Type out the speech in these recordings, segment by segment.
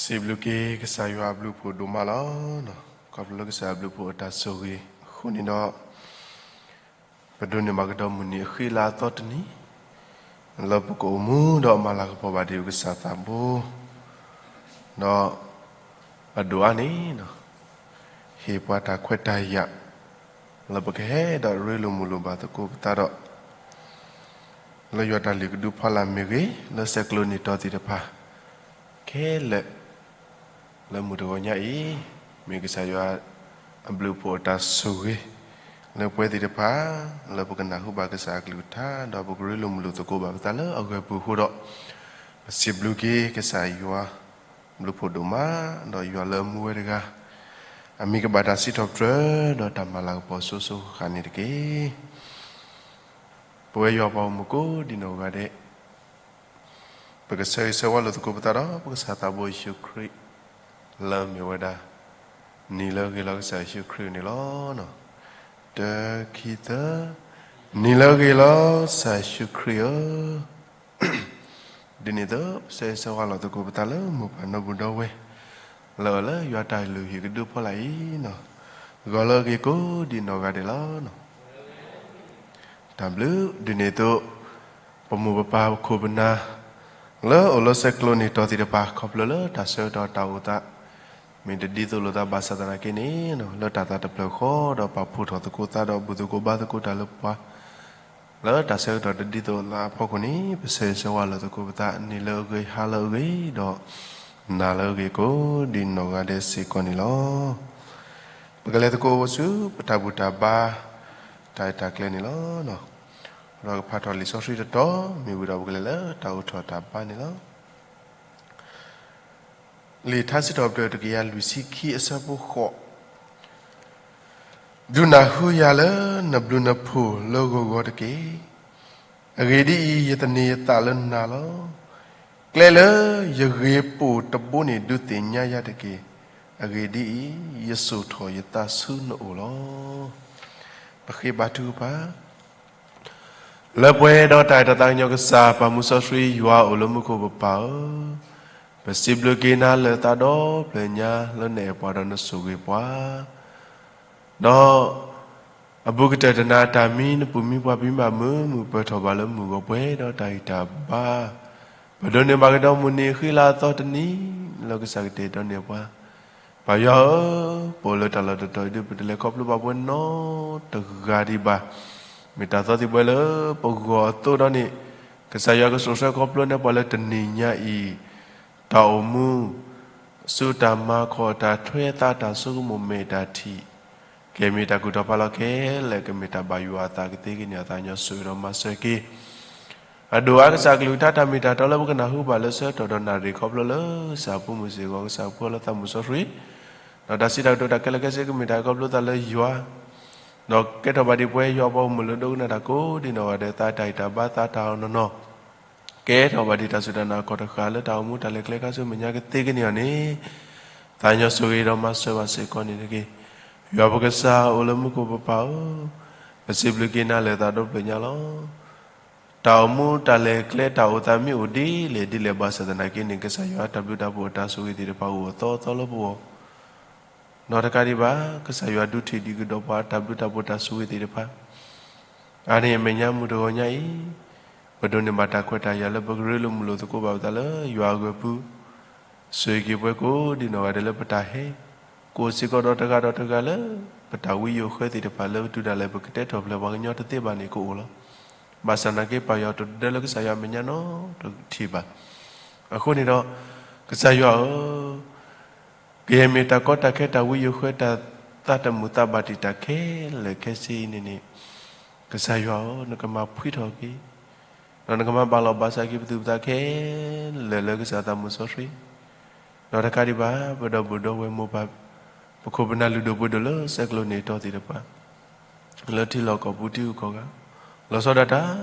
စံးဘျုးက့ၤကစၢ်ယွၤအဘျုးအဖှိၣ်ဒိၣ်မးလီၤ. ခီဖျိလၢကစၢ်အဘျုးအဖှိၣ်အတၢ်ဆိၣ်ဂ့ၤအဃိန့ၣ်ဒီး, ပဒိးန့ၢ်ဘၣ်ကဒီးမုၢ်နံၤအဃံလၤအသီတနံၤ, လၢပကအိၣ်မူဒီးမၤလၤကပီၤဘၣ်ဒံးကစၢ်သးဘိ, ဒီးအဒိၣ်အါန့ၣ် ဟ့ၣ်ပှၤတၢ်ခွဲးတၢ်ယာ် လၢပကဟဲဒီးရ့လိာ်မုာ်လိာ်ဘၣ်သကိးပသးဒီး လၢယွၤတၢ်လုၢ်ကဒုဖီလာ်မ့ၢ်ဂ့ၤ, လၢဆဲးကျိးနံၤတီၤသ့ၣ်တဖၣ် ခဲလၢာ် လၢမုၢ်တဂီၤညါအံၤ, မ့ၢ်ကစၢ်ယွၤအဘျုးအဖှိၣ်အတၢ်ဆိၣ်ဂ့ၤ လၢပဝဲသ့ၣ်တဖၣ် လၢပကနၢ်ဟူဘၣ်ကစၢ်အကလုၢ်ကထါ ဒီးပကရ့လိာ်မုာ်လိာ်သကိးဘၣ်ပသးလၢအဂီၢ်ပူၤအဃိဒီး, ပစံးဘျုးက့ၤကစၢ်ယွၤ ဘျုးဖှိၣ်ဒိၣ်မး, ဒီးယွၤလၢအမူဝဲတဂၤ အမံၤကဘၣ်တၢ်စံးထီၣ်ပတြၢၤ ဒီးတၢ်မၤလၤကပီၤစိၤစိၤဃၣ်ဃၣ်န့ၣ်တက့ၢ်. ပဝဲယွၤပှၤဂီၢ်မုၢ်ကိးဒံနီၢ်ဂၤဒဲး, ပကဆၢဂ့ၤဆၢဝါလိာ်သကိးပသးဒီး ပကစၢ်သးဘိယ့ၣ်ၡူးခရံာ် လၢအမ့ၢ်ဝဲဒၣ် နံၤလၢအဂ့ၤလီၤကစၢ်ယ့ၣ်ၡူးခရံာ်န့ၣ်လီၤ. တၢ ခံ သၢ, နံၤလၢအဂ့ၤလီၤကစၢ်ယ့ၣ်ၡူးခရံာ်ဧၢ, ဒ်န့ၣ်အသိး ပဆၢဂ့ၤဆၢဝါလိာ်သကိးပသးလၢမိၢ်ပၢ်နီၢ်ဘူၣ်ဒီဝဲၢ် လၢအအိၣ်လၢယွၤတၢ်လုၢ်ဟံၣ်ကဒုဖီလာ်အံၤ, ဂီၤလၢအဂ့ၤကိးဒံနီၢ်ဂၤဒဲးလီၤ. တၢ်ဘျုး, ဒ်န့ၣ်အသိး ပမိၢ်ပပၢ်ပခိၣ်ပနၢ် လၢအအိၣ်လၢဆဲးကျိးနံၤတီၤသ့ၣ်တဖၣ် ခီဖျိလၢတၢ်ဆၢကတီၢ်တၢ်အိၣ်သး မ့ၢ်တဒ်သိးလိာ်သးဘၣ်ဆၣ်သနာ်က့န့ၣ်, လၢတၢ်သးတဖျၢၣ်ဃီဒီးပာ်ဖှိၣ်ထီၣ်သကိးသးဒီးဘူၣ်သကိးဘါသကိးတၢ်လၢပှၤ လၢတၢ်ဆၢကတီၢ်တဒ်သိးအသးအဖီခိၣ်န့ၣ်, ပဆၢဂ့ၤဆၢဝါလိာ်သကိးပသး နံၤလၢအဂ့ၤ, ဟါလၢအဂ့ၤ, ဒီးနၤလၢအဂ့ၤကိးဒံနီၢ်ဂၤဒဲးစ့ၢ်ကီးန့ၣ်လီၤ. ပကလဲၤသကိးဆူပတၢ်ဘူၣ်တၢ်ဘါ တၢ်အဲၣ်တၢ်ကျဲန့ၣ်လီၤ. ဒီးကဖးထီၣ်လံာ်စီဆှံတတီၤ မ့ၢ်ဝံၤဒီးပကလဲၤလၢတၢ်အိးထီၣ်တၢ်ဘါန့ၣ်လီၤ. လံာ်ထါစံးထီၣ်ပတြၢၤတကယၤလွံၢ်ဆံခံအဆၢဖိဃိး, ဒုးနၢ်ဟူယၤလၢနဘျုးနဖှိၣ်လၢဂီၤဂီၤတက့ၢ်. အဂ့ၢ်ဒ်အံၤ, ယသန့ၤယသးလၢနၤလီၤ. ကျဲလၢယဂ့ၤပိာ်တဘိန့ၣ် ဒုးသ့ၣ်ညါယၤတက့ၢ်. အဂ့ၢ်ဒ်အံၤ, ယစိာ်ထီၣ်ယသးဆူနအိၣ်လီၤ. ပဃ့ဘါထုကဖၣ် လၢပှဲၤဒီးတၢ်အဲၣ်တၢ်သးကညီၤကစၢ် ပၢ်မူစီဆှံယွၤအိၣ်လၢမူခိၣ်ပပၢ်ဧၢ, ပစံးဘျုးက့ၤနၤလၢသးဒီဖျၢၣ်ညါ လၢနအဲၣ်ပှၤဒီးနဆိၣ်ဂ့ၤပှၤ, ဒီးအဘူးကတၢၢ်တနၤ တၢ်မံနပူၤမံပှၤ ပမံဘၣ်မုာ်မုာ်ပၢၢ်ထီၣ်ဘၣ်လၢမုၢ်ဂီၤပှဲၤဒီးတၢ်ဂံၢ်တၢ်ဘါ, ပဒိးန့ၢ်ဘၣ်ကဒီးမုၢ်နံၤအဃံလၤအသီတနံၤ လၢကစၢ်ကတဲာ်ကတီၤန့ၢ်ပှၤ ပၢ်ယွၤဧၢ, ပအိၣ်လၢတၢ်လီၢ်တတီၤအံၤဒုး ပတလဲၤခီဖျိဘၣ်ပှၤနီတဂၤဒံးဘၣ်. မ့ၢ်တၢ်သီသံၣ်ဘှဲလၢပဂီၢ်အသိးဒီးန့ၣ်, ကစၢ်ယွၤကစိာ်ဆှၢခီဖျိန့ၢ်ပှၤလၢတနံၤညါအံၤ, တၢ်အိၣ်မူ ဆူတၢ်မၤခီၣ်တၢ်ထွဲသးတၢ်ဆိကမိၣ်မဲာ်တၢ်ထံၣ် ကမ့ၢ်တၢ်ကူၣ်ထီၣ်ဖးလီၤခဲလၢာ် ကမ့ၢ်တၢ်ဘၣ်ယွၤအသးကသ့ကန့ၢ်အသးညီဆိၣ်ဂ့ၤဒီးမၤစၢၤက့ၤ အဒိၣ်အါကစၢ်ကလုၢ်ကထါတၢ်မ့ၢ်တၢ်တီလၢပကနၢ်ဟူဘၣ်လၢဆၢကတီၢ်ဒီးနၣ်ရံၣ်ခီဖျိလၢကစၢ်အဖိမုၣ်စ့ၢ်ကီး ကစၢ်အဖိလၢသးမုၣ်စီဆှံ, ဒီးတၢ်စံးတၢ်ကတိၤတၢ်ခဲလၢာ်ခဲဆ့ကမ့ၢ်တၢ်ခီဖျိသးလၢယွၤ, ဒီးကဲထီၣ်ဘၣ်ဒံးပဝဲယွၤပှၤဂီၢ်မုၢ်လၢဒိကနၣ်တၢ်ကိးဒံးနီၢ်ဂၤဒဲး သးတၢ်ဂံၢ်တၢ်ဘါသးတၢ်အီၣ်နီၢ်နီၢ် ကဲထီၣ်ဘၣ်ဒံးတၢ်စူၢ်တၢ်နာ်အခီၣ်တဃာ်လၢတၢ်အိၣ်မူတၢ်လဲၤကျဲခါဆူမဲာ်ညါကသ့ကန့ၢ်အီၤန့ၣ်, သးညီဆိၣ်ဂ့ၤဒီးမၤစၢၤဘၣ်စ့ၢ်ကီးန့ၣ်တက့ၢ်. ယွၤပကစၢ်အိၣ်လၢမူခိၣ်ပပၢ်ဧၢ, ပစံးဘျုးက့ၤနၤလၢသးဒီဖျၢၣ်ညါလီၤ. တၢ်အိၣ်မူတၢ်လဲၤကျဲတၢ်အိၣ်သးမ့ၢ်အိၣ်ဒ်လဲၣ်ဒ်လဲၣ်ဘၣ်ဆၣ်သနာ်က့န့ၣ် ကစၢ်ယွၤအတၢ်ဘျုးတၢ်ဖှိၣ်အတၢ်ဆိၣ်ဂ့ၤသ့ၣ်တဖၣ်အိၣ်အသီအသီလၢပဂီၢ် နီတခါဒံးဘၣ်, ကစၢ်ယွၤဒုးထံၣ်ဒုးကဒီးပှၤအတၢ်ဘျုးတၢ်ဖှိၣ်တၢ်ဆိၣ်ဂ့ၤသ့ၣ်တဖၣ်, အါန့ၢ်အမဲာ်ညါမုၢ်တဂီၤညါအံၤ, ပဒိးန့ၢ်ဘၣ်တၢ်ခွဲးတၢ်ယာ်လၢပကရ့လိာ်မုာ်လိာ်သကိးဘၣ်ပသးလၢယွၤအဂီၢ်ပူၤ, ဆိၣ်ဂ့ၤက့ၤပှၤကိးဒံးနီၢ်ဂၤဒဲးလၢပတၢ်ဟဲ, ကအိၣ်စ့ၢ်ကီးဒီးတဂၤဒီးတဂၤလၢ ပတၢ်ဝံယိၤဃၢသ့ၣ်တဖၣ်လၢပတုၤဒၣ်လဲာ်ပကတဲထီၣ်ဖျဲးပှၤကညီတသ့ဘၣ်န့ၣ်ကအိၣ်လီၤ. ဘၣ်ဆၣ်သနာ်က့ပၢ်ယွၤတဒၢလၢကစၢ်ယွၤအမဲာ်ညါနီတထံၣ်ဘၣ်. အဃိန့ၣ်ဒီး, ကစၢ်ယွၤဧၢ, ကယဲၢ်မ့ၢ်တၢ်ကီတၢ်ခဲတၢ်ဝံယိၤဃၢ တၢ်သးတမုာ်သးဘၣ်တံာ်တာ်ခဲလၢာ်ခဲဆ့အံၤန့ၣ်န့ၣ်, ကစၢ်ယွၤဧၢ, နကမၤဖှံထီၣ်က့ၤ, ဒီးနကမၤဘၣ်လီၤဘၣ်စးက့ၤပသူၣ်ပသးခဲလၢာ်လၢကစၢ်သးမုၣ်စီဆှံ, ဒီးတကးဒံးဘၣ် ပဒီပုၢ်ဒီဝဲၢ်မိၢ်ပၢ် ပခိၣ်ပနၢ်လုၢ်ဒိၣ်ပှ့ၤဒိၣ်လၢဆဲးကျိးနံၤတီၤသ့ၣ်တဖၣ် လၢထံလီၢ်ကီၢ်ပူၤထံဂုၤကီၢ်ဂၤ,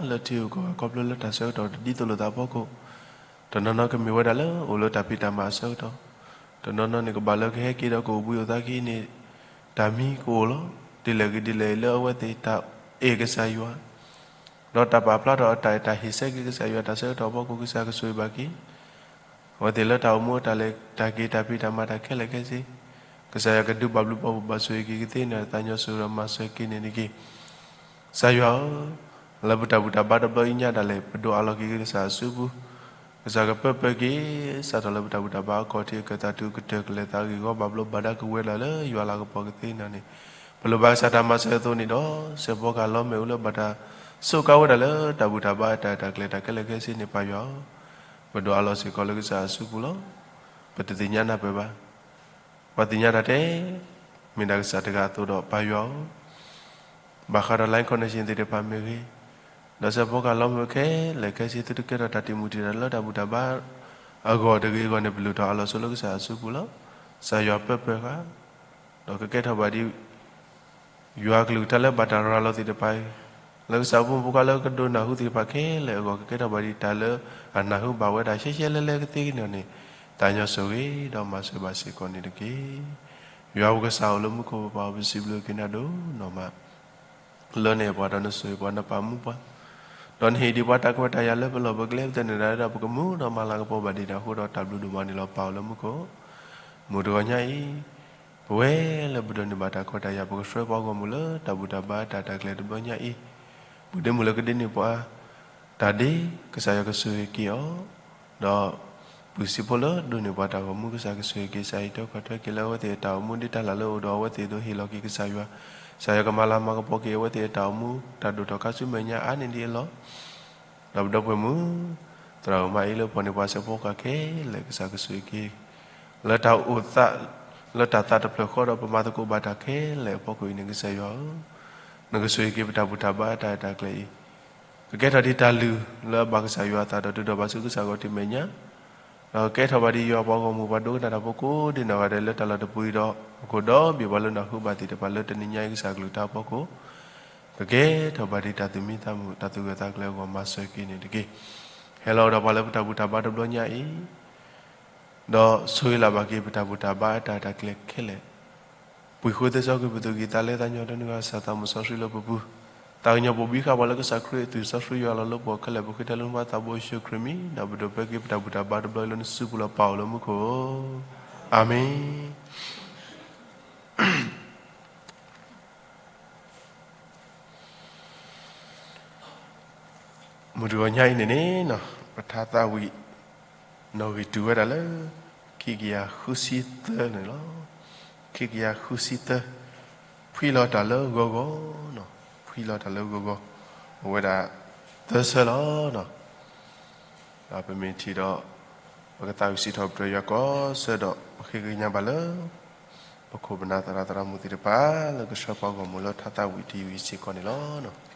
လီၤဆီဒၣ်တၢ်လၢထံဂုၤကီၢ်ဂၤခီဖျိလၢတၢ်ဆၢကတီၢ်တဒ်သိးလိာ်သးအဖီခိၣ်, တနီၤနီၤကမ့ၢ်ဝဲဒၣ်လၢအိၣ်လၢတၢ်ဖံးတၢ်မၤအဆၢကတီၢ်, တနီၤနီၤန့ၣ်ကဘၣ်လၢကဟဲက့ၤဒီးကအိၣ်ဘှံးအိၣ်သါက့ၤန့ၣ်, တၢ်မံကအိၣ်လီၤ, ဒ်လဲၣ်ဂ့ၤဒ်လဲၣ်ဂ့ၤလၢအဝဲသ့ၣ်တၢ်အဲၣ်ကစၢ်ယွၤ, ဒီးတၢ်ပာ်ဖျါထီၣ်အတၢ်အဲၣ်တၢ်ဟ့ၣ်ဆၢက့ၤကစၢ်ယွၤတၢ်ဆၢကတီၢ်အဖီခိၣ် ကစၢ်ကဆိၣ်ဂ့ၤဘၣ်က့ၤ အဝဲသ့ၣ်လၢတၢ်အိၣ်မူအတၢ်လဲၤတၢ်က့ၤတၢ်ဖံးတၢ်မၤတၢ်ခဲလၢာ်ခဲဆ့, ကစၢ်ယွၤကဒုးဘၣ်ဘျုးဘၣ်ဖှိၣ်ဘၣ်ဆိၣ်ဂ့ၤက့ၤကသ့န့ၣ် သးညီစိၤဒီးမၤစၢၤက့ၤန့ၣ်တက့ၢ်. ကစၢ်ယွၤဧၢ, လၢပတၢ်ဘူၣ်တၢ်ဘါတဘျီအံၤညါဒၣ်လဲာ် ပဒိးအးလီၤက့ၤက့ၤကစၢ်အစုပူၤ, ကစၢ်ကပၢပၢက့ၤ စးထီၣ်လၢပတၢ်ဘူၣ်တၢ်ဘါအခီၣ်ထံးအကတၢၢ် တၢ်တူၢ်ကတၢၢ်ကလဲၤသးဂ့ၢ်ဂီၤဘၣ်ဘျီး ဘၣ်ဒါကဝဲၤဒၣ်လၢယွၤလၤကပီၤကသ့န့ၣ်န့ၣ်, ပလိၣ်ဘၣ်ကစၢ်တၢ်မၤစၢၤအသိးန့ၣ်ဒီး စဲးဖီကဟၣ်လီၤမ့ၣ်အူလၢဘၣ်တၢ် စူးကါဝဲဒၣ်လၢတၢ်ဘူၣ်တၢ်ဘါအတၢ်အဲၣ်တၢ်ကျဲၤတၢ်ခဲလၢာ်ခဲဆ့န့ၣ် ပၢ်ယွၤဧၢ, ပဒိးအးလီၤစ့ၢ်ကီးလၢကစၢ်အစုပူၤလီၤ. ပတသ့ၣ်ညါနၢ်ပၢၢ်ဘၣ်. ပှၤသ့ၣ်ညါတၢ်ထဲ မ့ၢ်ဒၣ်ကစၢ်တဂၤအသိးဒီး ပၢ်ယွၤဧၢ, ဘၣ်ဃးဒီး Line Connection သ့ၣ်တဖၣ်မ့ၢ်ဂ့ၤ, ဒီးစဲးဖီကဟၣ်လီၤမ့ၣ်အူခဲလၢာ်ခဲဆ့ သုတကဲထီၣ်တၢ်တံာ်မုၢ်တံာ်တာ်လၢတၢ်ဘူၣ်တၢ်ဘါအဂီၢ်တဂ့ၤအဂီၢ်န့ၣ် ပလုၢ်ထီၣ်အးလီၤဆိလၢကစၢ်အစုပူၤလီၤ. ကစၢ်ယွၤပၢပၢဃာ် ဒီးကကဲထီၣ်ဘၣ်ဒ် ယွၤကလုၢ်ကထါလၢဘၣ်တၢ်ရၤလီၤသ့ၣ်တဖၣ်အံၤ, လၢကစၢ်ဖိမုၣ်ဖိခွါလၢကဒိးနၢ်ဟူသ့ၣ်တဖၣ်ခဲလၢာ်အဂီၢ် ကကဲထီၣ်ဘၣ်ဒ်တၢ်လၢအနၢ်ဟူဘၣ်ဝဲဒၣ်ရှဲရှဲလဲလဲကသ့ကန့ၣ်န့ၣ်, သးညီစိၤဂ့ၤဒီးမၤစၢၤဘၣ်စ့ၢ်ကီးန့ၣ်တက့ၢ်. ယွၤပကစၢ်အိၣ်လၢမူခိၣ် ပပၢ်ဧၢ ပစံးဘျုးက့ၤနၤဒိၣ်နီၢ်မး လၢနအဲၣ်ပှၤဒီးနဆိၣ်ဂ့ၤပှၤ နပာ်မူပှၤ, ဒီးနဟ့ၣ်ဒံးပှၤတၢ်ခွဲးတၢ်ယာ်လၢပလီၢ်ပကျဲ ပသန့ၤဒၣ်ဒီး ပကမူဒီးမၤလၤကပီၤဘၣ်ဒံးတၢ်အဃိဒီး တၢ်ဘျုးဒိၣ်မးန့ၣ်လီၤ ပၢ်အိၣ်လၢမူခိၣ်. မုၢ်တဂီၤညါအံၤ ပဝဲလၢပဒိးန့ၢ်ဘၣ်တၢ်ခွဲးတၢ်ယာ် ပကဆှၢပှၤဂီၢ်မုၢ်လၢတၢ်ဘူၣ်တၢ်ဘါတၢ်အဲၣ်တၢ်ကျဲၤတဘျီညါအံၤ, ပူၤဒ့မုၢ်လၢကဒ့န့ၢ်ပှၤ တၢ်ဒ့ ကစၢ်ယွၤကဆိၣ်ဂ့ၤက့ၤအီၤ, ဒီးပုၢ်စံးဖိလၢဒိးန့ၢ်ပှၤတၢ်ဂီၤမူ ကစၢ်ကဆိၣ်ဂ့ၤက့ၤ ကစၢ်ဟံးထွဲကွၢ်ထွဲက့ၤလၢအဝဲသ့ၣ်အတၢ်အိၣ်မူ ဒ်တၢ်လၢ်လၢအအိၣ်ဒီးအဝဲသ့ၣ်အသိး ဟ့ၣ်လီၤက့ၤကစၢ်ယွၤ, ကစၢ်ယွၤကမၤလၤမၤကပီၤက့ၤအဝဲသ့ၣ်အတၢ်အိၣ်မူ တၢ်ဒိၣ်ထီၣ်ခါဆူမဲာ်ညါအါန့ၢ်ဒံးအလီၢ် ဒီးပဒီပုၢ်ဝဲၢ်မုၣ် သရၣ်ဧိၤမါအ့လၢပှၤန့ၢ်ပှၤစဲးဖီကဟၣ်ခဲလၢာ် ကစၢ်ကဆိၣ်ဂ့ၤက့ၤ လၢတၢ်အိၣ်သး လၢတၢ်သးတဖျၢၣ်ဃီဒီး ပမၤသကိးဘၣ်တၢ်ခဲလၢာ်အဖီခိၣ်အံၤန့ၣ် ကစၢ်ယွၤဧၢ, နကဆိၣ်ဂ့ၤက့ၤပတၢ်ဘူၣ်တၢ်ဘါတၢ်အဲၣ်တၢ်ကျဲၤအံၤ, ကကဲထီၣ်ဒ်တၢ်လုၢ်လၢအဘၣ်ကစၢ်ယွၤအသးဒီး တုၤဒိးဘၣ်ဆူကစၢ်ဂီၢ်တုၤမဲာ်ညါ, ဒီးကကဲထီၣ်ဘၣ်ဒ်ယွၤပှၤဂီၢ်မုၢ်ပှၤဒိကနၣ်တၢ်ဖိကိးဒ်နီၢ်ဂၤဒဲး လၢတၢ်လီၢ်တပူၤအံၤဒီး ပကအိၣ်ဒီးဘ့ၣ်ပှၤလၢနၢ်ဟူဘၣ်သ့ၣ်တဖၣ်လၢတနံၤညါအံၤ ကစၢ်ကလုၢ်ကထါအဖီခိၣ် ကကဲထီၣ်ဘၣ်ဒ်တၢ်သူၣ်မံသးမုာ် တၢ်သူၣ်ဂၢၢ်သးကျၢၤအဂီၢ် မၤစၢၤက့ၤန့ၣ်တက့ၢ်. ဟဲလီၤဒီးပှၤလၢပတၢ်ဘူၣ်တၢ်ဘါတဘျီညါအံၤ, ဒီးဆိၣ်ဂ့ၤလၢ်ဘၣ်က့ၤပတၢ်ဘူၣ်တၢ်ဘါအတၢ်အဲၣ်တၢ်ကျဲၤခဲလၢာ်, ပှ့ၤဃုသ့စီကွံာ်ပသူၣ်ကံၢ်သးလဲ သးကညီၤတၢ်နုၢ်ဂၤ ကစၢ်သးမုၢ်စီဆှံလၢပပူၤ, သးကညီၤဘိၣ်ဘံဃာ်ပှၤလၢကစၢ်ခရံာ်အသွံၣ်စီဆှံယွၤလီၤလၢပှၤခဲလၢာ် ပဃ့တၢ်လၢနဖိသးဘိယ့ၣ်ၡူးခရံာ်မံၤ ဒီးပဒိးပၢက့ၤပတၢ်ဘူၣ်တၢ်ဘါတဘျီအံၤလၢနစုပူၤလီၤ ပၢ်အိၣ်လၢမူခိၣ်, အၤမ့ၣ်. မုၢ်တဂီၤညါအံၤန့ၣ်န့ၣ် ပထါသးဝံၣ် နီၣ်ဂံၢ်တုၤဝဲဒၣ်လၢ ခံကယၤဃုဆံသၢန့ၣ်လီၤ. ခံကယၤဃုဆံသၢ, ဖှံလီၤတၢ်လၢဂီၤဂီၤ, ဖှံလီၤတၢ်လၢဂီၤဂီၤ, အိၣ်ဝဲဒၣ်သၢဆၢလီၤ. ဒီးပမ့ၢ်ထံၣ်ဒီး ပကသးဝံၣ်စံးထီၣ်ပတြၢၤယွၤကိးဆၢဒီး ပဃ့ကညးဘၣ်လၢ ပခိၣ်ပနၢ်သရၣ်သရၣ်မုၣ်သ့ၣ်တဖၣ် လၢကဆှၢပှၤဂီၢ်မုၢ်လၢထါသးဝံၣ်တယုၢ်အံၤစ့ၢ်ကီးန့ၣ်လီၤ.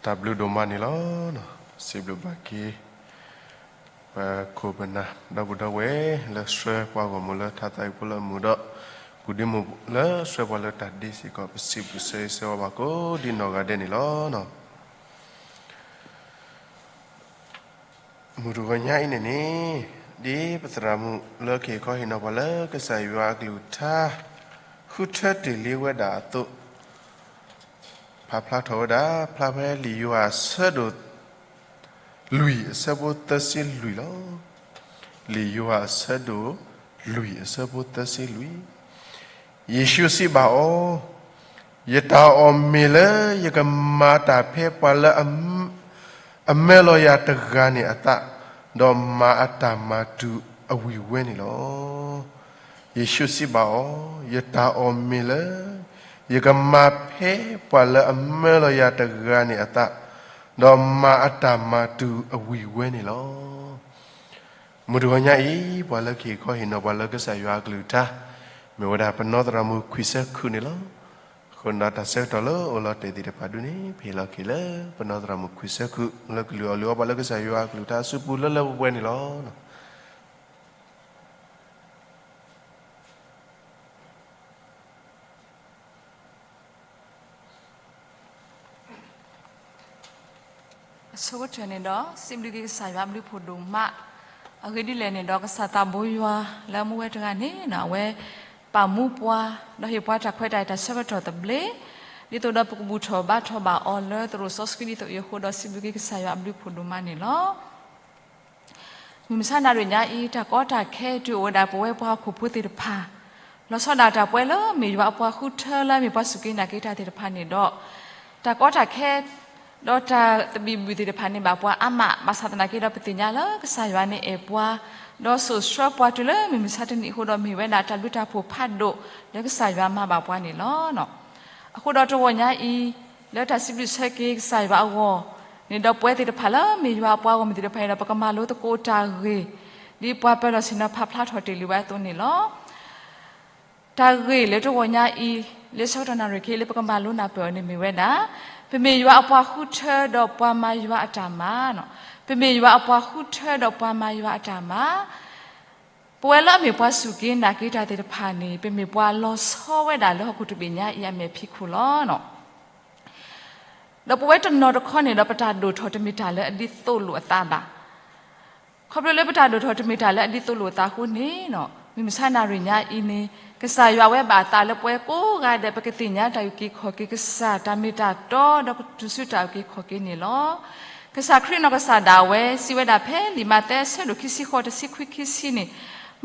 တၢ်ဘျုးဒိၣ်မးန့ၣ်လီၤ. စံးဘျုးဘၣ်က့ၤ ပခိၣ်ပနၢ် ဒီပုၢ်ဒီဝဲၢ် လၢဆှၢပှၤဂီၢ်မုၢ်လၢထါသးအံၤဖိလၢအမုာ်ဒီး ပူၤဒ့မုၣ်လၢဆှၢပှၤလၢတၢ်ဒ့စ့ၢ်ကီး ပစံးဘျုးဆၢဂ့ၤဆၢဝါဘၣ်ကိးဒ်နီၢ်ဂၤဒဲးန့ၣ်လီၤ. မုၢ်တဂီၤညါအံၤန့ၣ်န့ၣ် ဒ်ပသရၣ်မုၣ်လၢကဟ့ၣ်ခီဟ့ၣ်နီၤပှၤလၢကစၢ်ယွၤအကလုၢ်ကထါ ဃုထၢတ့ၢ်လံဝဲဒၣ်အသိး ဖးဖျါထီၣ်ဝဲဒၣ် ဖျါဖဲလံာ်ယိၤဟၣ်အဆၢဒိၣ်လွံၢ်အဆၢဖိသၢဆံလွံၢ်လီၤ. လံာ်ယိၤဟၣ်အဆၢဒိၣ်လွံၢ်အဆၢဖိသၢဆံလွံၢ် ယ့ၣ်ၡူးစံးဘၣ်အီၤ, ယတၢ်အီၣ်မ့ၢ်လၢယကမၤတၢ်ဖဲပှၤလၢ အမၢလီၤယၤတဂၤန့ၣ်အသး, ဒီးမၤအတၢ်မၤတုၤအဝံၤဝဲန့ၣ်လီၤ. ယ့ၣ်ၡူးစံးဘၣ်အီၤ, ယတၢ်အီၣ်မ့ၢ်လၢ ယကမၤဖဲပှၤလၢအမၢလီၤယၤတဂၤန့ၣ်အသး, ဒီးမၤအတၢ်မၤတုၤအဝံၤဝဲန့ၣ်လီၤ. မုၢ်တဂီၤညါအံၤ ပှၤလၢကဟ့ၣ်ခီဟ့ၣ်နီၤပှၤလၢကစၢ်ယွၤအကလုၢ်ကထါ မ့ၢ်ဝဲဒၣ်ပနီၢ်သရၣ်မုၣ်ခွံဆၢခုၣ်န့ၣ်လီၤ. အဃိဒီးတၢ်ဆၢကတီၢ်လၢအိၣ်လီၤတဲာ်သ့ၣ်တဖၣ်ဒုန့ၣ် ပဟ့ၣ်လီၤက့ၤလၢပနီၢ်သရၣ်မုၣ်ခွံဆၢခုၣ် လၢကလုၢ်အီၣ်လုၢ်အီပှၤလၢကစၢ်ယွၤအကလုၢ်ကထါအစုပူၤလၢလၢပှဲၤပှဲၤန့ၣ်လီၤ. အဆိကတၢၢ်န့ၣ်ဒီး စံးဘျုးက့ၤကစၢ်ယွၤအဘျုးဖှိၣ်ဒိၣ်မး, အဂ့ၢ်ဒ်လဲၣ်န့ၣ်ဒီး ကစၢ်သးဘိယွၤလၢမူဝဲတဂၤန့ၣ် အဝဲပာ်မူပှၤ ဒီးဟ့ၣ်ပှၤတၢ်ခွဲးတၢ်ယာ်တၢ်ဆၢကတီၢ်သဘျ့, ဒ်သိးဒီးပကဘူၣ်ထီၣ်ဘါထီၣ်ဘၣ်အီၤလၢသရိာ်စီဆှံဒ်သိးအံၤအဃိဒီး စံးဘျုးက့ၤကစၢ်ယွၤအဘျုးဖှိၣ်ဒိၣ်မးန့ၣ်လီၤ. မုၢ်မဆါနၣ်ရံၣ်ညါအံၤ တၢ်ကီတၢ်ခဲတုၤအိၣ်ဝဲဒၣ်ပဝဲပှၤဟီၣ်ခိၣ်ဖိသ့ၣ်တဖၣ်, လီၤဆီဒၣ်တၢ်ပဝဲလၢမ့ၢ်ယွၤအပှၤဃုထၢလၢအမ့ၢ်ပှၤစူၢ်က့ၤနာ်က့ၤတၢ်သ့ၣ်တဖၣ်န့ၣ်ဒီး, တၢ်ကီတၢ်ခဲ ဒီးတၢ်သဘံၣ်ဘုၣ်သ့ၣ်တဖၣ်န့ၣ်ဘၣ်ပှၤအါမး ဘၣ်ဆၣ်သနာ်က့ဒီးပသ့ၣ်ညါလၢကစၢ်ယွၤန့ၣ်အဲၣ်ပှၤ, ဒီးစိာ်ဆှၢပှၤတုၤလၢမုၢ်မဆါတနံၤအဃိဒီး မ့ၢ်ဝဲဒၣ်တၢ်ဘျုးတၢ်ဖှိၣ်ဖးဒိၣ်လၢကစၢ်ယွၤမၤဘၣ်ပှၤန့ၣ်လီၤ. အဃိဒီးတဂီၤညါအံၤ လၢတၢ်စံးဘျုးဆၢက့ၤကစၢ်ယွၤအဂီၢ်န့ၣ်ဒီး ပဝဲသ့ၣ်တဖၣ်လၢမ့ၢ်ယွၤအပှၤဂီၢ်မုၢ်သ့ၣ်တဖၣ်န့ၣ်ဒီး ပကမၤလိသကိးတၢ်ဂ့ၢ် ဒ်ပှၤပၢၤလီၢ်ဆ့ၣ်နီၤဖးဖျါထီၣ်တ့ၢ်လံဝဲအသိးန့ၣ်လီၤ. တၢ်ဂ့ၢ်လၢတဂီၤညါအံၤ လၢဆၢကတီၢ်နၣ်ရံၣ်ခဲအံၤလၢပကမၤလိနၢ်ပၢၢ်အီၤန့ၣ်မ့ၢ်ဝဲဒၣ်, ပမ့ၢ်ယွၤအပှၤဃုထၢဒီးပှၤမၤယွၤအတၢ်မၤ, ပမ့ၢ်ယွၤအပှၤဃုထၢဒီးပှၤမၤယွၤအတၢ်မၤ, ပဝဲလၢအမ့ၢ်ပှၤစူၢ်က့ၤနာ်က့ၤတၢ်သ့ၣ်တဖၣ်န့ၣ် ပမ့ၢ်ပှၤလီၤဆီဝဲဒၣ်လၢဟီၣ်ခိၣ်တဘ့ၣ်ညါအံၤအမဲာ်ဖံးခိၣ်လီၤ. ဒီးပဝဲတနီၤတခီန့ၣ်ဒီး ပတၢ်ဒိၣ်ထီၣ်တမ့ၢ်တၢ်လၢအဒ်သိးလိာ်အသးဘၣ်. ခီဖျိလၢပတၢ်ဒိၣ်ထီၣ်တမ့ၢ်တၢ်လၢအဒ်သိးလိာ်အသးအဃိန့ၣ်, မုၢ်မဆါနၣ်ရံၣ်ညါအံၤန့ၣ် ကစၢ်ယွၤဝဲဘၣ်အသးလၢပဝဲကိးဂၤဒဲး ပကသ့ၣ်ညါတၢ်အုၣ်က့ၤခီၣ်က့ၤကစၢ်တၢ်မ့ၢ်တၢ်တီ ဒီးကတုၤဆူတၢ်အုၣ်က့ၤခီၣ်က့ၤန့ၣ်လီၤ. ကစၢ်ခရံာ်နီၢ်ကစၢ်ဒၣ်ဝဲ စံးဝဲဒၣ်ဖဲလံာ်မးသဲအဆၢဒိၣ်ခံဆံဃိး တဆံခွံခံဆံန့ၣ်,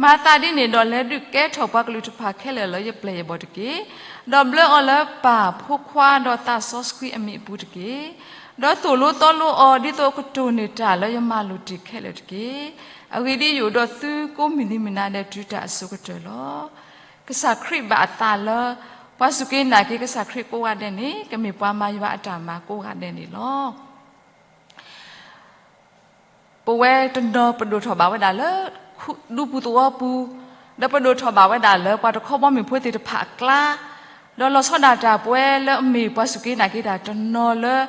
မၤသးဒ်န့ၣ်ဒီး လဲၤဒုးကဲထီၣ်ပှၤကလုာ်တဖၣ်ခဲလၢာ်လၢယပျဲၢ်ယဘီၣ်တက့ၢ်. ဒီးဘျၢအီၤလၢပၢ် ဖိခွါ ဒီးသးစီဆှံအမံၤအပူၤတက့ၢ်. ဒီးသိၣ်လိသီလိအီၤ ဒ်သိးအကတိၢ်န့ၢ်တၢ်လၢယမၤလိာ်တ့ၢ်ခဲလၢာ်တက့ၢ်. အဂ့ၢ်ဒ်အံၤ, ယအိၣ်ဒီးသုကိးမုၢ်နံၤမုၢ်နၤဒဲးတုၤတၢ်အစိၤကတၢၢ်လီၤ. ကစၢ်ခရံာ်ဘၣ်အသးလၢ ပှၤစူၢ်က့ၤနာ်က့ၤကစၢ်ခရံာ်ကိးဂၤဒဲးန့ၣ် ကမ့ၢ်ပှၤမၤယွၤအတၢ်မၤကိးဂၤဒဲးန့ၣ်လီၤ. ပဝဲတနီၤပဒိၣ်ထီၣ်ဘၣ်ဝဲဒၣ်လၢ ဒူပူၤသဝီပူၤ, ဒီးပဒိၣ်ထီၣ်ဘၣ်ဝဲဒၣ်လၢပှၤတခီဘီမုၢ်ဖိသ့ၣ်တဖၣ်အကျါ, ဒီးလီၤဆီဒၣ်တၢ်ပဝဲလၢအမ့ၢ်ပှၤစူၢ်က့ၤနာ်က့ၤတၢ်တနီၤလၢ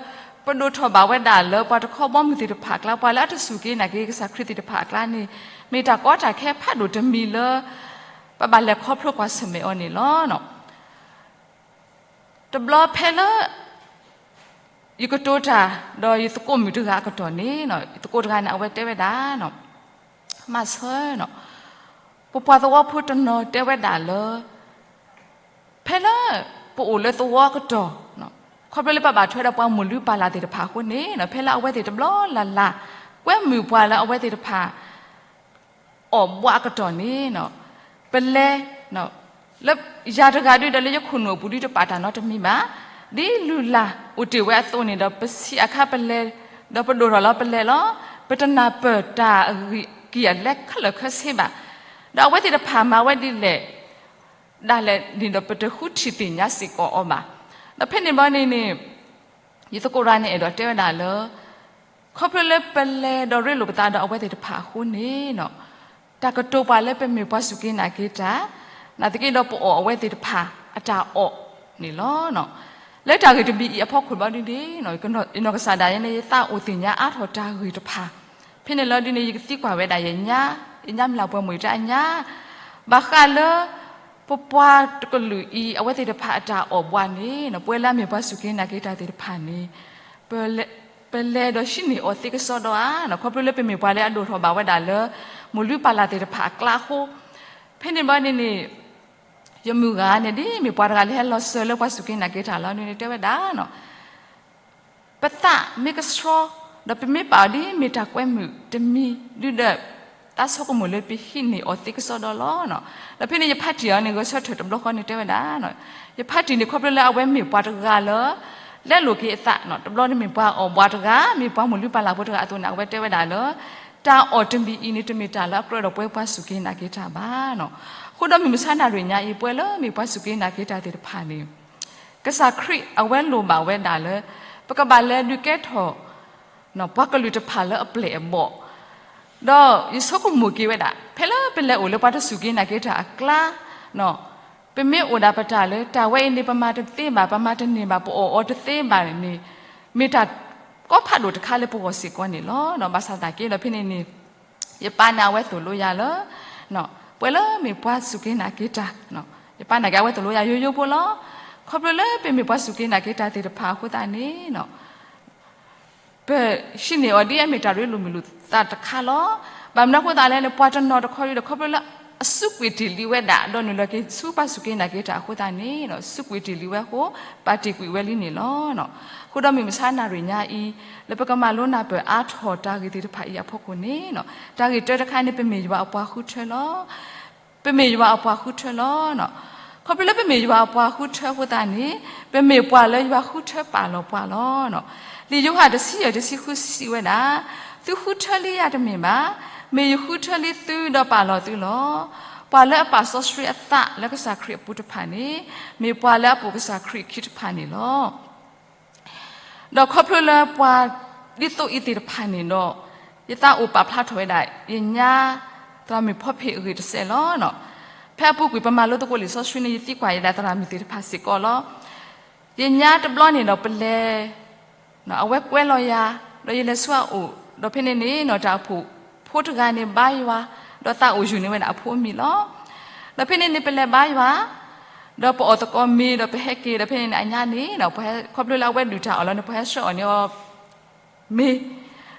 ပဒိၣ်ထီၣ်ဘၣ်ဝဲဒၣ်လၢပှၤတခီဘီမုၢ်သ့ၣ်တဖၣ်အကျါ, ပှၤလၢအတစူၢ်က့ၤနာ်က့ၤကစၢ်ခရံာ်သ့ၣ်တဖၣ်အကျါန့ၣ် မ့ၢ်တၢ်ကီတၢ်ခဲဖးဒိၣ်တမံၤလၢ ပဘၣ်လဲၤခီဖျိကွၢ်ဆၢၣ်မဲာ်အီၤန့ၣ်လီၤ. တဘျီဖဲလၢ ယကတိၤတၢ် ဒီးယသကိးမုၣ်တဂၤအကတီၢ်န့ၣ်, ယသကိးတဂၤန့ၣ် အဝဲတဲဝဲဒၣ်, မၤဆၢ, ပပှၤသဝီဖိတနီၤတဲဝဲဒၣ်လၢ ဖဲလၢပအိၣ်လၢသဝီအကတီၢ်, ခီဖျိလၢပဘၣ်ထွဲဒီးပှၤမိၢ်လုၢ်ပၢ်လၢ်သ့ၣ်တဖၣ်အဃိန့ၣ်, ဖဲလၢအဝဲသ့ၣ်တဘျီလၢ်လၢ် ကွဲမုာ်ပှၤလၢအဝဲသ့ၣ်တဖၣ် အီၣ်ဘှးအကတီၢ်န့ၣ်, ပလဲၤ, လၢယၤတဂၤဒုဒီးလၢယခိၣ်နူာ်အပူၤဒုတပာ်တၢ်နီတမံၤဘၣ်. ဒ်လုၢ်လၢ်အိၣ်တ့ၢ်ဝဲအသိးန့ၣ်ဒီး ပဆံးအခါပလဲၤ, ဒီးပဒိၣ်ထီၣ်လီၤပလဲၤလီၤ. ပတနၢ်ပၢၢ်တၢ်အဂံၢ်အကံၢ်အလဲခဲလၢာ်ခဲဆ့ဘၣ်. ဒီးအဝဲသ့ၣ်တဖၣ်မၤဝဲဒ်လဲၣ် ဒ်လဲၣ်န့ၣ်ဒီး ပတဃုထံၣ်သ့ၣ်ညါစ့ၢ်ကီးအီၤဘၣ်. ဒီးဖဲန့ၣ်ဘီန့ၣ်န့ၣ် ယသကိးတဂၤန့ၣ် အဲၣ်ဒိးတဲဝဲဒၣ်လၢ ခီဖျိလၢပလဲၤဒီးရ့လိာ်ပသးဒီးအဝဲသ့ၣ်တဖၣ်အဃိန့ၣ်, တၢ်ကတိၤပှၤလၢပမ့ၢ်ပှၤစူၢ်က့ၤနာ်က့ၤတၢ်, နာ်သက့ဒီးပအီၣ်အဝဲသ့ၣ်တဖၣ်အတၢ်အီၣ်န့ၣ်လီၤ. လၢတၢ်ဂ့ၢ်တမံၤအံၤအဖီခိၣ်ဘျီဒုန့ၣ် ယနီၢ်ကစၢ်ဒၣ်ယဲန့ၣ် ယသးအိၣ်သ့ၣ်ညါအါထီၣ်တၢ်ဂ့ၢ်တဖၣ်, ဖဲန့ၣ်လီၤဒုန့ၣ် ယကသံကွၢ်ဝဲဒၣ်ယညါ, ယညါမုၢ်လၢ်ပှဲၤမုၢ်တၢ်အညါ, ဘၣ်ဃးလၢ ပပှၤတကလုာ်အံၤ အဝဲသ့ၣ်တဖၣ်အတၢ်အီၣ်ဘှးန့ၣ် ပဝဲလၢအမ့ၢ်ပှၤစူၢ်က့ၤနာ်က့ၤတၢ်သ့ၣ်တဖၣ်န့ၣ် ပလဲၤဒီးဟံးန့ၢ်အီၤသ့ကစီဒီဧါ, ခီဖျိလၢပမ့ၢ်ပှၤလၢအဒိၣ်ထီၣ်ဘၣ်ဝဲဒၣ်လၢ မိၢ်လုၢ်ပၢ်လၢ်သ့ၣ်တဖၣ်အကျါအဃိ, ဖဲန့ၣ်ဘျီန့ၣ်န့ၣ် ယမုၢ်ဂၤန့ၣ် ဒ်မ့ၢ်ပှၤတဂၤလၢဟဲလီၤစၢၤလၢပှၤစူၢ်က့ၤနာ်က့ၤတၢ်လီၤန့ၣ် တဲဝဲဒၣ် ပသးမ့ၢ်ကဆှီ, ဒီးပမ့ၢ်ပာ်အီၤဒ်မ့ၢ်တၢ်ကွဲမုာ်တမံၤဒုဒီး သးဆိကမိၣ်လၢပဟံးန့ၢ်အီၤသ့ကစီဒီလီၤ. ဒီးဖဲန့ၣ်ယဖါတံၢ်အီၤန့ၣ် ဂဲၤဆၢထၢၣ်တဘျီဃီန့ၣ်တဲဝဲဒၣ်, ယဖါတံၢ်န့ၣ် ခီဖျိလၢအဝဲမ့ၢ်ပှၤတဂၤလၢ လဲလိာ်က့ၤအသး, တဘျီန့ၣ်မ့ၢ်ပှၤအီၣ်ဘှးတဂၤ, မ့ၢ်ပှၤမိၢ်လုၢ်ပၢ်လၢ်ဖိတဂၤအသိးန့ၣ် အဝဲတဲဝဲဒၣ်လၢ တၢ်အီၣ်တမံၤအံၤန့ၣ် တမ့ၢ်တၢ်လၢအကြၢးဒီးပဝဲပှၤစူၢ်က့ၤနာ်က့ၤတၢ်ဘၣ်. အဃိဒီးမုၢ်မဆါနၣ်ရံၣ်ညါအံၤ ပဝဲလၢမ့ၢ်ပှၤစူၢ်က့ၤနာ်က့ၤတၢ်သ့ၣ်တဖၣ်န့ၣ် ကစၢ်ခရံာ်အဝဲလိၣ်ဘၣ်ဝဲဒၣ်လၢ ပကဘၣ်လဲၤဒုးကဲထီၣ် ပှၤကလုာ်တဖၣ်လၢအပျဲၢ်အဘီၣ်, ဒီးယဆိကမိၣ်က့ၤဝဲဒၣ် ဖဲလၢပလဲၤအိၣ်လၢပှၤတစူၢ်က့ၤနာ်က့ၤတၢ်အကျါ, ပမ့ၢ်အိၣ်ဒၣ်ပတၢ်လၢ တၢ်ဝဲအံၤန့ၣ် ပမၤတသ့ဘၣ်, ပမၤတန့ၢ်ဘၣ်, ပအီၣ်အီၤတသ့ဘၣ်န့ၣ် မ့ၢ်တၢ်ကီဖးဒိၣ်တခါလၢပဂီၢ်စ့ၢ်ကီးန့ၣ်လီၤ. ဘၣ်ဆၣ်သနာ်က့ဒီးဖဲန့ၣ်န့ၣ် ယပာ်န့ၢ်အဝဲသိၣ်လိယၤလၢ ပဝဲလၢမ့ၢ်ပှၤစူၢ်က့ၤနာ်က့ၤတၢ်, ယပာ်န့ၢ်က့ၤအဝဲသိၣ်လိယၤယိယိဖိလီၤ. ခီဖျိလၢပမ့ၢ်ပှၤစူၢ်က့ၤနာ်က့ၤတၢ်သ့ၣ်တဖၣ်အဃိသတးန့ၣ် ပဟံးန့ၢ်အီၤဒ်အမ့ၢ်တၢ်ရ့လိာ်မုာ်လိာ်သးတခါလီၤ. ဘၣ်မနုၤအဃိသတးလဲၣ်န့ၣ် ပှၤတနီၤတခီဒီး ခီဖျိလၢအစူးကွံာ်တ့ၢ်လံဝဲဒၣ် ဒီးနုာ်လီၤက့ၤဆူပှၤစူၢ်က့ၤနာ်က့ၤတၢ်အဃိသတးန့ၣ် စူးကွံာ်တ့ၢ်လံဝဲအဃိ ပာ်တ့ၢ်ကွံာ်ဝဲလံန့ၣ်လီၤ. အဃိဒီးမုၢ်မဆါနၣ်ရံၣ်ညါအံၤ လၢပကမၤလိနၢ်ပၢၢ်အါထီၣ်တၢ်ဂ့ၢ်သ့ၣ်တဖၣ်အံၤအဖီခိၣ်န့ၣ် တၢ်ဂ့ၢ်တၢတခါန့ၣ် ပမ့ၢ်ယွၤအပှၤဃုထၢလီၤ. ပမ့ၢ်ယွၤအပှၤဃုထၢလီၤ. ခီဖျိလၢပမ့ၢ်ယွၤအပှၤဃုထၢအဃိသတးန့ၣ် ပမ့ၢ်ပှၤလၢယွၤဃုထၢပာ်လီၤပှၤလီၤ. လံာ်ယိၤဟၣ်တဆံယဲၢ်တဆံဃုစံးဝဲဒၣ်, သုဃုထၢလံယၤတမ့ၢ်ဘၣ်, မ့ၢ်ယဃုထၢလံသုဒီးပာ်လီၤသုလီၤ. ပှၤလၢအပာ်စီဆှံအသးလၢကစၢ်ခရံာ်အပူၤတဖၣ်န့ၣ် မ့ၢ်ပှၤလၢအပိာ်ကစၢ်ခရံာ်အခံတဖၣ်န့ၣ်လီၤ. ဒီးခီဖျိလၢပှၤဒ်သိးအံၤသ့ၣ်တဖၣ်န့ၣ်ဒီး ယသးအိၣ်ပာ်ဖျါထီၣ်ဝဲဒၣ် ယညါသရၣ်မုၣ်ဖီဖ့းအဂ့ၢ်တစဲးလီၤ. ဖဲအပူၤကွံာ်ပမၤလိသကိးလံာ်စီဆှံန့ၣ် ယသံကွၢ်ယဲဒၣ်သရၣ်မုၣ်သ့ၣ်တဖၣ်စ့ၢ်ကီးလီၤ. ယညါတဘျီန့ၣ်ဒီးပလဲၤ အဝဲကွဲလီၤယၤ, ဒီးယလဲၤဆူအအိၣ်, ဒီးဖဲန့ၣ်န့ၣ် တၢ်အဖိတဂၤန့ၣ်ဘါယွၤ, ဒီးသးအိၣ်ယူၢ်န့ၢ်ဝဲဒၣ်အဖိအမံၤလီၤ. ဒီးဖဲန့ၣ်န့ၣ် ပလဲၤဘါယွၤ, ဒီးပအီၣ်သကိးမ့ၤ ဒီးပဟဲက့ၤ, ဒီးဖဲန့ၣ်န့ၣ် အညါန့ၣ် ခီဖျိလၢအဝဲဒုၣ်တၢ်အီၣ်လီၤန့ၣ် ပှၤဟဲဆှၢအီၤန့ၢ်အီၤ မ့ၤ,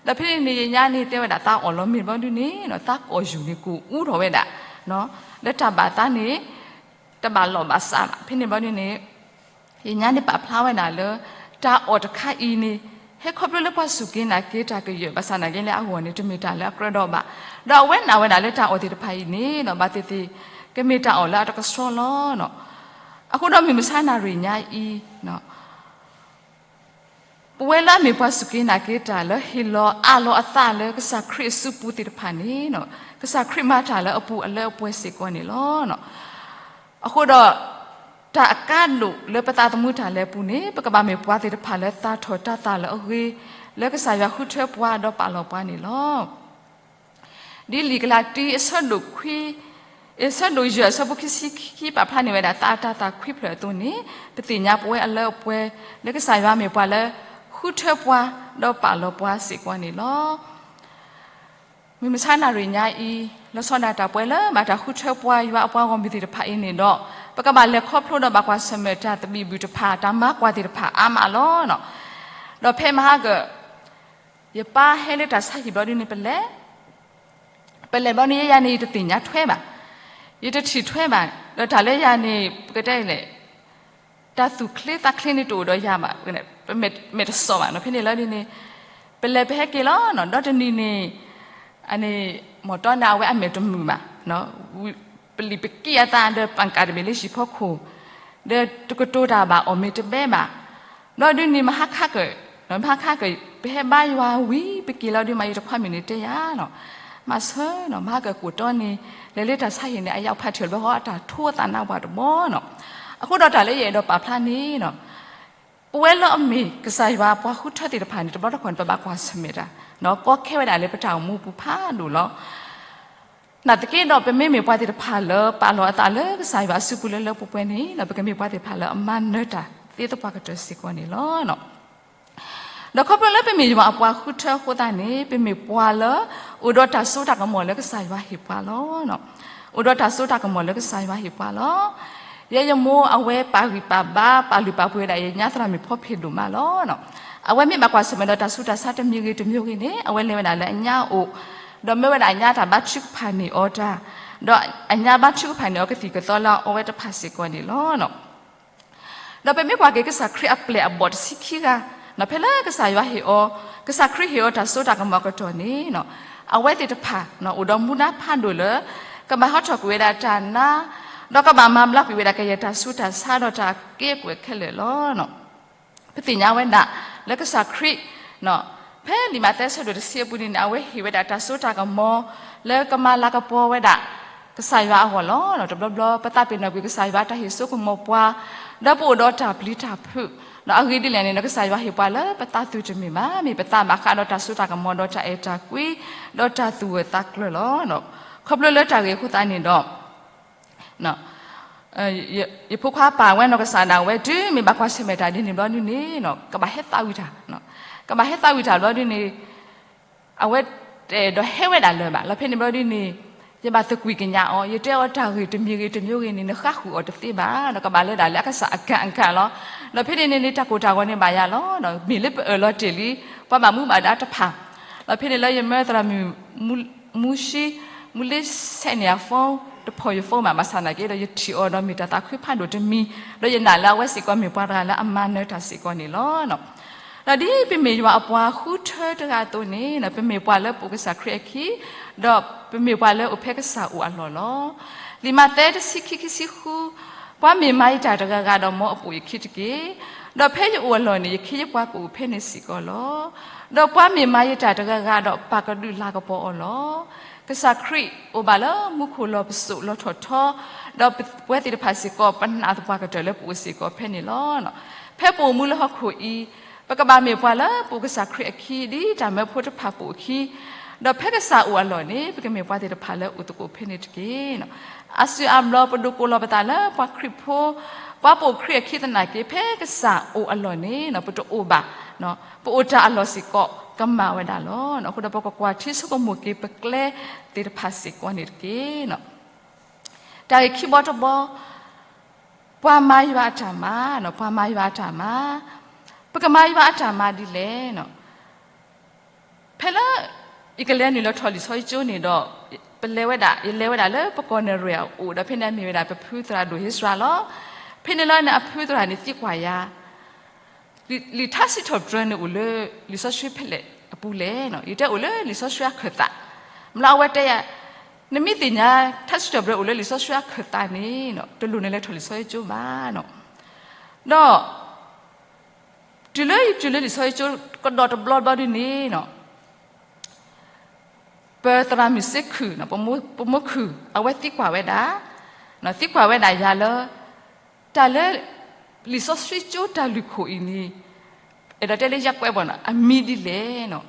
ဒီးဖဲန့ၣ်န့ၣ် ယညါန့ၣ်တဲဝဲဒၣ် သးအီၣ်လီၤမ့ၤဘျီဒုန့ၣ် သးကအီၣ်ယူၢ်န့ၣ် ကိၣ်အူထီၣ်ဝဲဒၣ်, လၢတၢ်ဘၣ်သးန့ၣ် တဘၣ်လီၢ်ဘၣ်စးဘၣ်. ဖဲန့ၣ်ဘျီဒုန့ၣ် ယညါန့ၣ်ပာ်ဖျါဝဲဒၣ်လၢ တၢ်အီၣ်တခါအံၤန့ၣ် ဟဲခီဖျိလၢပှၤစူၢ်က့ၤနာ်က့ၤတၢ်ကယၢၢ် ဘၣ်ဆၣ်သနာ်က့လၢအဂီၢ်န့ၣ် တမ့ၢ်တၢ်လၢအကြၢးဒီးဘၣ်, ဒီးအဝဲနာ်ဝဲဒၣ်လၢတၢ်အီၣ်သ့ၣ်တဖၣ်အံၤန့ၣ် ဘၣ်သ့ၣ်သ့ၣ် ကမ့ၢ်တၢ်အီၣ်လၢအတကဆှီလီၤ. အဃိဒီးမုၢ်မဆါနၣ်ရံၣ်ညါအံၤ ပဝဲလၢအမ့ၢ်ပှၤစူၢ်က့ၤနာ်က့ၤတၢ်လၢဟ့ၣ်လီၤအးလီၤအသးလၢကစၢ်ခရံာ်အစုပူၤသ့ၣ်တဖၣ်န့ၣ် ကစၢ်ခရံာ်မၤတၢ်လၢအပူၤအလၢအပှဲၤစ့ၢ်ကီးန့ၣ်လီၤ. အဃိဒီး တၢ်အကါဒိၣ်လၢပသးသမူတၢ်လဲၤအပူၤန့ၣ် ပကဘၣ်မ့ၢ်ပှၤသ့ၣ်တဖၣ်လၢသၣ်ထီၣ်တၢ်သၣ်လၢအဂ့ၤ လၢကစၢ်ယွၤဃုထၢပှၤဒီးပာ်လီၤပှၤန့ၣ်လီၤ. ဒ်လံာ်ကလၤတံ အဆၢဒိၣ်ခွံ, အဆၢဒိၣ်ယဲၢ် အဆၢဖိခံဆံခံ ပာ်ဖျါန့ၢ်ဝဲဒၣ် သးအတၢ်သၣ်ခွံဖျၢၣ်အသိးန့ၣ် ပသ့ၣ်ညါပဝဲအလၢအပှဲၤ လၢကစၢ်ယွၤမ့ၢ်ပှၤလၢ ဃုထၢပှၤ ဒီးပာ်လီၤပှၤစ့ၢ်ကီးန့ၣ်လီၤ. မုၢ်မဆါနၣ်ရံၣ်ညါအံၤ လီၤဆီဒၣ်တၢ်ပဝဲလၢဘၣ်တၢ်ဃုထၢပှၤ ယွၤအပှၤဂီၢ်မုၢ်သ့ၣ်တဖၣ်အံၤန့ၣ်ဒီး ပကဘၣ်လဲၤခီဖျိဒီးဘၣ်ကွၢ်ဆၢၣ်မဲာ်တၢ်သဘံၣ်ဘုၣ်တဖၣ် တၢ်မၤကွၢ်သ့ၣ်တဖၣ်အါမးလီၤ. ဒီးဖဲမဟါက ယပၢ်ဟဲလၢတၢ်ဆါဟံၣ်ဘျီဒုန့ၣ် ပလဲၤ ပလဲၤဘျီန့ၣ် ယဲယၤန့ၣ် ယတသ့ၣ်ညါထွဲဘၣ်, ယတထံၣ်ထွဲဘၣ်, ဒီးတၢ်လၢယၤန့ၣ် ပကတဲလဲၣ် တၢ်သူၣ်ချ့သးချ့န့ၣ်တအိၣ်ဒီးယၤဘၣ်, ပမဲာ်တစီၣ်ဘၣ်နီၤ. ဖဲန့ၣ်လီၤဒ်န့ၣ် ပလဲၤပဟဲက့ၤလီၤနီၤ. ဒီးတနံၤန့ၣ် အန့ၣ် မီၢ်တီန့ၣ် အဝဲအမဲာ်တမုာ်ဘၣ်, ပလံာ်ပကံၢ်အသးဒီးပၣ်ကၣ်တဘ့ၣ်လၢဟံၣ်ဖီခိၣ်, ဒီးတကတိၤတၢ်ဘၣ်အီၣ်မ့ၤတဘဲဘၣ်. ဒီးဒ်န့ၣ် မဟါခါက မဟါခါက ပဟဲဘါယွၤဝံၤ ပက့ၤလီၤဒ်မး ယတခွါမုၣ်န့ၣ်တဲယၤနီၤ, မၤဆၢနီၤ မဟါကကိၣ်တီန့ၣ် လဲၤလၢတၢ်ဆါဟံၣ်န့ၣ် အယၣ်ဖးထီၣ်လၢဟီအတၢ်ထိအသးနးပှၤတဘီနီၤ. အဃိဒီးတၢ်လၢယအဲၣ်ဒိးပာ်ဖျါန့ၣ်နီၤ ပဝဲလၢအမ့ၢ်ကစၢ်ယွၤပှၤဃုထၢသ့ၣ်တဖၣ်န့ၣ် တဘျီတခီၣ်န့ၣ် ပဘၣ်ကွၢ်ဆၢၣ်မဲာ်တၢ်, ကီခဲဝဲဒၣ်လၢပတၢ်အိၣ်မူပူၤဖးဒိၣ်လီၤ. နာ်သက့ဒီး ပမ့မ့ၢ်ပှၤသ့ၣ်တဖၣ်လၢပာ်လီၤအသးလၢကစၢ်ယွၤအစုပူၤလၢလၢပှဲၤပှဲၤန့ၣ်ဒီး ပကမ့ၢ်ပှၤသ့ၣ်တဖၣ်လၢအမၤနၢၤတၢ် သ့သပှၢ်ကတၢၢ်စ့ၢ်ကီးန့ၣ်လီၤ. ဒီးခီဖျိလၢပမ့ၢ်ယွၤအပှၤဃုထၢအဃိသတးန့ၣ် ပမ့ၢ်ပှၤလၢ အိၣ်ဒီးတၢ်စိတၢ်ကမီၤလၢကစၢ်ယွၤဟ့ၣ်ပှၤလီၤ. အိၣ်ဒီးတၢ်စိတၢ်ကမီၤလၢကစၢ်ယွၤဟ့ၣ်ပှၤလီၤ. ယဲယမိၢ်အဝဲပာ်ဂံၢ်ပာ်ဘါ ပာ်လုၢ်ပာ်ပှ့ၤဝဲဒၣ်ယညါသရၣ်မုၣ်ဖီဖ့ၣ်ဒိၣ်မးလီၤ. အဝဲမ့ၢ်ဘၣ်ကွၢ်ဆၢၣ်မဲာ်ဒီးတၢ်ဆူးတၢ်ဆါတမံၤဂ့ၤတမံၤဂ့ၤန့ၣ် အဝဲလဲၤဝဲဒၣ်လၢအညါအိၣ်, ဒီးမၢဝဲဒၣ်အညါတၢ်ဘါထုကဖၣ်န့ၢ်အီၤတၢ်, ဒီးအညါဘါထုကဖၣ်န့ၢ်အီၤကသံၣ်ကသီလၢအအီဝဲတဖၣ်စ့ၢ်ကီးန့ၣ်လီၤ. ဒီးပမ့ၢ်ကွၢ်က့ၤကစၢ်ခရံာ်အပျဲၢ်အဘီၣ်တဆံခံဂၤ, ဖဲလၢကစၢ်ယွၤဟ့ၣ်အီၤ, ကစၢ်ခရံာ်ဟ့ၣ်အီၤတၢ်စိတၢ်ကမီၤအကတီၢ်န့ၣ်, အဝဲသ့ၣ်တဖၣ် အိၣ်ဒီးမူဒါဖးဒိၣ်လၢ ကဘၣ်ဟးထီၣ်ကွံာ်ဝဲဒၣ်တၢ်နါ, ဒီးကဘၣ်မၤဘျါကွံာ်ဝဲဒၣ်ကယဲၢ်တၢ်ဆူးတၢ်ဆါဒီးတၢ်ကဲကွဲခဲလၢာ်လီၤ. ပသ့ၣ်ညါဝဲဒၣ်လၢကစၢ်ခရံာ် ဖဲလံာ်မးသဲအဆၢဒိၣ်တဆံအပူၤန့ၣ်န့ၣ် အဝဲဟ့ၣ်ဝဲဒၣ်တၢ်စိတၢ်ကမီၤ လၢကမၤလၤကပီၤဝဲဒၣ် ကစၢ်ယွၤအဂီၢ်လီၤ. တဘျီဘျီ ပသးပ့ၤနီၣ်ကွံာ်ကစၢ်ယွၤတၢ်ဟ့ၣ်စိကမီၤပှၤ, ဒီးပအိၣ်ဒီးတၢ်ပျံၤတၢ်ဖုး, ဒီးအဂ့ၢ်ဒ်လဲၣ်န့ၣ် ကစၢ်ယွၤဟ့ၣ်ပှၤလၢပသးသူၣ်တမ့ၢ်ဘၣ်, မ့ၢ်ပသးဘၣ်ဃးဒီးတၢ်စိတၢ်ကမီၤဒီးတၢ်အဲၣ်တၢ်ကွံ, ဒီးတၢ်သူၣ်ဂၢၢ်သးကျၢၤလီၤ. ခီဖျိလၢတၢ်ဂ့ၢ်အဃိသတးန့ၣ်ဒီး ယဖိခွါပာ်ဝဲနီၢ်ကစၢ်ဒၣ်ဝဲ တုၤမ့ၢ်ဘၣ်ကွၢ်ဆၢၣ်မဲာ်တၢ်ဒ်န့ၣ်ဘျီဒ်န့ၣ် ကဘၣ်ဟဲသးဝံၣ်တၢ်, ကဘၣ်ဟဲသးဝံၣ်တၢ်ဘျီဒ်န့ၣ် အဝဲတအဲၣ်ဒိးဟဲဝဲဒၣ်လၢၤဘၣ်. လီၤဖဲန့ၣ်ဘျီဒ်န့ၣ် ယဘၣ်သကွံာ်ကညးအီၤ, ယတဲအီၤတၢ်ဂ့ၢ်တမံၤဂ့ၤတမံၤဂ့ၤန့ၣ် နဃါဃုာ်အီၤတသ့ဘၣ်, ဒီးကဘၣ်လဲၤဒၣ်လၢအကစၢ်အကၣ်အကၣ်လီၤ. ဒီးဖဲန့ၣ်န့ၣ်န့ၣ် တၢ်ကိၢ်တၢ်ဂီၤန့ၣ်ဘၣ်ယၤလီၤ. ဒီးမ့ၢ်လၢပအၢၣ်လီၤတ့ၢ်လံ ပှၤဘၣ်မူဘၣ်ဒါတဖၣ်, ဒီးဖဲန့ၣ်လၢယမၢသရၣ်မုၣ် မူ, မူရှံ, မူလ့ဆဲးန့ၣ်အ phone တဖီၣ်ယ phone ဘၣ်, ဘၣ်ဆၣ်သနာ်က့ဒီး ယထံၣ်အီၤဒီးမ့ၢ်တၢ်သးခုဖးဒိၣ်တမံၤ, ဒီးယနာ်လၢအဝဲစ့ၢ်ကီးမ့ၢ်ပှၤတဂၤလၢအမၤနၢၤတၢ်စ့ၢ်ကီးန့ၣ်လီၤ. ဒီးဒ်ပမ့ၢ်ယွၤအပှၤဃုထၢတဂၤအသိးန့ၣ် ပမ့ၢ်ပှၤလၢပအိၣ်ကစၢ်ခရံာ်အခံ, ဒီးပမ့ၢ်ပှၤလၢအိၣ်ဖဲကစၢ်အိၣ်အလီၢ်လီၤ. လံာ်မးသဲတဆံခံ ခံဆံဃု, ပှၤမ့ၢ်မၤယတၢ်တဂၤဂၤဒီး မ်အပိာ်ယခံတက့ၢ်. ဒီးဖဲယအိၣ်အလီၢ်န့ၣ် ယခ့ယပှၤကအိၣ်ဖဲန့ၣ်စ့ၢ်ကီးလီၤ. ဒီးပှၤမ့ၢ်မၤယတၢ်တဂၤဂၤဒီး ပၢ်ကဒုးလၤကပီၤအီၤလီၤ. ကစၢ်ခရံာ်အိၣ်ဘၣ်လၢမူခိၣ်လီၢ်ပစိာ်လီၤထီၣ်ထီ, ဒီးပဝဲသ့ၣ်တဖၣ်စ့ၢ်ကီး ပနာ်သပှၢ်ကတၢၢ်လၢပအိၣ်စ့ၢ်ကီးဖဲန့ၣ်လီၤ. ဖဲပအိၣ်မူလၢဟီၣ်ခိၣ်အံၤ, ပကဘၣ်မ့ၢ်ပှၤလၢပအိၣ်ကစၢ်ခရံာ်အခံ ဒ်တၢ်မၢဖိတဖၣ်ပအိၣ်အခံ, ဒီးဖဲကစၢ်အိၣ်အလီၢ်န့ၣ် ပကမ့ၢ်ပှၤသ့ၣ်တဖၣ်လၢအိၣ်သကိးဖဲန့ၣ်တက့ၢ်. အါစုအါဘျီပဒိးကိးလီၤပသးလၢပှၤခရံာ်ဖိ, ပှၤပိာ်ခရံာ်အခံသနာ်က့ ဖဲကစၢ်အိၣ်အလီၢ်န့ၣ် ပတအိၣ်ဘၣ်, ပအိၣ်တၢ်အလီၢ်စ့ၢ်ကီးကမၣ်ဝဲဒၣ်လီၤ. အဃိဒီးပကကွၢ်ထံဆိကမိၣ်က့ၤပကျဲသ့ၣ်တဖၣ်စ့ၢ်ကီးန့ၣ်တက့ၢ်. တၢ်ဂ့ၢ်ခံဘီတဘီ, ပှၤမၤယွၤအတၢ်မၤ, ပှၤမၤယွၤအတၢ်မၤ, ပကမၤယွၤအတၢ်မၤဒ်လဲၣ်. ဖဲလၢ ယကလဲၤနုာ်လီၤထီၣ်လံာ်စီဆှံကၠိန့ၣ်ဒီး, ပလဲၤဝဲဒၣ်, ယလဲၤဝဲဒၣ်လၢပကီၢ်နရံၣ်အအိၣ် ဒီးဖဲန့ၣ်မ့ၢ်ဝဲဒၣ်ပဖုသရၣ်ဒိၣ်ဧ့စြၤလီၤ. ဖဲန့ၣ်လၢန့ၣ် အဖုသရၣ်န့ၣ်သံကွၢ်ယၤ လံာ်ထါစံးထီၣ်ပတြၢၤန့ၣ်အိၣ်လၢလံာ်စီဆှံဖဲလဲၣ်အပူၤလဲၣ်. ယတဲအိၣ်လၢလံာ်စီဆှံအခၢၣ်သး, မ့ၢ်လၢအဝဲတဲယၤ, နမ့ၢ်သ့ၣ်ညါထါစံးထီၣ်ပတြၢၤအိၣ်လၢလံာ်စီဆှံအခၢၣ်သးန့ၣ် တလိၣ်နလဲၤထီၣ်လံာ်စီဆှံကၠိဘၣ်. ဒီး တုၤလၢယတုၤလၢလံာ်စီဆှံကၠိကဒီးတဘျီဘျီဒ်န့ၣ် ပသရၣ်မုၣ်စ့ခုၣ်, ပမိၢ်ခုၣ် အဝဲသံကွၢ်ဝဲဒၣ်, သံကွၢ်ဝဲဒၣ်ယၤလၢ တၢ်လၢ လံာ်စီဆှံကၠိတၢ်လုၢ်ခိၣ်အံၤန့ၣ် အဲၣ်ဒိးတဲလၢယကွဲးဘၣ်နီၤ အမံၤဒ်လဲၣ်.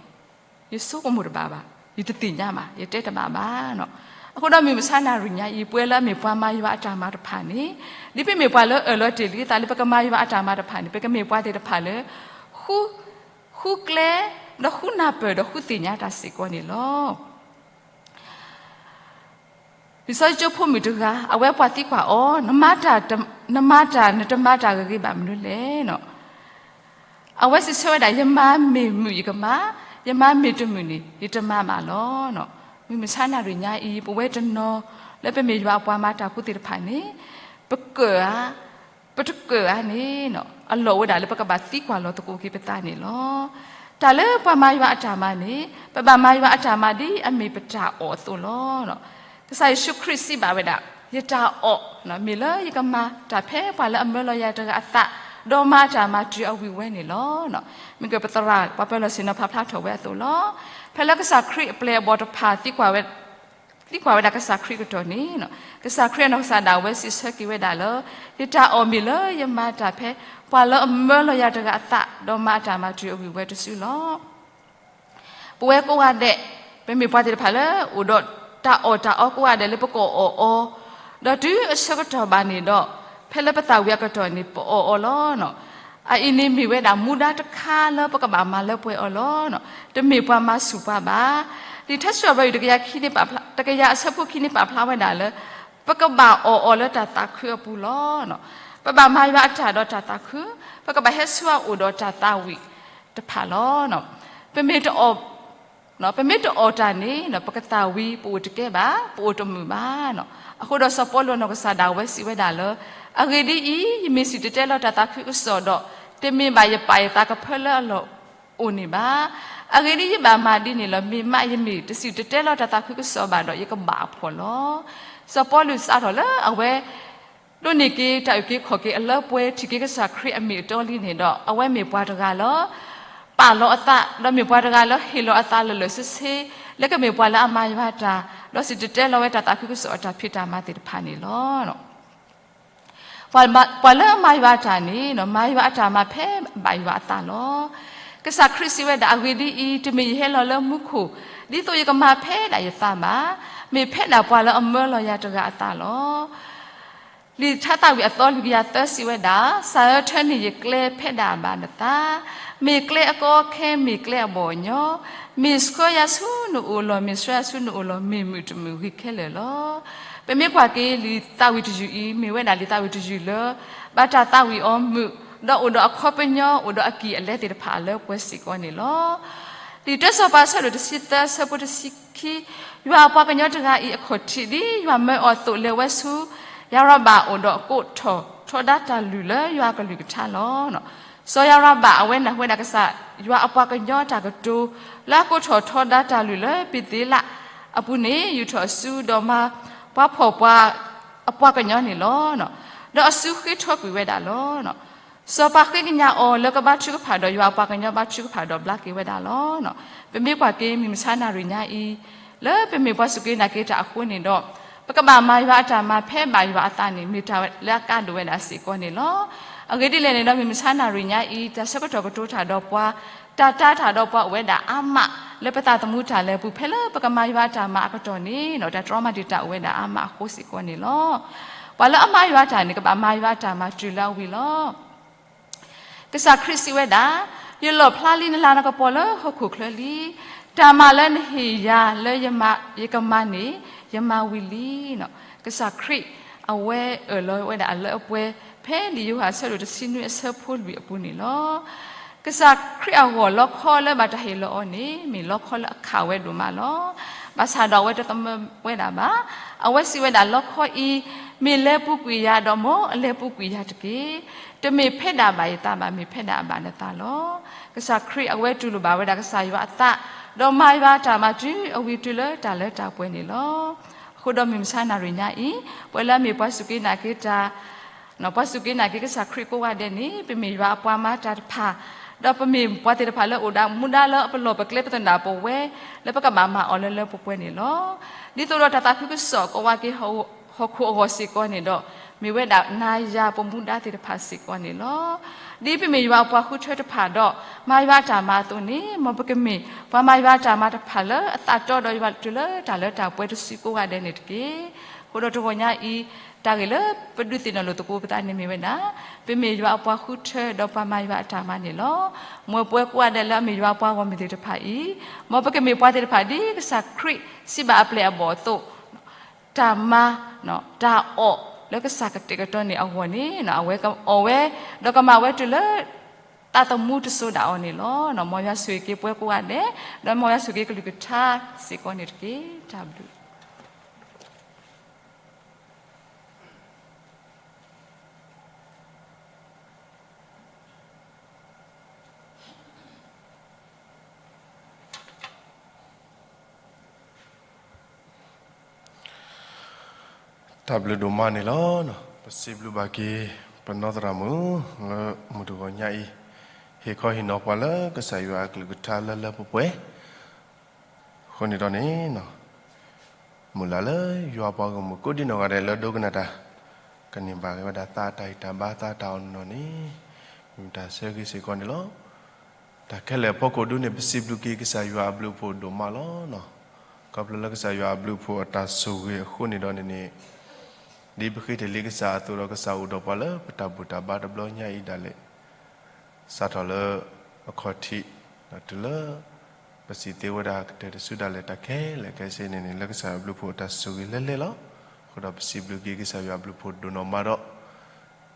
ယဆိကမိၣ်တဘၣ်ဘၣ်, ယတသ့ၣ်ညါဘၣ်, ယတဲတဘၣ်ဘၣ်. အဃိဒီးမုၢ်မဆါနၣ်ရံၣ်ညါအံၤ ပဝဲလၢအမ့ၢ်ပှၤမၤယွၤအတၢ်မၤတဖၣ်န့ၣ်, ဒ်ပမ့ၢ်ပှၤလၢအၢၣ်လီၤတ့ၢ်လံအသးလၢပကမၤယွၤအတၢ်မၤတဖၣ်န့ၣ် ပကမ့ၢ်ပှၤသ့ၣ်တဖၣ်လၢ ဃုကျဲ, ဒီးဃုနၢ်ပၢၢ်ဒီးဃုသ့ၣ်ညါတၢ်စ့ၢ်ကီးန့ၣ်လီၤ. လံာ်စီဆှံကၠိဖိမုၣ်တဂၤ အဝဲပှၤသံကွၢ်အီၤ, နမၤတၢ်, နမၤတၢ်ဂ့ၤဂ့ၤဘၣ်မနုၤလဲၣ်. အဝဲစံးဆၢဝဲဒၣ် ယမၤမ့ၢ်မုာ်ယကမၤ, ယမၤမ့ၢ်တမုာ်န့ၣ် ယတမၤဘၣ်လီၤ. မုၢ်မဆါနၣ်ရံၣ်ညါအံၤ ပဝဲတနီၤလၢပမ့ၢ်ယွၤအပှၤမၤတၢ်ဖိသ့ၣ်တဖၣ်န့ၣ် ပကၢၣ်ဧါ, ပတကၢၣ်ဧါန့ၣ် အလီၢ်အိၣ်ဝဲဒၣ်လၢပကဘၣ်သံကွၢ်လီၤသကိးက့ၤပသးန့ၣ်လီၤ. တၢ်လၢပှၤမၤယွၤအတၢ်မၤန့ၣ် ပဘၣ်မၤယွၤအတၢ်မၤဒ်အမ့ၢ်ပတၢ်အီၣ်အသိးလီၤ. ကစၢ်ယ့ၣ်ၡူးခရံာ်စံးဘၣ်ဝဲဒၣ်, ယတၢ်အီၣ် မ့ၢ်လၢယကမၤတၢ်ဖဲပှၤလၢအမၢလီၤယၤတဂၤအသး, ဒီးမၤအတၢ်မၤတုၤအဝံၤဝဲန့ၣ်လီၤ. မ့ၢ်ကပသရၣ် ပှၤပၢၤလီၢ်ဆ့ၣ်နီၤဖးဖျါထီၣ်ဝဲအသိးလီၤ. ဖဲလၢကစၢ်ခရံာ်အပျဲၢ်အဘီၣ်တဖၣ် သံကွၢ်ဝဲဒၣ်ကစၢ်ခရံာ်အကတီၢ်န့ၣ်, ကစၢ်ခရံာ်အနီၢ်ကစၢ်ဒၣ်ဝဲစံးဆၢက့ၤဝဲဒၣ်လၢ ယတၢ်အီၣ်မ့ၢ်လၢယမၤတၢ်ဖဲ ပှၤလၢအမၢလီၤယၤတဂၤအသး, ဒီးမၤအတၢ်မၤတုၤအဝံၤဝဲတစုလီၤ. ပဝဲကိးဂၤဒဲး ပမ့ၢ်ပှၤသ့ၣ်တဖၣ်လၢအိၣ်ဒီးတၢ်အီၣ်တၢ်အီကိးဂၤဒဲးလၢပကအီၣ်အီၤ, ဒီးတုၤအဆၢကတီၢ်ဘၣ်န့ၣ်ဒီး ဖဲလၢပသးဝံၣ်အကတီၢ်န့ၣ် ပအီၣ်အီၤလီၤ. အအံၤန့ၣ်မ့ၢ်ဝဲဒၣ်မူဒါတခါလၢပကဘၣ်မၤလၢပှဲၤအီၤလီၤ. တမ့ၢ်ပှၤမၤဆူၣ်ပှၤဘၣ်. လံာ်ထါစံးထီၣ်ပတြၢၤ တကယၤခံန့ၣ်ပာ်ဖျါ, တကယၤအဆၢဖိခံန့ၣ်ပာ်ဖျါဝဲဒၣ်လၢ ပကဘၣ်အီၣ်အီၤလၢတၢ်သးခုအပူၤလီၤ. ပဘၣ်မၤယွၤအတၢ်ဒီးတၢ်သးခု, ပကဘၣ်ဟဲဆူအအိၣ်ဒီးတၢ်သးဝံၣ်တဖၣ်လီၤ. ပမ့ၢ်တအီၣ် ပမ့ၢ်တအီၣ်တၢ်န့ၣ် ပကသးဝံၣ် ပအိၣ်တကဲဘၣ်, ပအိၣ်တမုာ်ဘၣ်. အဃိဒီးစီၤပီလူးအနီၢ်ကစၢ်ဒၣ်ဝဲစံးဝဲဒၣ်လၢ အဂ့ၢ်ဒ်အံၤ, ယမ့ၢ်စံၣ်တဲၤတဲလီၤတၢ်သးခုကစီၣ်ဒီး တမ့ၢ်ဘၣ်ယပာ်ယသးကဖၢလၢအလီၢ်အိၣ်န့ၣ်ဘၣ်. အဂ့ၢ်ဒ်အံၤ, ယဘၣ်မၤဒ်န့ၣ်လီၤ. မ့ၢ်မးယမ့ၢ်တစံၣ်တဲၤတဲလီၤတၢ်သးခုကစီၣ်ဘၣ်ဒီး ယကဘၣ်အဖှီၣ်လီၤ. စီၤပီလူးစးထီၣ်လၢအဝဲ ဒိးန့ၢ်က့ၤတၢ်အုၣ်က့ၤခီၣ်က့ၤအလၢပှဲၤ ထံၣ်က့ၤကစၢ်ခရံာ်အမ့ၢ်အတီလံန့ၣ်ဒီး အဝဲမ့ၢ်ပှၤတဂၤလၢ ပာ်လီၤအသး, ဒီးမ့ၢ်ပှၤတဂၤလၢဟ့ၣ်လီၤအသးလၢာ်လၢာ်ဆ့ဆ့ လၢကမ့ၢ်ပှၤလၢအမၤယွၤတၢ်, ဒီးစံၣ်တဲၤတဲလီၤဝဲတၢ်သးခုကစီၣ်အတၢ်ဖံးတၢ်မၤသ့ၣ်တဖၣ်န့ၣ်လီၤ. ပှၤ, ပှၤလၢအမၤယွၤအတၢ်န့ၣ် မၤယွၤအတၢ်မၤဖဲဘၣ်ယွၤအသးလီၤ. ကစၢ်ခရံာ်စံးဝဲဒၣ် အဂ့ၢ်ဒ်အံၤ, တမ့ၢ်ယဟဲလီၤလၢမူခိၣ် ဒ်သိးယကမၤဖဲဒၣ်ယသးဘၣ်, မ့ၢ်ဖဲဒၣ်ပှၤလၢအမၢလီၤယၤတဂၤအသးလီၤ. လံာ်ထါသးဝံၣ်အသီလွံၢ်ကယၤသၢစံးဝဲဒၣ်, ကစၢ်ဧၢ, ထၢန့ၢ်ယကျဲဖဲဒၣ်ဘၣ်နသး, မ့ၢ်ကျဲအကီအခဲ, မ့ၢ်ကျဲအဘီၣ်အညီ, မ့ၢ်ဆှၢယၤဆူနအိၣ်လီၢ်, မ့ၢ်ဆှၢယၤဆူနအိၣ်လီၢ်, မ့ၢ်မုာ်တမုာ်ဂ့ၤခဲလၢာ်လီၤ. ပမ့ၢ်ကွၢ်က့ၤလံာ်သးဝံၣ်တယုၢ်အံၤ မ့ၢ်ဝဲဒၣ်လံာ်သးဝံၣ်တယုၢ်လၢ ဘၣ်တၢ်သးဝံၣ်အီၤမုာ်, ဒီးအိၣ်ဒီးအခီပညီ, အိၣ်ဒီးအကံၢ်အလဲသ့ၣ်တဖၣ်အလၢပှဲၤစ့ၢ်ကီးန့ၣ်လီၤ. လံာ်တၢစီၤပၤအဆၢဒိၣ်တဆံသၢအဆၢဖိတဆံခံ, ယွၤအပှၤကညီတဂၤအံၤအခီၣ်ထံး ဒ်ယွၤမၢအီၤအသိးလဲၤဝဲဆူ ယၤရဘၣ်အိၣ်ဒီးကိးထီၣ်ထီဒါတၢ်လုၢ်လၢယွၤအကလုၢ်ကထါလီၤ. စီၤယၤရဘၣ်အဝဲနၢ်ဟူဝဲဒၣ်ကစၢ်ယွၤအပှၤကညီအတၢ်ကတိၤ လၢအကိးထီၣ်ထီဒါတၢ်လုၢ်လၢဘ့းသ့လးအပူၤန့ၣ် ယူာ်ထီၣ်အစုဒီးမၤပှၤဖှီၣ်ပှၤအပှၤကညီန့ၣ်လီၤ. ဒီးအစုဃ့ထီကွံာ်ဝဲဒၣ်လီၤ. စီၤပၤဃ့ကညးအီၤလၢကဘါထုကဖၣ်ဒီးယွၤအပှၤကညီဘါထုကဖၣ်ဒီးဘျါက့ၤဝဲဒၣ်လီၤ. ပမ့ၢ်ကွၢ်က့ၤမုၢ်မဆါနၣ်ရံၣ်ညါအံၤ လၢပမ့ၢ်ပှၤစူၢ်က့ၤနာ်က့ၤတၢ်အဃိန့ၣ်ဒီး ပကဘၣ်မၤယွၤအတၢ်မၤဖဲဘၣ်ယွၤအသးန့ၣ် မ့ၢ်တၢ်လၢအကါဒိၣ်ဝဲဒၣ်စ့ၢ်ကီးန့ၣ်လီၤ. အဂ့ၢ်ဒ်လဲၣ်န့ၣ်ဒီး မုၢ်မဆါနၣ်ရံၣ်ညါအံၤ တၢ်ဆၢကတီၢ်ကတိၤတၢ်ဒီးပှၤ, တၢ်တာ်တၢ်ဒီးပှၤအိၣ်ဝဲဒၣ်အါမး လၢပသးသမူတၢ်လဲၤပူၤ ဖဲလၢပကမၤယွၤအတၢ်မၤအကတီၢ်န့ၣ် တၢ်တြီမၤတံာ်တာ်အိၣ်ဝဲဒၣ်အါမးအဃိစ့ၢ်ကီးန့ၣ်လီၤ. ပှၤလၢအမၤယွၤအတၢ်န့ၣ် ကဘၣ်မၤယွၤအတၢ်မၤတုၤလၢအဝံၤလီၤ. ကစၢ်ခရံာ်စံးဝဲဒၣ်, ယလီၣ်ဖျါလံနလၤနကပီၤလၢဟီၣ်ခိၣ်ချၢလံ. တၢ်မၤလၢနဟ့ၣ်ယၤလၢယမၤ, ယကမၤန့ၣ် ယမၤဝံၤလံ. ကစၢ်ခရံာ်အဝဲအၢၣ်လီၤဝဲဒၣ်အလၢအပှဲၤ ဖဲလံာ်ယိၤဟၣ်အဆၢဒိၣ်တဆံနွံအဆၢဖိလွံၢ်အပူၤန့ၣ်လီၤ. ကစၢ်ခရံာ်အဂီၢ်လီခီလၢဘၣ်တၢ်ဟ့ၣ်လီၤအီၤန့ၣ် မ့ၢ်လီခီလၢအခးဝဲဒိၣ်မးလီၤ. ဘၣ်ဆၣ်ဒီးအဝဲတသမၢဝဲဒၣ်ဘၣ်. အဝဲစံးဝဲဒၣ်လီခီအံၤ, မ့ၢ်လဲၤပူၤကွံာ်ယၤဒီး မ်အလဲၤပူၤကွံာ်ယၤတက့ၢ်. တမ့ၢ်ဖဲဒၣ်ဘၣ်ယသးဘၣ်, မ့ၢ်ဖဲဒၣ်ဘၣ်နသးလီၤ. ကစၢ်ခရံာ်အဝဲတူၢ်လိာ်ဘၣ်ဝဲဒၣ်ကစၢ်ယွၤအသး, ဒီးမၤယွၤအတၢ်မၤတုၤအဝံၤတုၤလၢတၢ်လၢတၢ်ပှဲၤန့ၣ်လီၤ. အဃိဒီးမုၢ်မဆါနၣ်ရံၣ်ညါအံၤ, ပဝဲလၢအမ့ၢ်ပှၤစူၢ်က့ၤနာ်က့ၤတၢ် ပှၤစူၢ်က့ၤနာ်က့ၤကစၢ်ခရံာ်ကိးဂၤဒဲးန့ၣ် ပမ့ၢ်ယွၤအပှၤမၤတၢ်တဖၣ်, ဒီးပမ့ၢ်ပှၤသ့ၣ်တဖၣ်လၢအိၣ်ဒီးမူဒါလၢအပလီၢ်ပကျဲ ပသနာ်ပဝဲ လၢပကဘၣ်မၤအီၤလၢလၢပှဲၤပှဲၤန့ၣ်လီၤ. ဒ်သိးဒီးတၢ်သးခုကစီၣ်ကဝးက့ၤဟီၣ်ခိၣ်အဂီၢ်စ့ၢ်ကီးန့ၣ်ဒီး မ့ၢ်ဝဲဒၣ်နၤယၤပမူဒါသ့ၣ်တဖၣ်စ့ၢ်ကီးန့ၣ်လီၤ. ဒ်ပမ့ၢ်ယွၤအပှၤဃုထၢတဖၣ်ဒီး မၤယွၤအတၢ်မၤအသိးန့ၣ် မ်ပကမ့ၢ်ပှၤမၤယွၤအတၢ်မၤတဖၣ်လၢအသးတီဒီးယွၤတုၤလၢတၢ်လၢတၢ်ပှဲၤတစုကိးဂၤဒဲးန့ၣ်တက့ၢ်. အဃိဒီးတဂီၤညါအံၤ တၢ်ဂ့ၢ်လၢပဒုးသ့ၣ်နီၣ်လိာ်သကိးပသးန့ၣ်မ့ၢ်ဝဲဒၣ် ပမ့ၢ်ယွၤအပှၤဃုထၢဒီးပှၤမၤယွၤအတၢ်မၤန့ၣ်လီၤ. မ်ပဝဲကိးဂၤဒဲးလၢအမ့ၢ်ယွၤအပှၤဂီၢ်မုၢ်သ့ၣ်တဖၣ်အံၤ မ်ပကမ့ၢ်ပှၤသ့ၣ်တဖၣ်ဒ်ကစၢ်ခရံာ်စံးဘၣ်အပျဲၢ်အဘီၣ်အသိး တၢ်မၤ တၢ်အီၣ်လၢကစၢ်ကတဲာ်ကတီၤန့ၢ်အဂီၢ်န့ၣ် အဝဲကအီၣ်ဝဲ ဒီးကမၤဝဲတုၤလၢ သးသမူတစိၤဒၣ်အီၤန့ၣ်လီၤ. မ်ယွၤဆိၣ်ဂ့ၤက့ၤပဝဲကိးဂၤဒဲး ဒီးမ်ယွၤဆိၣ်ဂ့ၤကလုၢ်ကထါစ့ၢ်ကီးန့ၣ်တက့ၢ်. တၢ်ဘျုး တၢ်ဘျုးဒိၣ်မးန့ၣ်လီၤ. ပစံးဘျုးဘၣ်က့ၤ ပနီၢ်သရၣ်မုၣ် လၢမုၢ်တဂီၤညါအံၤ ဟ့ၣ်ခီဟ့ၣ်နီၤပှၤလၢကစၢ်ယွၤအကလုၢ်ကထါလၢလၢပှဲၤပှဲၤ အဃိန့ၣ်ဒီးန့ၣ် မုၢ်လၢ်လၢယွၤပှၤဂီၢ်မုၢ်ကိးဒံနီၢ်ဂၤဒဲးလၢဒိကနၣ်တၢ် ကန့ၢ်ဘၣ်က့ၤဝဲဒၣ်သးတၢ်ဂံၢ်တၢ်ဘါသးတၢ်အီၣ်နီၢ်နီၢ်န့ၣ် မ့ၢ်တၢ်ဆၢဂ့ၤစ့ၢ်ကီးန့ၣ်လီၤ. တၢ်ခဲလၢာ်အဖီခိၣ်ဒုန့ၣ် ပစံးဘျုးက့ၤကစၢ်ယွၤအဘျုးအဖှိၣ်ဒိၣ်မးလီၤ. ခီဖျိလၢကစၢ်ယွၤအဘျုးအဖှိၣ်အတၢ်ဆိၣ်ဂ့ၤအဃိန့ၣ်ဒီးန့ၣ်န့ၣ် ဒ်ပဃ့တ့ၢ်လံကစၢ်အသိးဒီး ကစၢ်အိၣ်ဒီးပှၤလၢပတၢ်ဘူၣ်တၢ်ဘါတဘျီညါအံၤဒၣ်လဲာ် စးထီၣ်လၢအခီၣ်ထံး ဒီးတုၤလၢ ပစံးသ့ဝဲဒၣ်ကတၢၢ်တစုဒၣ်လဲာ်တၢ်ခဲလၢာ်ခဲဆ့န့ၣ်န့ၣ် လၢကစၢ်ယွၤဘျုးဖှိၣ်အတၢ်ဆိၣ်ဂ့ၤလၢလဲၣ်လီၤ. အဃိဒီးပစံးဘျုးက့ၤကစၢ်ယွၤဘျုးဖှိၣ်ဒိၣ်နီၢ်မးဒီး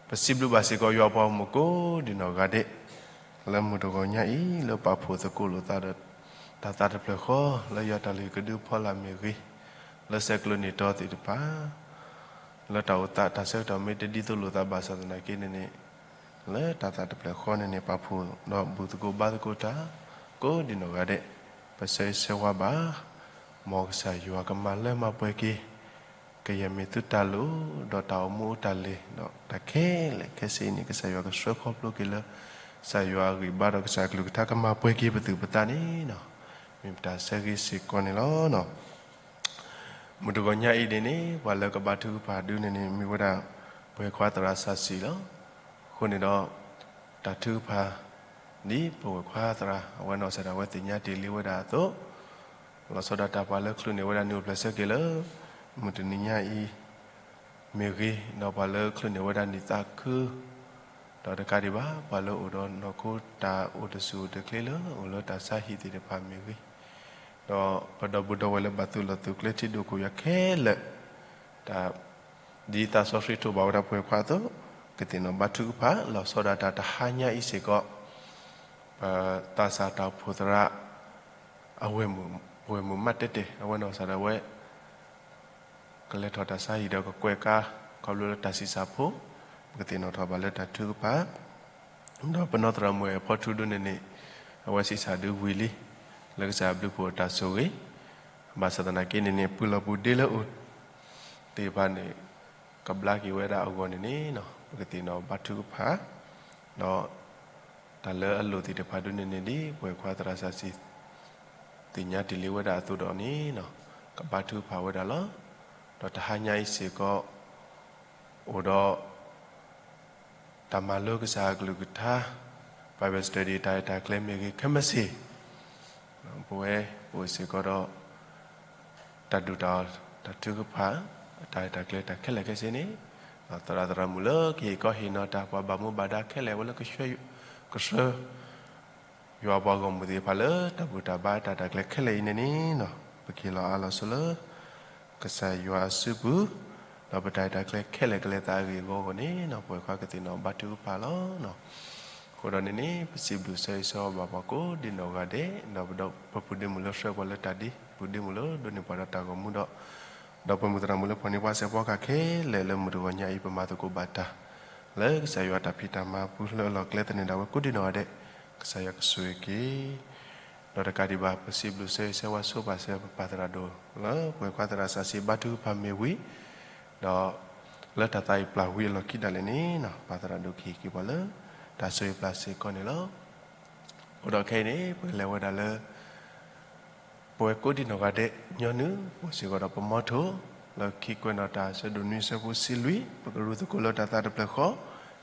ပစံးဘျုးဘၣ်စ့ၢ်ကီးယွၤပှၤဂီၢ်မုၢ်ကိးဒံနီၢ်ဂၤဒဲး လၢမုၢ်တဂီၤညါအံၤ လၢပာ်ဖှိၣ်သကိးလိာ်သးဒီး တၢ်သးတဖျၢၣ်ဃီ လၢယွၤတၢ်လုၢ်ဟံၣ်ကဒုဖီလာ်မ့ၢ်ဂ့ၤ, လၢဆဲးကျိးနံၣ်တီသ့ၣ်တဖၣ် လၢတၢ်အိၣ်သးတၢ်ဆၢကတီၢ်မ့ၢ်တဒ်သိးလိာ်သးဘၣ်ဆၣ်သနာ်က့န့ၣ်န့ၣ် လၢတၢ်သးတဖျၢၣ်ဃီန့ၣ်န့ၣ် ပာ်ဖှိၣ်ဒီးဘူၣ်သကိးဘါသကိးတၢ် ကိးဒံနီၢ်ဂၤဒဲး ပဆၢဂ့ၤဆၢဝါဘၣ် မ်ကစၢ်ယွၤကမၤလၢမၤပှဲၤက့ၤ ကယဲၢ်မ့ၢ်သုတၢ်လိၣ် ဒီးတၢ်အိၣ်မူအိၣ်တၢ်လဲၤ ဒီးတၢ်ခဲလၢာ်ခဲဆ့န့ၣ် ကစၢ်ယွၤကဆှၢခီဖျိက့ၤလၢ ကစၢ်ယွၤအဂံၢ်ဘါဒီးကစၢ်အကလုၢ်ကထါကမၤပှဲၤက့ၤပသူၣ်ပသးန့ၣ်လီၤ. မ့ၢ်ပတၢ်ဆၢဂ့ၤစ့ၢ်ကီးန့ၣ်လီၤ. မုၢ်တဂီၤညါအံၤန့ၣ်န့ၣ် ပှၤလၢကဘါထုကဖၣ်ဒုန့ၣ်န့ၣ် မ့ၢ်ဝဲဒၣ် ပှၤခွါသရၣ်စၢ်စံၣ်လီၤ. အဃိန့ၣ်ဒီး တၢ်ထုကဖၣ် ဒ်ပဝဲၢ်ခွါသရၣ် အဝဲနီၢ်ကစၢ်ဒၣ်ဝဲသ့ၣ်ညါတ့ၢ်လံဝဲဒၣ်အသိး လီၤဆီဒၣ်တၢ်ပှၤလၢချုးန့ၢ်ဝဲဒၣ်နံၣ်အိၣ်ဖျဲၣ်ဆၢက့ၤလၢ မုၢ်တနံၤညါအံၤ မ့ၢ်ဂ့ၤ, ဒီးပှၤလၢချုးန့ၢ်ဝဲဒၣ်နံၣ်သးခု, ဒီးတကးဒံးဘၣ် ပှၤလၢအိၣ်ဒီးနီၢ်ခိတၢ်အိၣ်တဆူၣ်အိၣ်တချ့လၢအိၣ်လၢတၢ်ဆါဟံၣ်သ့ၣ်တဖၣ်မ့ၢ်ဂ့ၤ, ဒီးပဒီပုၢ်ဒီဝဲၢ်လၢဘၣ်သုးလီၢ်သုးကျဲထံဒိၣ်ခိၣ်ယွၤခဲလၢာ်, တၢ် ဒ်သးစီဆှံထိးဘၣ်ဝဲဒၣ်ပှၤခွါအသိး, ကသ့ၣ်နီၣ်ဘါထုကဖၣ် လီၤဆီဒၣ်တၢ်တဟါညါအံၤစ့ၢ်ကီး, ပသးစၢ်တၢ်အိၣ်ဖှိၣ်သရၣ် အဝဲၢ်မုၣ်မးတဲတဲာ် အဝဲနီၢ်ကစၢ်ဒၣ်ဝဲ ကလဲၤထီၣ်တၢ်ဆါဟံၣ်ဒီးကကွဲးကါ ခီဖျိလၢတၢ်ဆံးစၢ်ဖိ, ပကသ့ၣ်နီၣ်ထီၣ်ဘၣ်လၢတၢ်ထုကဖၣ်, ဒီးပနီၢ်သရၣ်မုၣ်အဲၣ်ဖီထူဒုန့ၣ်န့ၣ်, အဝဲဆံးစၢ်ဒုဝံၤလံ, လၢကစၢ်ဘျုးဖှိၣ်အတၢ်ဆိၣ်ဂ့ၤ, ဘၣ်ဆၣ်သနာ်က့န့ၣ်န့ၣ် ပှၤလီၤပူၤဒ့လၢအိၣ် သ့ၣ်တဖၣ်န့ၣ် ကဘျါက့ၤဝဲဒၣ်အဂီၢ်န့ၣ်န့ၣ်, ပကသ့ၣ်နီၣ်ဘါထုကဖၣ်, ဒီး တၢ်လၢအလိၣ်သ့ၣ်တဖၣ်ဒုန့ၣ်န့ၣ်ဒ် ပှၤခွါသရၣ်စၢ်စံၣ် သ့ၣ်ညါတ့ၢ်လံဝဲဒၣ်အသိးဒီးန့ၣ်, ကဘါထုကဖၣ်ဝဲဒၣ်လီၤ. ဒီးတဟါညါအံၤစ့ၢ်ကီး အိၣ်ဒီး တၢ်မၤလိကစၢ်အကလုၢ်ကထါ, Bible study တၢ်ရဲၣ်တၢ်ကျဲၤမ့ၢ်ဂ့ၤ ခဲမုၢ်ဆ့ၣ်, ပဝဲပအိၣ်စ့ၢ်ကီးဒီး တၢ်ဒုၣ်တၢ်အီၣ်တၢ်ထုကဖၣ်, တၢ်ရဲၣ်တၢ်ကျဲၤတၢ်ခဲလၢာ်ခဲဆ့န့ၣ်, သရၣ်သရၣ်မုၣ်လၢကဟ့ၣ်ခီဟ့ၣ်နီၤတၢ်ပှၤဘၣ်မူဘၣ်ဒါခဲလၢာ်ဝဲလၢကဆှၢ, ကဆှၢ ယွၤပှၤဂီၢ်မုၢ်သ့ၣ်တဖၣ်လၢတၢ်ဘူၣ်တၢ်ဘါတၢ်ရဲၣ်တၢ်ကျဲၤခဲလၢာ်အံၤန့ၣ်န့ၣ်, ပကဟ့ၣ်လီၤအါလီၤဆိလၢ ကစၢ်ယွၤအစုပူၤ, ဒီးပတၢ်ရဲၣ်တၢ်ကျဲၤခဲလၢာ်ကလဲၤသးအဂ့ၢ်အဂီၢ်န့ၣ်, ပဝဲခွါကသ့ၣ်နီၣ်ဘါထုကဖၣ်လီၤ. အဃိဒီးန့ၣ်န့ၣ် ပစံးဘျုးဆၢဂ့ၤဆၢဝါဘၣ်ပှၤကိးဒံနီၢ်ဂၤဒဲး, ဒီးပဒီပုၢ်ဒ့မုၣ်လၢဆှၢပှၤလၢတၢ်ဒ်, ပုၢ်ဒ့မုၣ်လၢဒိးန့ၢ်ပှၤဒီးတၢ်ဂီၤမူဒီး, ဒီးပမုၢ်သရၣ်မုၣ်လၢဖီၣ်န့ၢ်ပှၤစဲးဖီကဟၣ်ခဲလၢာ်လၢမုၢ်တဂီၤညါအံၤ ပမၤသကိးဘၣ်တၢ် လၢကစၢ်ယွၤတၢ်ဖံးတၢ်မၤပူၤလၢအလီၢ်ကျဲသန့ၤဒၣ်ဝဲကိးဒံနီၢ်ဂၤဒဲး, ကစၢ်ယွၤကဆိၣ်ဂ့ၤက့ၤ, ဒီးတကးဒံးဘၣ် ပစံးဘျုးဆၢဂ့ၤဆၢဝါဆိပာ်စၢၤပပၢ်သရၣ်ဒိၣ်လၢပှဲၤခွါသရၣ်စးစံးဘါထုကဖၣ်မ့ၢ်ဝံၤ, ဒီးလၢတၢ်သးအံၤပျၢ်ဝံၤအလီၢ်ခံဒၣ်လဲာ်န့ၣ်, ပၢ်သရၣ်ဒိၣ်ကဟ့ၣ်က့ၤပှၤလၢ တၢ်ဆိၣ်ဂ့ၤပျၢ်စ့ၢ်ကီးန့ၣ်လီၤ. အဃိဒီးခဲအံၤန့ၣ် ပကလဲၤဝဲဒၣ်လၢ ပဝဲကိးဒံနီၢ်ဂၤဒဲး ညီနုၢ် ပအိၣ်စ့ၢ်ကီးဒီးပမီထိၣ် လၢခံကွဲးနီၣ်တၢ်ဆၢဒိၣ်နွံဆၢဖိတဆံလွံၢ်, ပကရူၢ်သကိးလၢတၢ်သးတဖျၢၣ်ဃီ,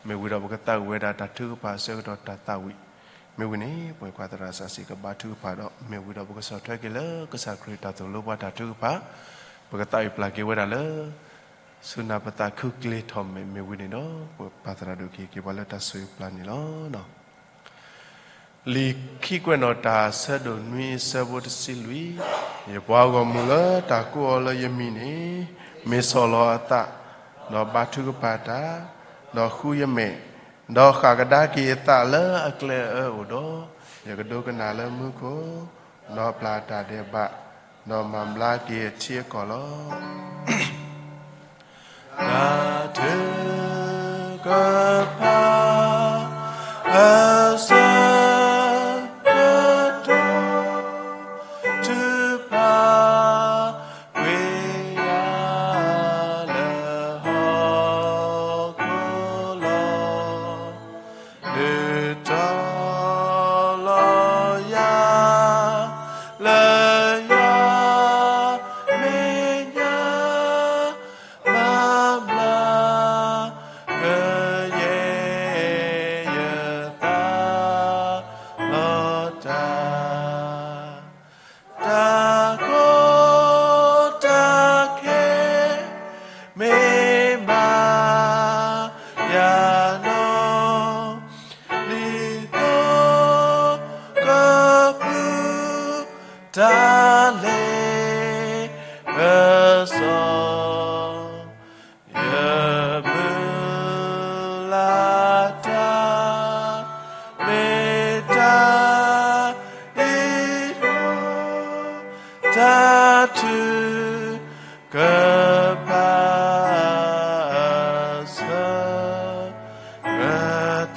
မ့ၢ်ဝံၤဒီးပကသးဝံၣ်ဝဲဒၣ်တၢ်ထုကဖၣ်အဆၢကတီၢ်တၢ်သးဝံၣ်, မ့ၢ်ဝံၤန့ၣ် ပှဲၤခွါသရၣ်စးစံးကဘါထုကဖၣ်ဒီး မ့ၢ်ဝံၤဒီးပကဆီၣ်ထွဲက့ၤလၢကစၢ်ခရံာ်တၢ်သိၣ်လိပှၤတၢ်ထုကဖၣ်, ပကသးဝံၣ်ပျၢ်က့ၤဝဲဒၣ်လၢ ဆူနၢ်ပသးခုကျ့ထီၣ်မဲာ် မ့ၢ်ဝံၤန့ၣ်ဒီး ပၢ်သရၣ်ဒိၣ်ကဟ့ၣ်က့ၤပှၤလၢတၢ်ဆိၣ်ဂ့ၤပျၢ်န့ၣ်လီၤ. လံာ်ခံကွဲးနီၣ်တၢ်ဆၢဒိၣ်နွံဆၢဖိတဆံလွံၢ်, ယပှၤဂီၢ်မုၢ်လၢတၢ်ကိးအီၤလၢယမံၤန့ၣ်, မ့ၢ်ဆီၣ်လီၤအသး, ဒီးဘါထုကဖၣ်တၢ်, ဒီးဃုယမဲာ်, ဒီးဃၣ်ကဒါက့ၤအသးလၢအကျဲအၢအိၣ်ဒီး, ယကဒိကနၣ်လၢမူခိၣ်, ဒီးပျၢ်တၢ်ဒဲးဘး, ဒီးမၤဘျါက့ၤအထံအကီၢ်လီၤ. တၢ်ထုကဖၣ် အဆၢကတီၢ် ထုကဖၣ်ကွံာ်ယၤလၢဟီၣ်ခိၣ်လီၤ. ဒုးတီၤလီၤယၤ လၢယၤမဲာ်ညါ မၤဘျါ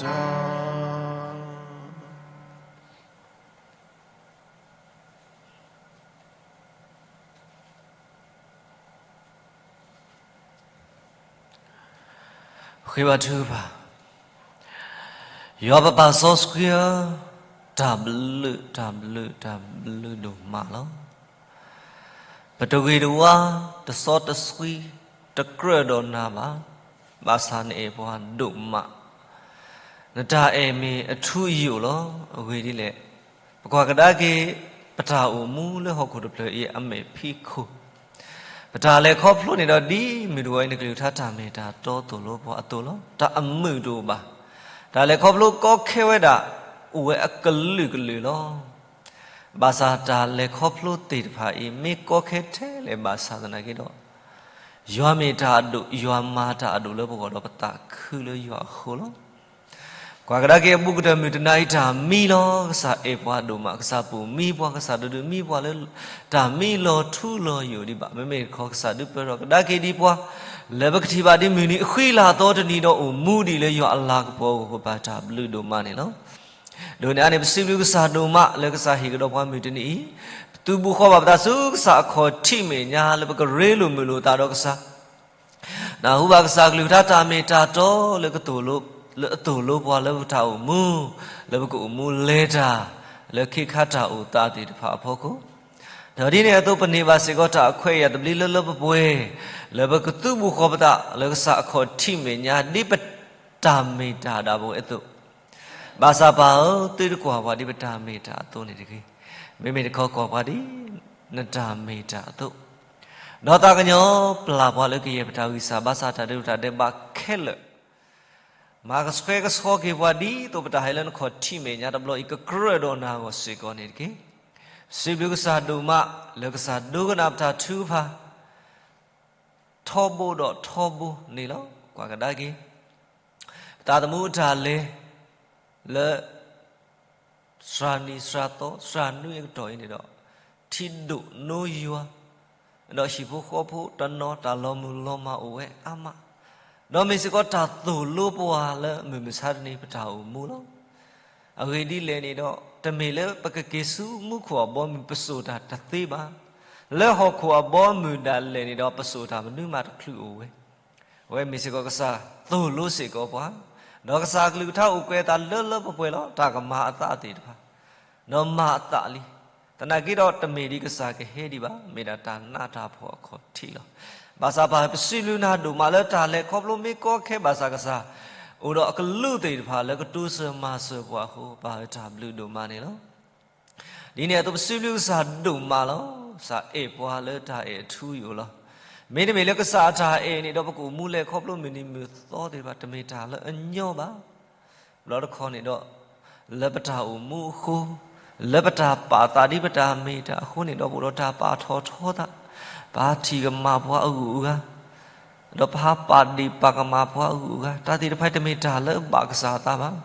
တၢ် ဃ့ဘါထုကဖၣ်, ယွၤပပၢ်စီဆှံဧၢ, တၢ်ဘျုး တၢ်ဘျုး တၢ်ဘျုးဒိၣ်မးလီၤ. ပတဂ့ၤတဝါ, တစီတဆှံ, တကြၢးဒီးနၤဘၣ်, ဘၣ်ဆၣ်နအဲၣ်ပှၤဒိၣ်မး, နတၢ်အဲၣ်မ့ၢ်အထူအယိာ်လီၤ. အဂ့ၢ်ဒ်လဲၣ်, ပကွၢ်ကဒါက့ၤ ပတၢ်အိၣ်မူလၢဟီၣ်ခိၣ်တဖျၢၣ်အံၤအမဲာ်ဖံးခိၣ်, ပတၢ်လဲၤခီဖျိန့ၣ်ဒီး ဒ်မုၢ်တဂီၤအံၤ နကလုၢ်ကထါတၢ်မ့ၢ်တၢ်တီသိၣ်လိပှၤအသိးလီၤ. တၢ်အမုာ်တအိၣ်ဘၣ်, တၢ်လဲၤခီဖျိကီခဲဝဲဒၣ် အိၣ်ဝဲအကလုာ်ကလုာ်လီၤ. ဘၣ်ဆၣ်တၢ်လဲၤခီဖျိသ့ၣ်တဖၣ်အံၤ မ့ၢ်ကီခဲထဲလဲၣ်ဘၣ်ဆၣ်သနာ်က့ဒီး ယွၤမ့ၢ်တၢ်အဒိၣ်, ယွၤမၤတၢ်အဒိၣ်လၢပဂီၢ်ဒီးပသးခုလၢယွၤအဃိလီၤ. ကွၢ်ကဒါက့ၤအဘူးကတၢၢ်မုၢ်တနၤအံၤ တၢ်မံလီၤ. ကစၢ်အဲၣ်ပှၤဒိၣ်မး, ကစၢ်ပိာ်မံပှၤ, ကစၢ်ဒုးဒုးမံပှၤလၢ တၢ်မံလီၤထူလီၤယိာ်ဒံးဘၣ်. မ့မ့ၢ်တခီ ကစၢ်ဒုးပၢၤထီၣ်ကဒါက့ၤဒံးပှၤ လၢပကထံၣ်ဘၣ်ဒံးမုၢ်နံၤအဃံလၤအသီတနံၤဒီး အိၣ်မူဒံးလၢယွၤအလၤကပီၤအဂီၢ် ပၢ်တၢ်ဘျုးဒိၣ်မးန့ၣ်လီၤ. ဒ်န့ၣ်အန့ၣ် ပစံးဘျုးကစၢ်ဒိၣ်မးလၢကစၢ်ဟ့ၣ်ကဒီးပှၤမုၢ်တနံၤအံၤ, ပသုးဘူးဃီဘၣ်ပသးဆူကစၢ်အခီၣ်ထံးမဲာ်ညါ လၢပကရ့လိာ်မုာ်လိာ်သးဒီးကစၢ် နၢ်ဟူဘၣ်ကစၢ်ကလုၢ်ကထါတၢ်မ့ၢ်တၢ်တီလၢကသိၣ်လိ, လၢအသိၣ်လိပှၤလၢပတၢ်အိၣ်မူ, လၢပကအိၣ်မူလဲၤတၢ် လၢခ့ခါတၢ်အိၣ်သးသ့ၣ်တဖၣ်အဖီခိၣ်, ဒီးဒ်န့ၣ်အသိးပန့ၢ်ဘၣ်စ့ၢ်ကီးတၢ်အခွဲးအယာ်သဘျ့လၢလၢပှဲၤပှဲၤ, လၢပကသုးဘူးဃီပသးလၢကစၢ်အခီၣ်ထံးမဲာ်ညါ ဒ်ပတၢ်မ့ၢ်တၢ်ဒၣ်ပဝဲအသိး, ဘၣ်ဆၣ်ပၢ်ဧၢ, သုတကွၢ်ပှၤဒ်ပတၢ်မ့ၢ်တၢ်အသိးန့ၣ်တဂ့ၤ. မ့မ့ၢ်တခီကွၢ်ပှၤဒ် နတၢ်မ့ၢ်တၢ်အသိး, ဒီးသးကညီၤပျၢ်ပှၤလၢကယဲၢ်ပတၢ်ဂံၢ်စၢ်ဘါစၢ်တၢ်ဒဲးတၢ်ဒဲးဘးခဲလၢာ်, မၤကဆှဲကဆှီက့ၤပှၤဒ်သိးပတၢ်ဟဲလၢနခီၣ်ထံးမဲာ်ညါတဘျီအံၤ ကကြၢးဒီးနၤအဂီၢ်စ့ၢ်ကီးန့ၣ်တက့ၢ်. စံးဘျုးကစၢ်ဒိၣ်မး လၢကစၢ်ဒိကနၣ်ပတၢ်ထုကဖၣ် ထီဘိဒီးထီဘိန့ၣ်လီၤ. ကွၢ်ကဒါက့ၤ ပသးသမူအတၢ်လဲၤ လၢ စှၤနံၤစှၤသီ စှၤနွံအကတီၢ်အံၤန့ၣ်ဒီး ထံဒိၣ်နိယွၤ, ဒီးဟံၣ်ဖိဃီဖိတနီၤ တၢ်လီၤမုၢ်လီၤမၢ်အိၣ်ဝဲအါမး, ဒီးမ့ၢ်စ့ၢ်ကီးတၢ်သိၣ်လိပှၤလၢမုၢ်မဆါတနံၤပတၢ်အိၣ်မူလီၤ. အဂ့ၢ်ဒ်လဲၣ်န့ၣ်ဒီး တမ့ၢ်လၢပကက့ၤဆူမူခိၣ်အဘီအမုၢ်ပစိာ်တၢ်တသ့ဘၣ်. လၢဟီၣ်ခိၣ်အဘီအမုၢ်ဒၣ်လဲာ်န့ၣ်ဒီး ပစိာ်တၢ်မနုၤမးတချုးအိၣ်ဝဲ အဝဲမ့ၢ်စ့ၢ်ကီးကစၢ်သိၣ်လိစ့ၢ်ကီးပှၤ, ဒီးကစၢ်အကလုၢ်ကထါအိၣ်ကွဲးအသးလၢလၢပှဲၤပှဲၤလီၤ. တၢ်ကမၤအသးသ့ၣ်တဖၣ်, ဒီးမၤအသးလံ. သနာ်က့ဒီးတမ့ၢ်ဒ်ကစၢ်ကဟဲဒံးဘၣ်, မ့ၢ်ဒၣ်တၢ်နးတၢ်ဖှီၣ်အခီၣ်ထံးလီၤ. ဘၣ်ဆၣ်ပၢ်ပစံးဘျုးနၤဒိၣ်မးလၢတၢ်လဲၤခီဖျိမ့ၢ်ကီခဲဘၣ်ဆၣ်ကစၢ်, အိၣ်ဒီးအကလုာ်သ့ၣ်တဖၣ်လၢကတိစၢၤမၤစၢၤပှၤအဃိ ပၢ်ဧၢတၢ်ဘျုးဒိၣ်မးန့ၣ်လီၤ. ဒ်န့ၣ်အသိးပစံးဘျုးကစၢ်ဒိၣ်မးလီၤ. ကစၢ်အဲၣ်ပှၤလၢတၢ်အဲၣ်အထူအယိာ်လီၤ. မ့တမ့ၢ်လၢကစၢ်အတၢ်အဲၣ်န့ၣ်ဒီး ပကအိၣ်မူလဲၤခီဖျိမုၢ်နံၤမုၢ်သီသ့ၣ်တဖၣ် တမ့ၢ်တၢ်လၢအညီဘၣ်. ဘျီတခီန့ၣ်ဒီး လၢပတၢ်အိၣ်မူအဃိ, လၢပတၢ်ပာ်သးဒ်ပတၢ်မ့ၢ်တၢ်အဃိန့ၣ်ဒီး ပအိၣ်ဒီးတၢ်ပာ်ထီၣ်ထီသး, ပဟးထံၣ်ကမၣ်ပှၤအဂုၤအဂၤ ဒီးပဟးပာ်ဒ့ၣ်ပာ်ကမၣ်ပှၤအဂုၤအဂၤ, တၢ်သ့ၣ်တဖၣ်အံၤ တမ့ၢ်တၢ်လၢအဘၣ်ကစၢ်အသးဘၣ်.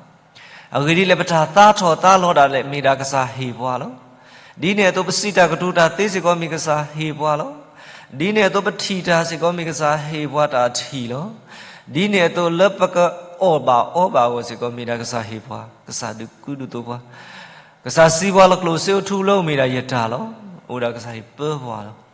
အဂ့ၢ်ဒ်လဲၣ်, ပတၢ်သါထီၣ်သါလီၤဒၣ်လဲာ် မ့ၢ်ဒၣ်ကစၢ်ဟ့ၣ်ပှၤလီၤ. ဒ်န့ၣ်အသိး ပစံးတၢ်ကတိၤတၢ်သ့စ့ၢ်ကီး မ့ၢ်ကစၢ်ဟ့ၣ်ပှၤလီၤ. ဒ်န့ၣ်အသိး ပထံၣ်တၢ်စ့ၢ်ကီး မ့ၢ်ကစၢ်ဟ့ၣ်ပှၤတၢ်ထံၣ်လီၤ. ဒ်န့ၣ်အသိး လၢပကအီၣ်ဘၣ်အီဘၣ်အဂီၢ်စ့ၢ်ကီး မ့ၢ်ဒၣ်ကစၢ်ဟ့ၣ်ပှၤ, ကစၢ်ဒုးကူဒုးသိးပှၤ, ကစၢ်စံးပှၤလီၤ ကျိၣ်စ့အိၣ်ထူလၢ မ့ၢ်ဒၣ်ယတၢ်လီၤ. အိၣ်ဒၣ်ကစၢ်ဟ့ၣ်ပၢပှၤလီၤ.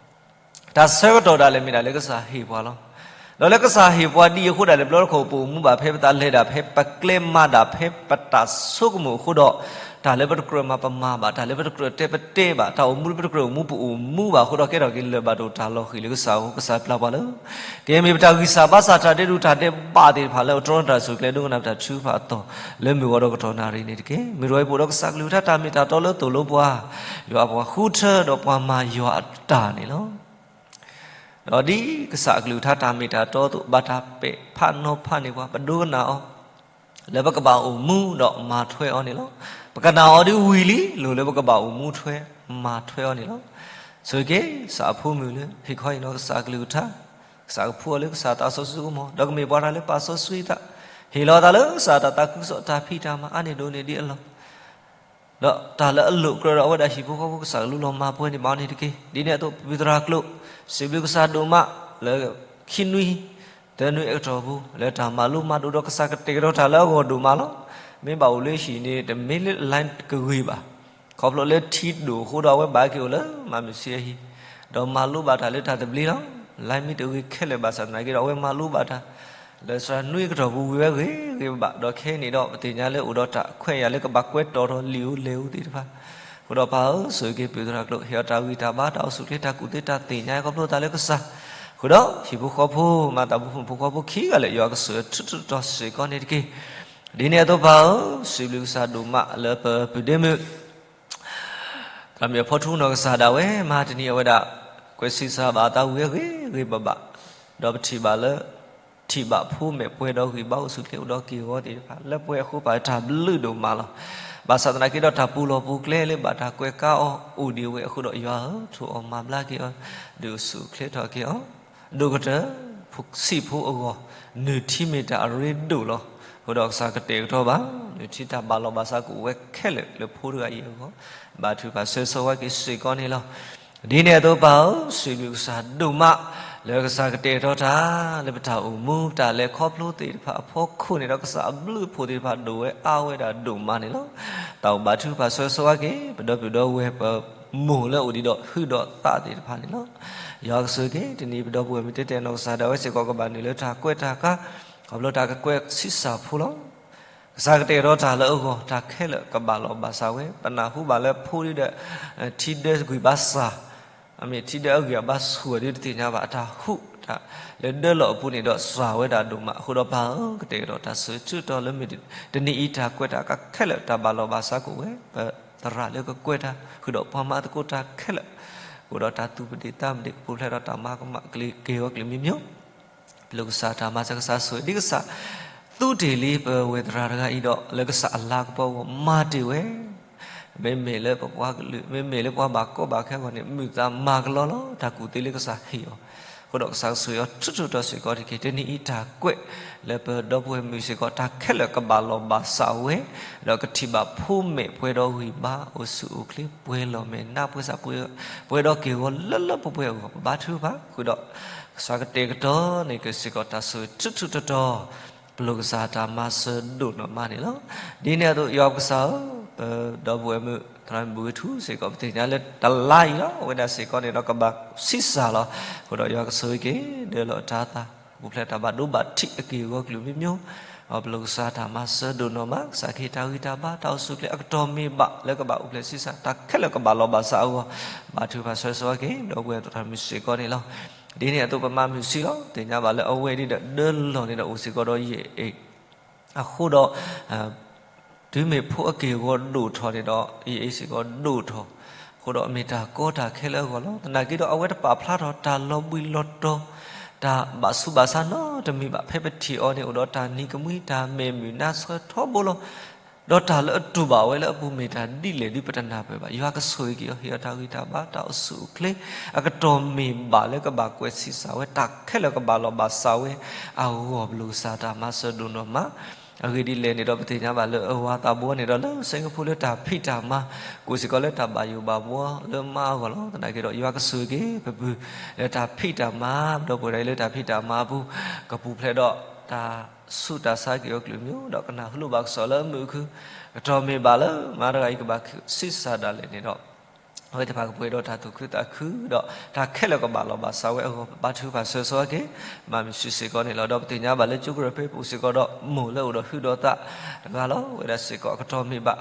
တၢ်ဆၢကတီၢ်ဒၣ်လဲာ် မ့ၢ်ဒၣ်လၢကစၢ်ဟ့ၣ်ပှၤလီၤ. ဒီးလၢကစၢ်ဟ့ၣ်ပှၤဒ်အံၤအဃိဒၣ်လဲာ် ဘျီတခီၣ်ပအိၣ်မူဘၣ်ဖဲပသး, လဲၤဒၣ်ဖဲပကျဲ, မၤဒၣ်ဖဲပတၢ်ဆိကမိၣ်အဃိဒီး, တၢ်လၢပတကြၢးမၤပမၤဘၣ်, တၢ်လၢပတကြၢးတဲပတဲဘၣ်, တၢ်အိၣ်မူလၢပတကြၢးအိၣ်မူပအိၣ်မူဘၣ်အဃိဒီး ကဲထီၣ်က့ၤလၢၤဘၣ်ဒိၣ်တၢ်လီၤဃံၤလၢကစၢ်အအိၣ်, ကစၢ်ပျၢ်ပှၤလၢ ကမ့ၢ်ပတၢ်ဂံၢ်စၢ်ဘါစၢ် တၢ်ဒဲးဒိၣ်တၢ်ဒဲးဘးသ့ၣ်တဖၣ်လၢ အတြီတၢ်စူၢ်ကျဲ ဒိကနၣ်ပတၢ်ထုကဖၣ်အသီၣ် လၢမုၢ်ဂီၤဒီးကတီၢ်နၣ်ရံၣ်န့ၣ်တက့ၢ်. မုၢ်တဂီၤအံၤ ပအိၣ်ဒီးကစၢ်ကလုၢ်ကထါတၢ်မ့ၢ်တၢ်တီလၢသိၣ်လိပှၤ, ယွၤအပှၤဃုထၢဒီးပှၤမၤယွၤအတၢ်န့ၣ်လီၤ. ဒီးဒ်ကစၢ်အကလုၢ်ကထါတၢ်မ့ၢ်တၢ်တီအသိး ဘၣ်တၢ်ပဲာ်ဖးနီၤဖးန့ၢ်ပှၤ, ပဒိကနၣ်အီၤ လၢပကဘၣ်အိၣ်မူဒီးမၤထွဲအီၤန့ၣ်လီၤ. ပကနၣ်အီၤဒ်ဝံၤလံ လိၣ်လၢပကဘၣ်အိၣ်မူထွဲမၤထွဲအီၤန့ၣ်လီၤ. ဆိၣ်ဂ့ၤက့ၤ ကစၢ်အဖိမုၣ်လၢ ဟ့ၣ်ခီအံၤနီၤ ကစၢ်အကလုၢ်ကထါ, ကစၢ်ကဖှူအီၤလၢကစၢ်သးစီဆှံကမီၤ, ဒီးကမ့ၢ်ပှၤတၢ်လၢပာ်စီဆှံသး, ဟ့ၣ်လီၤသးလၢကစၢ်တၢ်သးခုကစီၣ်တၢ်ဖံးတၢ်မၤအါန့ၢ်ဒိၣ်န့ၢ်ဒ်အလီၢ် ဒီးတၢ်လၢအလိၣ်ကြၢးဒီးအဝဲဒၣ်ဟံၣ်ဖိဃီဖိ ကစၢ်ကလူလီၤမၤပှဲၤန့ၢ်ဘၣ်အီၤန့ၣ်တက့ၢ်. ဒ်န့ၣ်အသိး ပပၢၤသရၣ်ကျိာ် စံးဘျုးကစၢ်ဒိၣ်မး လၢခံနွံ သၢနွံအကတီၢ်ပူၤ လၢတၢ်မၤလိမၤဒိးဒီးကစၢ်ကတဲာ်ကတီၤတၢ်လၢအဂီၢ်ဒိၣ်မးလီၤ. မ့ၢ်ဘၣ်အိၣ်လၢဟံၣ်န့ၣ် တမ့ၢ်လၢ line ကဂ့ၤဘၣ်. ခီဖျိလၢထံဒိၣ်အဃိဒီးအဝဲဘၣ်က့ၤအိၣ်လၢမၤမုာ်စံအဟံၣ်, ဒီးမၤလိဘၣ်တၢ်လၢတၢ်သဘျ့လီၤ. line မ့ၢ်တဂ့ၤခဲလၢာ်ဘၣ်ဆၣ်သနာ်က့ဒီး အဝဲမၤလိဘၣ်တၢ် လၢသၢနွံအကတီၢ်ပူၤဝံၤဝဲဂ့ၤဂ့ၤဘၣ်ဘၣ်, ဒီးခဲအံၤန့ၣ်ဒီးပသ့ၣ်ညါလၢအိၣ်ဒီးတၢ်ခွဲးယာ်လၢကဘၣ်ကွဲးတီၤထီၣ်လံာ်ဧိၤလဲၢ်ဧိၤသ့ၣ်တဖၣ်. အဃိဒီးပၢ်ဧၢ, ဆိၣ်ဂ့ၤက့ၤပုၢ်သရၣ်ကျိာ် ဟ့ၣ်အီၤတၢ်ဂံၢ်တၢ်ဘါ တၢ်အိၣ်ဆူၣ်အိၣ်ချ့ တၢ်ကူၣ်သ့တၢ်သ့ၣ်ညါခီဖျိသးလၢကစၢ်, အဃိဒီးဟံၣ်ဖိဃီဖိ မၤသးဖိမုၣ်ဖိဃီဖိခံဂၤလၢာ် ယွၤကဆိၣ်ဂ့ၤအီၤထူထူတီတီစ့ၢ်ကီးန့ၣ်တက့ၢ်. ဒ်န့ၣ်အသိးပၢ်ဧၢ, စံးဘျုးကစၢ်ဒိၣ်မးလၢပပုၢ်ဒ့မုၣ် သရၣ်မုၣ်အဖီထူနီၢ်ကစၢ်ဒၣ်ဝဲ မဟါတနံၤအဝဲဒၣ် ကွဲးဆံးစၢ်ဘၣ်အသးဝံၤအဂ့ၤဂ့ၤဘၣ်ဘၣ်, ဒီးပထံၣ်ဘၣ်လၢ ထံၣ်ဘၣ်ဖိမဲာ်ပှဲၤဒီးဂံၢ်ဘါအိၣ်ဆူၣ်အိၣ်ချ့အိၣ်ဒီးက့ၢ်ဂီၤသ့ၣ်တဖၣ် လၢပှဲၤအဃိပၢ်တၢ်ဘျုးဒိၣ်မးလီၤ. ဘၣ်ဆၣ်သနာ်က့ဒီးတၢ်ပူၤလီၢ်ပူၤကျဲလၢဘၣ်တၢ်ကွဲးကါအီၤအိၣ်ဒံးဝဲအဃိဒီး ယွၤဧၢ, ထိၣ်အီၤမၤဘျါက့ၤအီၤ, ဒုးအိၣ်ဆူၣ်အိၣ်ချ့ထီၣ်က့ၤအီၤ, ဒိၣ်ကတၢၢ် ဆံးဖိအဂီၢ်, နုၢ်ထံမ့ၢ်တၢ်အရ့ဒိၣ်လီၤ. အဃိဒီးကစၢ်ကတဲာ်ကတီၤဘၣ် နုၢ်ထံတၢ်ဘၣ်လီၤဘၣ်စးကအိၣ်ဝဲခဲလၢာ်လၢဖိတဂၤအံၤအဂီၢ်, ဘါထုကဖၣ်ဆၢဂ့ၤဆၢဝါက့ၤစ့ၢ်ကီးန့ၣ်လီၤ. ဒ်န့ၣ်အသိးပၢ်ဧၢ, စံးဘျုးကစၢ်ဒိၣ်မး လၢကစၢ်ကတဲာ်ကတီၤတၢ် လၢပတၢ်အိၣ်မူတၢ်လဲၤခီဖျိသ့ၣ်တဖၣ်အဖီခိၣ်န့ၣ်ဒီး ကစၢ်အဘျုးအဖှိၣ်သ့ၣ်တဖၣ်ဒိၣ်ဝဲအါဝဲဒၣ်ဒိၣ်မးန့ၣ်လီၤ. တၢ်အိၣ်ဘါထုကဖၣ်ဆၢဂ့ၤဆၢဝါက့ၤ ပဒီပုၢ်ဒီဝဲၢ်ပမိၢ်လၢအိၣ်ဒံးဒီးဟုဒီးသးသ့ၣ်တဖၣ်န့ၣ်လီၤ. ယွၤကဆိၣ်ဂ့ၤက့ၤ တနံၤပဒီပုၢ်ဝဲၢ်မုၣ်တဲတဲနီၢ်ကစၢ်ဒၣ်ဝဲစ့ၢ်ကီး ကဘၣ်နုာ်လၢတၢ်ကွဲးတၢ်ကါ, ခီဖျိတၢ်ကကွဲးဆံးစၢ်ဖိလီၤ. ကစၢ်ကတဲာ်ကတီၤတၢ်လၢအဂီၢ် တၢ်ခဲလၢာ်ကဘၣ်လီၤဘၣ်စးဝဲ, ပနၢ်ဟူဘၣ်လၢဖိဒ်ဒီး ထံဒၢကွံာ်ဘါစၢ်, အမ့ၢ်ထံဒၢအဂံၢ်အဘါဆူၣ်အီၤဒ်တသ့ၣ်ညါဘၣ် အတၢ်ဟူးတၢ်လၢဒၢလီၢ်အပူၤန့ၣ်ဒီးစၢ်ဝဲဒၣ်ဒိၣ်မး. အဃိဒီးပၢ်ဧၢ, ကတဲာ်ကတီၤတၢ်ဆၢထၢၣ်တီလၢမုၢ် တနံၤအံၤတၢ်ကွဲးတၢ်ကါခဲလၢာ် တၢ်ဘၣ်လီၤဘၣ်စးကအိၣ်ဝဲ, ပသရၣ်လၢကကွဲးတၢ် ဃုာ်ဒီးပှၤမၤသကိးတၢ်ခဲလၢာ် ကအိၣ်ဒီးတၢ်သူၣ်ပဒ့ၣ်သးပဒ့ၣ် ကပူၤဖျဲးဒီးတၢ်မၤကမၣ်ကလံၤက့ၤဝဲကလုာ်မံၤမံၤ ပျိၢ်ကစၢ်တၢ်မၤစၢၤကစၢ်ဆိၣ်ဂ့ၤဒ်ကစၢ် သူတ့ၢ်လံပဝဲၢ်သရၣ်တဂၤအံၤဒီး လၢကစၢ်အလၤကပီၤအဂီၢ်မၤတ့ၢ်ဝဲ, မ့မ့ၢ်လၢပပှၤကလုာ် မ့မ့ၢ်လၢပှၤဘၣ်ကီဘၣ်ခဲအဂီၢ်န့ၣ် မုာ်သးမၤကလီလီၤ တၢ်ကူၣ်သ့လၢကစၢ်ဟ့ၣ်အီၤ, အဃိဒီးကစၢ်ကဆိၣ်ဂ့ၤအီၤထူထူတီတီစ့ၢ်ကီးတက့ၢ်. တနံၤအံၤတၢ်ကွဲးလၢပဒီပုၢ်ဝဲၢ်မုၣ်စ့ၢ်ကီး တၢ်ခဲလၢာ်ကဘၣ်လီၤဘၣ်စးဝဲ, ဒီးကထံၣ်ဘၣ်ဖိမဲာ်ပှဲၤဒီးဂံၢ်ဘါ အိၣ်ဆူၣ်အိၣ်ချ့ ပှဲၤလီၢ်မဲာ်နါ ပှဲၤစး ပှဲၤဒီးက့ၢ်ဂီၤလၢလၢပှဲၤပှဲၤအဂီၢ် ပဘါထုကဖၣ် ဃုာ်ဒီး ကစၢ်ကတဲာ်ကတီၤန့ၢ်က့ၤစ့ၢ်ကီးတၢ်ဆိၣ်ဂ့ၤထူထူတီတီ, ပျိၢ်ကစၢ်တၢ်မၤစၢၤဒိၣ်နီၢ်မးန့ၣ်လီၤ. ဒ်န့ၣ်အသိး ယွၤပကစၢ်ဧၢ, ပဒီပုၢ်ဝဲၢ်မုၣ် သရၣ်မုၣ်ဘုဂ့ၤထူစ့ၢ်ကီး ပသ့ၣ်ညါလၢတလါအံၤလီၤ အဝဲဒၣ်စ့ၢ်ကီးန့ၣ်ဒီးကဘၣ်ဆံးစၢ်လီၤ. အဃိဒီးယွၤကဆိၣ်ဂ့ၤက့ၤ ဒၢလီၤတၢ်သး ပူၤဖျဲးတၢ်ဘၣ်ဒိဘၣ်ထံးအက့ၢ်အဂီၤကလုာ်မံၤမံၤ, ပျိၢ်ကစၢ်တၢ်မၤစၢၤဒိၣ်နီၢ်မး ကစၢ်ကဟ့ၣ်တၢ်ဂံၢ်တၢ်ဘါ တၢ်အိၣ်ဆူၣ်အိၣ်ချ့အကတီၢ်မ့ၢ်ဘၣ်လၢကဘၣ်ပူၤဖျဲးဆံးစၢ် တၢ်ခဲလၢာ်ကဘၣ်လီၤဘၣ်စးအဂီၢ်, ဘါထုကဖၣ်ဆၢဂ့ၤဆၢဝါက့ၤ ဒီပုၢ်ဝဲၢ်သရၣ်မုၣ်စ့ၢ်ကီးန့ၣ်လီၤ. ဒ်န့ၣ်အသိးပမၤမုာ်ဆံးလီၤ သ့ၣ်ညါဘၣ်လၢအဝဲဒ်ဒီးဒၢလီၢ်န့ၣ်ဒီးအိၣ်စ့ၢ်ကီးဒီးယအဲၣ် အဃိဒီး တုၤမ့ၢ်ဖိအက့ၢ်အဂီၤဒိၣ်ထီၣ်န့ၣ်ဒီး ယအဲၣ်စ့ၢ်ကီးဒိၣ်ထီၣ်, အဃိဒီးမ့ၢ်တၢ်ကီတၢ်ခဲလၢအဂီၢ်လီၤ. သနာ်က့ဒီးအဝဲတပာ်ဖျါထီၣ်တၢ်လီၤဘှံးလီၤတီၤ, တၢ်ဘၣ်ဆူးဘၣ်ဆါနီတမံၤဘၣ်. ဖဲပထံၣ်အီၤန့ၣ်အိၣ်ဒီးတၢ်နံၤကမှံ တၢ်မဲာ်မုာ်နါဆှၢထီဘိလီၤ. ဒီးတၢ်လၢအတူၢ်ဘၣ်ဝဲလၢအပူၤမ့ၢ်တၢ်ဒ်လဲၣ်ဒုးပတနၢ်ပၢၢ်ဘၣ်. ယွၤကဆိၣ်ဂ့ၤက့ၤအီၤ ဟ့ၣ်အီၤတၢ်ဂံၢ်တၢ်ဘါ တၢ်အိၣ်ဆူၣ်အိၣ်ချ့ အကတီၢ်မ့ၢ်ဘၣ်လၢကဘၣ်ကွဲးဆံးစၢ်ဝဲ တၢ်ခဲလၢာ်ကဘၣ်လီၤဘၣ်စးဝဲအဂီၢ် ပျိၢ်ကစၢ်တၢ်မၤစၢၤဒိၣ်နီၢ်မး အဂ့ၢ်ဒ်လဲၣ်န့ၣ်ဒီး ပသ့ၣ်ညါဘၣ်လၢအဝၤသးဘှီန့ၣ်ဒီး လၢ Singapore လၢတၢ်ဖံးတၢ်မၤ ကိးစ့ၢ်ကီးလၢတၢ်ဘၣ်ယိၣ်ဘၣ်ဘှီလၢမါအဂီၢ်လီၤ. သနာ်က့ဒီး ယွၤကဆိၣ်ဂ့ၤက့ၤပပုၢ်လၢတၢ်ဖံးတၢ်မၤ ဒီပုၢ်ဝဲၢ်လၢတၢ်ဖံးတၢ်မၤအပူၤ ကပူၤဖျဲးဒီးတၢ်ဆူးတၢ်ဆါက့ၤအီၤကလုာ်မံၤ ဒီးကနၢ်ဟူလိာ်ဘၣ်ကစီၣ်လၢအမုာ်အခု ကတီၢ်မ့ၢ်ဘၣ်လၢမါတဂၤအံၤကဘၣ်ဆံးစၢ်ဒၣ်လဲာ်န့ၣ်ဒီး အဝဲသ့ၣ်တဖၣ်ကပှဲၤဒီးတၢ်သူၣ်ခုသးခု ဒီးတၢ်ခဲလၢာ်ကဘၣ်လီၤဘၣ်စးဝဲအဂီၢ် ပဘါထုကဖၣ်ဆၢဂ့ၤဆၢဝါက့ၤ မၤမုာ်ဆံးစ့ၢ်ကီးန့ၣ်လီၤ. ဒီးပသ့ၣ်ညါဘၣ်လၢကၠိကရၢၢ်ဖဲပူၤစ့ၢ်ကီးဒီး မိၢ်လၢအိၣ်ဒီးဟုဒီးသးတဂၤလီၤ. အဝဲဒၣ်စ့ၢ်ကီးအကတီၢ်မ့ၢ်ဘၣ်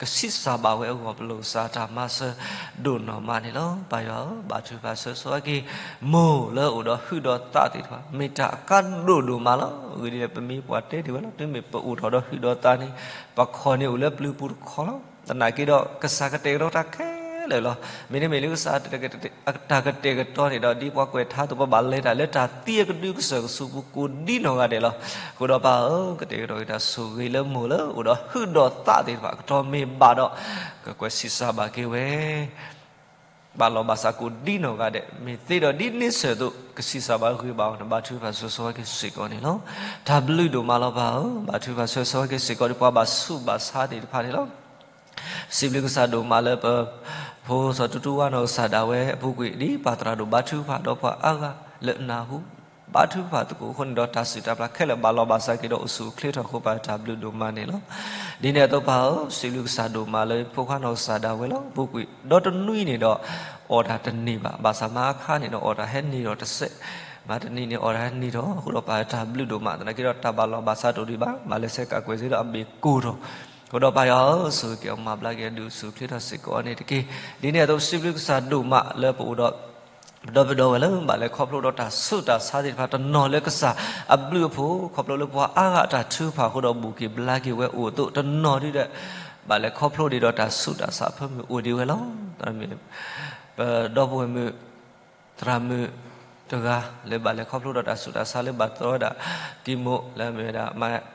ကဆံးစၢ်ဘၣ်ဝဲအဂီၢ် ပျိၢ်ကစၢ်တၢ်မၤစၢၤဒိၣ်နီၢ်မးန့ၣ်လီၤ. ပၢ်ယွၤဧၢ, ဘါထုကဖၣ်ဆၢဂ့ၤဆၢဝါက့ၤ မိၢ်လၢအိၣ်ဒီးဟုဒီးသးသ့ၣ်တဖၣ် မ့ၢ်တၢ်အကါဒိၣ်ဒိၣ်မးလီၤ. အဂ့ၢ်ဒ်လဲၣ် ပမ့ၢ်ပှၤတဲဒ်ဝဲလီၤ. တုၤမ့ၢ်ပအိၣ်ထီၣ်ဒီးဟုဒီးသးန့ၣ် ပခီၣ်န့ၣ်အိၣ်လၢပျုၤပူၤတခီလီၤ. သနာ်က့ဒီး ကစၢ်ကတဲာ်ကတီၤတၢ်ခဲလၢာ်လီၤ. မ့တမ့ၢ်လၢကစၢ်တၢ်ကတဲာ်ကတီၤန့ၣ်ဒီး ဒ်ပှၤကွဲးထါအသိး ပဘၣ်လဲၤတၢ်လၢတၢ်သံအကဒုကစၢၢ်ကဆူးပူၤကိးဒ်နီၢ်ဂၤဒဲးလီၤ. အဃိဒီးပၢ်ဧၢ, ကတဲာ်ကတီၤက့ၤတၢ်ဆိၣ်ဂ့ၤလၢမိၢ်လၢအိၣ်ဒီးဟုဒီးသးသ့ၣ်တဖၣ် အကတီၢ်မ့ၢ်ဘၣ်ဒီး ကကွဲးဆံးစၢ်ဘၣ်က့ၤဝဲ ဘၣ်လီၤဘၣ်စးကိးဒ်နီၢ်ဂၤဒဲး မ့ၢ်သ့ဒီးဒ်န့ဆၢၣ်အသိး ကဆံးစၢ်ဘၣ်ဂ့ၤဘၣ်အီၤန့ၣ် ဘါထုကဖၣ်ဆၢဂ့ၤဆၢဝါက့ၤစ့ၢ်ကီးန့ၣ်လီၤ. တၢ်ဘျုးဒိၣ်မးလီၤပၢ်ဧၢ, ဘါထုကဖၣ်ဆၢဂ့ၤဆၢဝါက့ၤစ့ၢ်ကီး ဒ်ပှၤဘၣ်ဆူးဘၣ်ဆါသ့ၣ်တဖၣ်န့ၣ်လီၤ. စံးဘျုးကစၢ်ဒိၣ်မးလၢပဖိစီၤတူတူဝါနီၢ်ကစၢ်ဒၣ်ဝဲအပူၤကွံာ် ဒ်ပၢ်သရၣ်ဒိၣ်ဘါထုကဖၣ်ဒီးပှၤအါဂၤလၢအနၢ်ဟူ ဘါထုကဖၣ်သကိးအဃိန့ၣ်ဒီး တၢ်စူၢ်တၢ်ပျၢ်ခဲလၢာ်ဘၣ်လီၤဘၣ်စးက့ၤဒီးအိၣ်ဆူၣ်အိၣ်ချ့ထီၣ်အဃိ ပတၢ်ဘျုးဒိၣ်မးန့ၣ်လီၤ. ဒ်န့ၣ်အသိးပၢ်ဧၢ, စံးဘျုးကစၢ်ဒိၣ်မးလၢဖိခွါနီၢ်ကစၢ်ဒၣ်ဝဲလီၤ. ပူၤကွံာ်ဒီတနွံန့ၣ်ဒီး အီၣ်တၢ်တန့ၢ်ဘၣ်, ဘၣ်ဆၣ်မဟါခါန့ၣ်ဒီးအီၣ်တၢ်ဟဲန့ၢ်ဒီးတစဲး, မဟါတနံၤန့ၣ်အီၣ်တၢ်ဟဲန့ၢ်ထီၣ်အဃိဒီး ပတၢ်ဘျုးဒိၣ်မး သနာ်က့ဒီးတၢ်ဘၣ်လီၤဘၣ်စးတအိၣ်ဒံးဘၣ်, ဘၣ်လဲၤဆဲးကးကွဲးစ့ဒီးအဘ့ၣ်ကိၢ်ထီၣ်, အဃိဒီးပၢ်ယွၤဧၢ, ဆိၣ်ဂ့ၤက့ၤအီၤမၤဘျါက့ၤအဒုးဆူၣ်အိၣ်ချ့ထီၣ်စ့ၢ်ကီးအီၤန့ၣ်တက့ၢ်. ဒ်န့ၣ်အသိးပစံးဘျုးကစၢ်ဒိၣ်မးလၢပအိၣ်ဒီး ပဒီပုၢ်ဝဲၢ်လၢဘၣ်လဲၤခီဖျိဒီးတၢ်ဆူးတၢ်ဆါသ့ၣ်တဖၣ် တနီၤလၢကစၢ်အဘျုးအဖှိၣ် ခီဖျိလၢပှၤအါဂၤအတၢ်ထုကဖၣ်အဃိဒီး ဘူးက့ၤဘျါက့ၤဝဲအိၣ်အသိး တနီၤဒုဒီး ဘၣ်လဲၤခီဖျိဒံးဒီးတၢ်ဆူးတၢ်ဆါအဖၢမုၢ်အိၣ်ဒံးဝဲလီၤ. မ့ၢ် ပဒီပုၢ်ဝဲၢ်မုၣ် သရၣ်မုၣ်တဂၤလၢဘၣ်လဲၤခီဖျိဒီးတၢ်ဆူးတၢ်ဆါလၢဘၣ်သီဝဲဒၣ် ကံမိၣ်လၢအမ့ၢ်ဝဲဒၣ်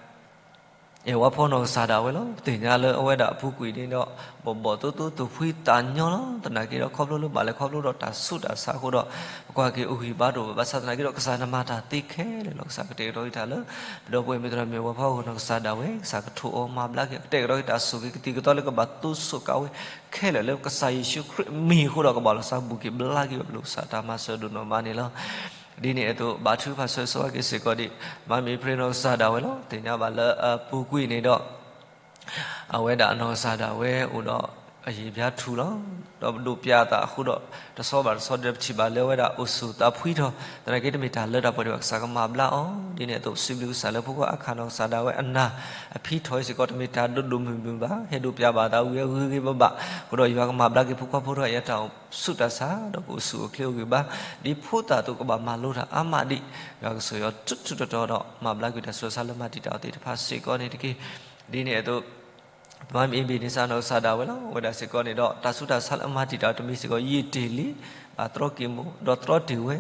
အဲၣ်ဝါဖီနီၢ်ကစၢ်ဒၣ်ဝဲလီၤ. ပသ့ၣ်ညါလၢအဝဲဒၣ်အပူၤကွံာ်န့ၣ်ဒီး ဘီၣ်ဘီၣ်သိသိ သူၣ်ဖှံသးညီလီၤ. သနာ်က့ဒီးခီဖျိလၢဘၣ်လဲၤခီဖျိဒီးတၢ်ဆူးတၢ်ဆါအဃိဒီး ပကွၢ်က့ၤအိၣ်ဂံၢ်ဘါတအိၣ်ဘၣ်. ဘၣ်ဆၣ်သနာ်က့ဒီး ကစၢ်နမၤတၢ်သ့ခဲလၢာ်လီၤ. ကစၢ်ကတဲာ်ကတီၤက့ၤတၢ်လၢ ပဒီပုၢ်ဝဲၢ်မုၣ်သရၣ်မုၣ်ဝါဖီအဂီၢ်နီၢ်ကစၢ်ဒၣ်ဝဲ, ကစၢ်ကထိးအီၤမၤဘျါက့ၤ ကတဲာ်ကတီၤက့ၤတၢ်ဆိၣ်ဂ့ၤကသံၣ်ကသီလၢကဘၣ်သူစိာ်ကးဝဲခဲလၢာ်လၢ ကစၢ်ယ့ၣ်ၡူးခရံာ်မံၤအဃိဒီး ကဘၣ်လီၤစၢ်ဘူးက့ၤဘျါက့ၤဝဲ ပလိၣ်ကစၢ်တၢ်မၤစၢၤဒိၣ်နီၢ်မးန့ၣ်လီၤ. ဒ်န့ၣ်အသိး ဘါထုကဖၣ်ဆၢဂ့ၤဆၢဝါက့ၤစ့ၢ်ကီးဒံး မၤမံၤပြ့နီၢ်ကစၢ်ဒၣ်ဝဲလီၤ. သ့ၣ်ညါဘၣ်လၢအပူၤကွံာ်န့ၣ်ဒီး အဝဲဒၣ်အနီၢ်ကစၢ်ဒၣ်ဝဲအိၣ်ဒီးအယံာ်ဘျါထူၣ်လီၤ. ဒီးပဒိးပျၢ်အသးအဃိဒီး တဆီဘၣ်တဆီဒီးပထံၣ်ဘၣ်လၢအဝဲဒၣ်အိၣ်ဆူၣ်သးဖှံထီၣ်, သနာ်က့တမ့ၢ်တၢ်လၢတၢ်ပှဲၤဒံးဘၣ် ကစၢ်ကမၤဘျါအီၤ. ဒ်န့ၣ်အသိး ပစံးဘျုးကစၢ်လၢဖိခွါအခၣ်နီၢ်ကစၢ်ဒၣ်ဝဲအနၢ်အဖံထီၣ်အံၤစ့ၢ်ကီး တမ့ၢ်တၢ်ဒိၣ်ဒိၣ်မုၢ်မုၢ်ဘၣ်, ဟဲဒိးပျၢ်ဘၣ်သးဝံၤအဂ့ၤဂ့ၤဘၣ်ဘၣ်, အဃိဒီးယွၤကမၤဘျါက့ၤဖိခွါဖိထီၣ်အံၤအတၢ်ဆူးတၢ်ဆါ ဒီးကအိၣ်ဆူၣ်အိၣ်ချ့အိၣ်ဂံၢ်ဘါ, ဒ်ဖိသၣ်အသိးကဘၣ်မၤလိတၢ်အါမးဒံး, ယွၤကဆိၣ်ဂ့ၤအီၤထူထူတီတီဒီး မၤဘျါက့ၤတၢ်ဆူးတၢ်ဆါလၢမၤတံာ်တာ်အီၤသ့ၣ်တဖၣ်စ့ၢ်ကီးန့ၣ်တက့ၢ်. ဒ်န့ၣ်အသိး မၤမံၤအ့ဘ့ၣ်န့စၢ်နီၢ်ကစၢ်ဒၣ်ဝဲလီၤ. အဝဲဒၣ်စ့ၢ်ကီးန့ၣ်ဒီး တၢ်ဆူးတၢ်ဆါလၢအမၤတံာ်တာ်အီၤတမံၤစ့ၢ်ကီး ယံာ်တ့ၢ်လံ, ဘၣ်တြီက့ၤမိၢ် ဒီးတြီတ့ၢ်ဝဲ,